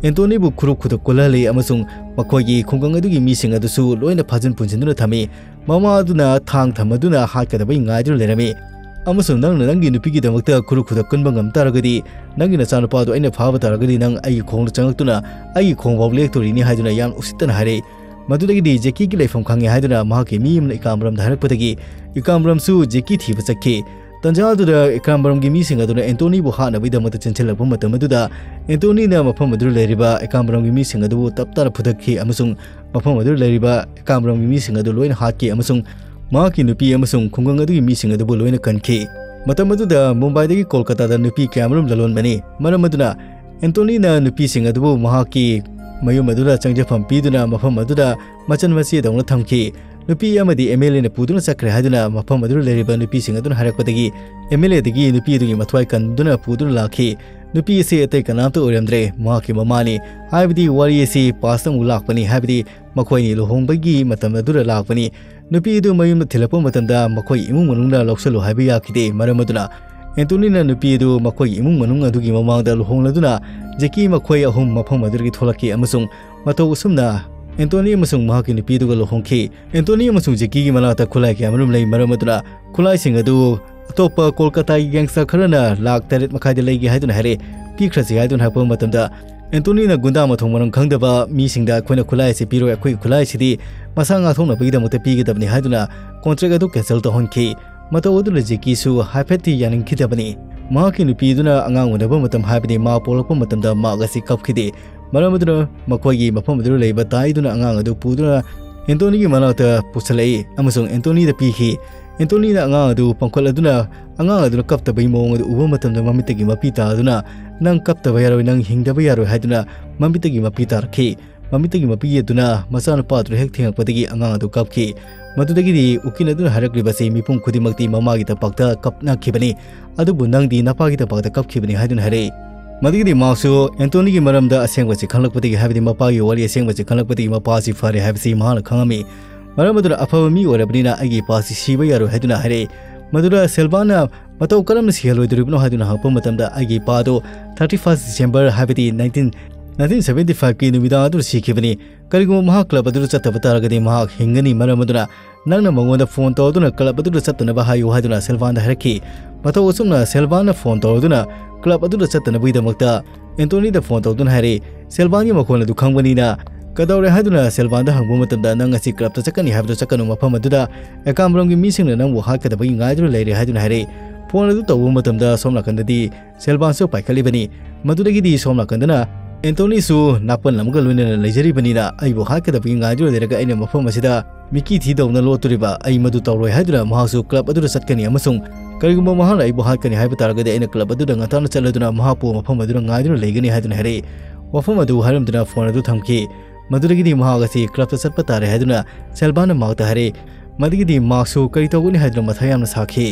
ꯑꯦꯟꯇꯣꯅꯤꯕꯨ ꯈꯨꯔꯨ ꯈꯨꯗꯛ ꯀꯨꯜꯍꯜꯂꯤ ꯑꯃꯁꯨꯡ ꯃꯈꯣꯏꯒꯤ ꯈꯨꯡꯒꯪ ꯑꯗꯨꯒꯤ ꯃꯤꯁꯤꯡ ꯑꯗꯨꯁꯨ ꯂꯣꯏꯅ ꯐꯥꯖꯤꯟ ꯄꯨꯟꯁꯤꯟꯗꯨꯅ ꯊꯝꯃꯤ꯫ ꯃꯃꯥ ꯑꯗꯨꯅ ꯊꯥꯡ ꯊꯝꯃꯗꯨꯅ ꯍꯥꯠꯀꯗꯕꯩ ꯉꯥꯏꯗꯨꯅ ꯂꯩꯔꯝꯃꯤ꯫ ꯑꯃꯁꯨꯡ ꯅꯪꯅ ꯅꯪꯒꯤ ꯅꯨꯄꯤꯒꯤꯗꯃꯛꯇ ꯈꯨꯔꯨ ꯈꯨꯗꯛ ꯀꯟꯕ ꯉꯝ ꯇꯥꯔꯒꯗꯤ, ꯅꯪꯒꯤ ꯅꯆꯥꯅꯨꯄꯥꯗꯨ ꯑꯩꯅ ꯐꯥꯕ ꯇꯥꯔꯒꯗꯤ ꯅꯪ ꯑꯩꯒꯤ ꯈꯣꯡꯗ ꯆꯪꯂꯛꯇꯨꯅ ꯑꯩꯒꯤ ꯈꯣꯡꯐꯥꯎ ꯂꯦꯛꯇꯣꯔꯤꯅꯤ" ꯍꯥꯏꯗꯨꯅ ꯌꯥꯝ ꯎꯁꯤꯠꯇꯅ ꯍꯥꯏꯔꯛꯏ꯫ ꯃꯗꯨꯗꯒꯤꯗꯤ ꯖꯦꯀꯤꯒꯤ ꯂꯩꯐꯝ ꯈꯪꯉꯦ ꯍꯥꯏꯗꯨꯅ ꯃꯍꯥꯛꯀꯤ ꯃꯤ ꯑꯃꯅ ꯏꯀꯥꯝꯕꯔꯝꯗ ꯍꯥꯏꯔꯛꯄꯗꯒꯤ ꯏꯀꯥꯝꯕꯔꯝꯁꯨ ꯖꯦꯀꯤ ꯊꯤꯕ ꯆꯠꯈꯤ꯫ ꯇꯟꯖꯥ ꯑꯗꯨꯗ ꯏꯀꯥꯝꯕꯔꯝꯒꯤ ꯃꯤꯁꯤꯡ ꯑꯗꯨꯅ ꯑꯦꯟꯇꯣꯅꯤꯕꯨ ꯍꯥꯠꯅꯕꯒꯤꯗꯃꯛꯇ ꯆꯦꯟꯁꯤꯜꯂꯛꯄ ꯃꯇꯝ ꯑꯗꯨꯗ ꯑꯦꯟꯇꯣꯅꯤꯅ ꯃꯐꯝ ꯑꯗꯨꯗ ꯂꯩꯔꯤꯕ ꯏꯀꯥꯝꯕꯔꯝꯒꯤ ꯃꯤꯁꯤꯡ ꯑꯗꯨꯕꯨ ꯇꯞ ꯇꯥꯅ ꯐꯨꯗꯠꯈꯤ ꯑꯃꯁꯨꯡ ꯃꯐꯝ ꯑꯗꯨꯗ ꯂꯩꯔꯤꯕ ꯏꯀꯥꯝꯕꯔꯝꯒꯤ ꯃꯤꯁꯤꯡ ꯑꯗꯨ ꯂꯣꯏꯅ ꯍꯥꯠꯈꯤ ꯑꯃꯁꯨꯡ ꯃꯍꯥꯛꯀꯤ ꯅꯨꯄꯤ ꯑꯃꯁꯨꯡ ꯈꯨꯡꯒꯪ ꯑꯗꯨꯒꯤ ꯃꯤꯁꯤꯡ ꯑꯗꯨꯕꯨ ꯂꯣꯏꯅ ꯀꯟꯈꯤ꯫ ꯃꯇꯝ ꯑꯗꯨꯗ ꯃꯨꯝꯕꯥꯏꯗꯒꯤ ꯀꯣꯜꯀꯇꯥꯗ ꯅꯨꯄꯤ ꯀꯌꯥꯃꯔꯨꯝ ꯂꯂꯣꯟꯕꯅꯤ꯫ ꯃꯔꯝ ꯑꯗꯨꯅ ꯑꯦꯟꯇꯣꯅꯤꯅ ꯅꯨꯄꯤꯁꯤꯡ ꯑꯗꯨꯕꯨ ꯃꯍꯥꯛꯀꯤ ꯃꯌꯨꯝ ꯑꯗꯨꯗ ꯆꯪꯖꯐꯝ ꯄꯤꯗꯨꯅ ꯃꯐꯝ ꯑꯗꯨꯗ ꯃꯆꯟ ꯃꯆꯦꯗꯧꯅ ꯊꯝꯈꯤ꯫ ꯅꯨꯄꯤ ꯑꯃꯗꯤ ꯑꯦꯝ ꯑꯦꯜ ꯑꯦꯅ ꯄꯨꯗꯨꯅ ꯆꯠꯈ꯭ꯔꯦ ꯍꯥꯏꯗꯨꯅ ꯃꯐꯝ ꯑꯗꯨꯗ ꯂꯩꯔꯤꯕ ꯅꯨꯄꯤꯁꯤꯡ ꯑꯗꯨꯅ ꯍꯥꯏꯔꯛꯄꯗꯒꯤ ꯑꯦꯝ ꯑꯦꯜ ꯑꯦꯗꯒꯤ ꯅꯨꯄꯤ ꯑꯗꯨꯒꯤ ꯃꯊ꯭ꯋꯥꯏ ꯀꯟꯗꯨꯅ ꯄꯨꯗꯨꯅ ꯂꯥꯛꯈꯤ꯫ ꯅꯨꯄꯤ ꯑꯁꯤ ꯑꯇꯩ ꯀꯅꯥꯝꯇ ꯑꯣꯏꯔꯝꯗ꯭ꯔꯦ, ꯃꯍꯥꯛꯀꯤ ꯃꯃꯥꯅꯤ꯫ ꯍꯥꯏꯕꯗꯤ ꯋꯥꯔꯤ ꯑꯁꯤ ꯄꯥꯁꯇ ꯑꯃꯨꯛ ꯂꯥꯛꯄꯅꯤ, ꯍꯥꯏꯕꯗꯤ ꯃꯈꯣꯏꯅꯤ ꯂꯨꯍꯣꯡꯕꯒꯤ ꯃꯇꯝ ꯑꯗꯨꯗ ꯂꯥꯛꯄꯅꯤ꯫ ꯅꯨꯄꯤ ꯑꯗꯨ ꯃꯌꯨꯝꯗ ꯊꯤꯜꯂꯛꯄ ꯃꯇꯝꯗ ꯃꯈꯣꯏ ꯏꯃꯨꯡ ꯃꯅꯨꯡꯅ ꯂꯧꯁꯤꯜꯂꯨ ꯍꯥꯏꯕ ꯌꯥꯈꯤꯗꯦ꯫ ꯃꯔꯝ ꯑꯗꯨꯅ ꯑꯦꯟꯇꯣꯅꯤꯅ ꯅꯨꯄꯤ ꯑꯗꯨ ꯃꯈꯣꯏꯒꯤ ꯏꯃꯨꯡ ꯃꯅꯨꯡ ꯑꯗꯨꯒꯤ ꯃꯃꯥꯡꯗ ꯂꯨꯍꯣꯡꯂꯗꯨꯅ ꯖꯦꯀꯤ ꯃꯈꯣꯏ ꯑꯍꯨꯝ ꯃꯐꯝ ꯑꯗꯨꯗꯒꯤ ꯊꯣꯛꯂꯛꯈꯤ ꯑꯃꯁꯨꯡ ꯃꯇꯧ ꯑꯁꯨꯝꯅ ꯑꯦꯟꯇꯣꯅꯤ ꯑꯃꯁꯨꯡ ꯃꯍꯥꯛꯀꯤ ꯅꯨꯄꯤ ꯑꯗꯨꯒ ꯂꯨꯍꯣꯡꯈꯤ꯫ ꯑꯦꯟꯇꯣꯅꯤ ꯑꯃꯁꯨꯡ ꯖꯦꯀꯤꯒꯤ ꯃꯅꯥꯛꯇ ꯈꯨꯠꯂꯥꯏ ꯀꯌꯥꯃꯔꯨꯝ ꯂꯩ꯫ ꯃꯔꯝ ꯑꯗꯨꯅ ꯈꯨꯠꯂꯥꯏꯁꯤꯡ ꯑꯗꯨ ꯑꯇꯣꯞꯄ ꯀꯣꯜꯀꯇꯥꯒꯤ ꯒꯦꯡꯁꯇꯔ ꯈꯔꯅ ꯂꯥꯛ ꯇꯔꯦꯠ ꯃꯈꯥꯏꯗ ꯂꯩꯒꯦ ꯍꯥꯏꯗꯨꯅ ꯍꯥꯏꯔꯛꯏ꯫ ꯄꯤꯈ꯭ꯔꯁꯤ ꯍꯥꯏꯗꯨꯅ ꯍꯥꯏꯔꯛꯄ ꯃꯇꯝꯗ ꯑꯦꯟꯇꯣꯅꯤꯅ ꯒꯨꯟꯗꯥ ꯃꯊꯣꯡ ꯃꯔꯝ ꯈꯪꯗꯕ ꯃꯤꯁꯤꯡꯗ "ꯑꯩꯈꯣꯏꯅ ꯈꯨꯠꯂꯥꯏ ꯑꯁꯤ ꯄꯤꯔꯣꯏ, ꯑꯩꯈꯣꯏꯒꯤ ꯈꯨꯠꯂꯥꯏꯁꯤꯗꯤ ꯃꯁꯥ ꯉꯥꯛꯊꯣꯛꯅꯕꯒꯤꯗꯃꯛꯇ ꯄꯤꯒꯗꯕꯅꯤ" ꯍꯥꯏꯗꯨꯅ ꯀꯣꯟꯇ꯭ꯔꯦꯛ ꯑꯗꯨ ꯀꯦꯟꯁꯦꯜ ꯇꯧꯍꯟꯈꯤ꯫ ꯃꯇꯧ ꯑꯗꯨꯅ ꯖꯦꯀꯤꯁꯨ ꯍꯥꯏꯐꯦꯠꯇꯤ ꯌꯥꯅꯤꯡꯈꯤꯗꯕꯅꯤ꯫ ꯃꯍꯥꯛꯀꯤ ꯅꯨꯄꯤ ꯑꯗꯨꯅ ꯑꯉꯥꯡ ꯎꯅꯕ ꯃꯇꯝ, ꯍꯥꯏꯕꯗꯤ ꯃꯥ ꯄꯣꯛꯂꯛꯄ ꯃꯇꯝꯗ ꯃꯍꯥꯛ ꯑꯁꯤ ꯀꯞꯈꯤꯗꯦ꯫ ꯃꯔꯝ ꯑꯗꯨꯅ ꯃꯈꯣꯏꯒꯤ ꯃꯐꯝ ꯑꯗꯨꯗ ꯂꯩꯕ ꯇꯥꯏꯗꯨꯅ ꯑꯉꯥꯡ ꯑꯗꯨ ꯄꯨꯗꯨꯅ ꯑꯦꯟꯇꯣꯅꯤꯒꯤ ꯃꯅꯥꯛꯇ ꯄꯨꯁꯤꯜꯂꯛꯏ ꯑꯃꯁꯨꯡ ꯑꯦꯟꯇꯣꯅꯤꯗ ꯄꯤꯈꯤ꯫ ꯑꯦꯟꯇꯣꯅꯤꯅ ꯑꯉꯥꯡ ꯑꯗꯨ ꯄꯥꯡꯈꯠꯂꯗꯨꯅ ꯑꯉꯥꯡ ꯑꯗꯨꯅ ꯀꯞꯇꯕꯒꯤ ꯃꯑꯣꯡ ꯑꯗꯨ ꯎꯕ ꯃꯇꯝꯗ ꯃꯃꯤꯠꯇꯒꯤ ꯃꯄꯤ ꯇꯥꯗꯨꯅ, "ꯅꯪ ꯀꯞꯇꯕ ꯌꯥꯔꯣꯏ, ꯅꯪ ꯍꯤꯡꯗꯕ ꯌꯥꯔꯣꯏ" ꯍꯥꯏꯗꯨꯅ ꯃꯃꯤꯠꯇꯒꯤ ꯃꯄꯤ ꯇꯥꯔꯛꯈꯤ꯫ ꯃꯃꯤꯠꯇꯒꯤ ꯃꯄꯤ ꯑꯗꯨꯅ ꯃꯆꯥꯅꯨꯄꯥ ꯑꯗꯨꯗ ꯍꯦꯛ ꯊꯦꯡꯉꯛꯄꯗꯒꯤ ꯑꯉꯥꯡ ꯑꯗꯨ ꯀꯞꯈꯤ꯫ ꯃꯗꯨꯗꯒꯤꯗꯤ ꯎꯀꯤꯜ ꯑꯗꯨꯅ ꯍꯥꯏꯔꯛꯂꯤꯕꯁꯤ ꯃꯤꯄꯨꯝ ꯈꯨꯗꯤꯡꯃꯛꯇꯤ ꯃꯃꯥꯒꯤ ꯇꯝꯄꯥꯛꯇ ꯀꯞꯅꯈꯤꯕꯅꯤ, ꯑꯗꯨꯕꯨ ꯅꯪꯗꯤ ꯅꯄꯥꯒꯤ ꯇꯝꯄꯥꯛꯇ ꯀꯞꯈꯤꯕꯅꯤ ꯍꯥꯏꯗꯨꯅ ꯍꯥꯏꯔꯛꯏ꯫ ꯃꯗꯨꯒꯤꯗꯤ ꯃꯍꯥꯛꯁꯨ ꯑꯦꯟꯇꯣꯅꯤꯒꯤ ꯃꯔꯝꯗ ꯑꯁꯦꯡꯕꯁꯤ ꯈꯪꯂꯛꯄꯗꯒꯤ, ꯍꯥꯏꯕꯗꯤ ꯃꯄꯥꯒꯤ ꯋꯥꯔꯤ ꯑꯁꯦꯡꯕꯁꯤ ꯈꯪꯂꯛꯄꯗꯒꯤ ꯃꯄꯥ ꯑꯁꯤ ꯐꯔꯦ ꯍꯥꯏꯕꯁꯤ ꯃꯍꯥꯛꯅ ꯈꯪꯉꯝꯃꯤ꯫ ꯃꯔꯝ ꯑꯗꯨꯅ ꯑꯐꯕ ꯃꯤ ꯑꯣꯏꯔꯕꯅꯤꯅ ꯑꯩꯒꯤ ꯏꯄꯥꯁꯤ ꯁꯤꯕ ꯌꯥꯔꯣꯏ ꯍꯥꯏꯗꯨꯅ ꯍꯥꯏꯔꯛꯏ꯫ ꯃꯗꯨꯗ ꯁꯦꯜꯕꯥꯅ ꯃꯇꯧ ꯀꯔꯝꯅ ꯁꯤꯍꯜꯂꯣꯏꯗꯣꯔꯤꯕꯅꯣ ꯍꯥꯏꯗꯨꯅ ꯍꯪꯉꯛꯄ ꯃꯇꯝꯗ, "ꯑꯩꯒꯤ ꯏꯄꯥ ꯑꯗꯨ thirty first December, ꯍꯥꯏꯕꯗꯤ nineteen ꯅꯥꯏꯟꯇꯤꯟ ꯁꯚꯦꯟꯇꯤ ꯐꯥꯏꯚꯀꯤ ꯅꯨꯃꯤꯗꯥꯡ ꯑꯗꯨꯗ ꯁꯤꯈꯤꯕꯅꯤ꯫ ꯀꯔꯤꯒꯨꯝꯕ ꯃꯍꯥꯛ ꯀ꯭ꯂꯕ ꯑꯗꯨꯗ ꯆꯠꯇꯕ ꯇꯥꯔꯒꯗꯤ ꯃꯍꯥꯛ ꯍꯤꯡꯒꯅꯤ, ꯃꯔꯝ ꯑꯗꯨꯅ ꯅꯪꯅ ꯃꯉꯣꯟꯗ ꯐꯣꯟ ꯇꯧꯗꯨꯅ ꯀ꯭ꯂꯕ ꯑꯗꯨꯗ ꯆꯠꯇꯅꯕ ꯍꯥꯏꯌꯨ ꯍꯥꯏꯗꯨꯅ ꯁꯦꯜꯚꯥꯟꯗ ꯍꯥꯏꯔꯛꯈꯤ꯫ ꯃꯇꯧ ꯑꯁꯨꯝꯅ ꯁꯦꯜꯚꯥꯟꯅ ꯐꯣꯟ ꯇꯧꯔꯗꯨꯅ ꯀ꯭ꯂꯕ ꯑꯗꯨꯗ ꯆꯠꯇꯅꯕꯒꯤꯗꯃꯛꯇ ꯑꯦꯟꯇꯣꯅꯤꯗ ꯐꯣꯟ ꯇꯧꯗꯨꯅ ꯍꯥꯏꯔꯦ꯫ ꯁꯦꯜꯚꯥꯟꯒꯤ ꯃꯈꯣꯜ ꯑꯗꯨ ꯈꯪꯕꯅꯤꯅ ꯀꯩꯗꯧꯔꯦ ꯍꯥꯏꯗꯨꯅ ꯁꯦꯜꯚꯥꯟꯗ ꯍꯪꯕ ꯃꯇꯝꯗ ꯅꯪ ꯉꯁꯤ ꯀ꯭ꯂꯕꯇ ꯆꯠꯀꯅꯤ ꯍꯥꯏꯕꯗꯨ ꯆꯠꯀꯅꯨ, ꯃꯐꯝ ꯑꯗꯨꯗ ꯑꯦꯀꯥꯝꯕ꯭ꯔꯣꯝꯒꯤ ꯃꯤꯁꯤꯡꯅ ꯅꯪꯕꯨ ꯍꯥꯠꯀꯗꯕꯒꯤ ꯉꯥꯏꯗꯨꯅ ꯂꯩꯔꯦ ꯍꯥꯏꯗꯨꯅ ꯍꯥꯏꯔꯦ꯫ ꯐꯣꯟ ꯑꯗꯨ ꯇꯧꯕ ꯃꯇꯝꯗ ꯁꯣꯝ ꯅꯥꯀꯟꯗꯗꯤ ꯁꯦꯜꯚꯥꯟꯁꯨ ꯄꯥꯏꯈꯠꯂꯤꯕꯅꯤ꯫ ꯃꯗꯨꯗꯒꯤꯗꯤ ꯁꯣꯝ ꯅꯥꯀꯟꯗꯅ ꯑꯦꯟꯇꯣꯅꯤꯁꯨ ꯅꯥꯄꯜ ꯑꯃꯒ ꯂꯣꯏꯅꯅ ꯂꯩꯖꯔꯤꯕꯅꯤꯅ ꯑꯩꯕꯨ ꯍꯥꯠꯀꯗꯕꯒꯤ ꯉꯥꯏꯗꯨꯅ ꯂꯩꯔꯒ ꯑꯩꯅ ꯃꯐꯝ ꯑꯁꯤꯗ ꯃꯤꯀꯤ ꯊꯤꯗꯧꯅ ꯂꯣꯠꯇꯣꯔꯤꯕ, ꯑꯩ ꯃꯗꯨ ꯇꯧꯔꯣꯏ ꯍꯥꯏꯗꯨꯅ ꯃꯍꯥꯛꯁꯨ ꯀ꯭ꯂꯕ ꯑꯗꯨꯗ ꯆꯠꯀꯅꯤ ꯑꯃꯁꯨꯡ ꯀꯔꯤꯒꯨꯝꯕ ꯃꯍꯥꯛꯅ ꯑꯩꯕꯨ ꯍꯥꯠꯀꯅꯤ ꯍꯥꯏꯕ ꯇꯥꯔꯒꯗꯤ ꯑꯩꯅ ꯀ꯭ꯂꯕ ꯑꯗꯨꯗ ꯉꯟꯇꯥꯅ ꯆꯠꯂꯗꯨꯅ ꯃꯍꯥꯛꯄꯨ ꯃꯐꯝ ꯑꯗꯨꯗ ꯉꯥꯏꯗꯨꯅ ꯂꯩꯒꯅꯤ ꯍꯥꯏꯗꯨꯅ ꯍꯥꯏꯔꯛꯏ꯫ ꯋꯥꯐꯝ ꯑꯗꯨ ꯍꯥꯏꯔꯝꯗꯨꯅ ꯐꯣꯟ ꯑꯗꯨ ꯊꯝꯈꯤ꯫ ꯃꯗꯨꯗꯒꯤꯗꯤ ꯃꯍꯥꯛ ꯑꯁꯤ ꯀ꯭ꯂꯕꯇ ꯆꯠꯄ ꯇꯥꯔꯦ ꯍꯥꯏꯗꯨꯅ ꯁꯦꯜꯚꯥꯟꯅ ꯃꯍꯥꯛꯇ ꯍꯥꯏꯔꯛꯏ꯫ ꯃꯗꯨꯒꯤꯗꯤ ꯃꯍꯥꯛꯁꯨ ꯀꯔꯤ ꯇꯧꯒꯅꯤ ꯍꯥꯏꯗꯨꯅ ꯃꯊꯥ ꯌꯥꯝꯅ ꯁꯥꯈꯤ꯫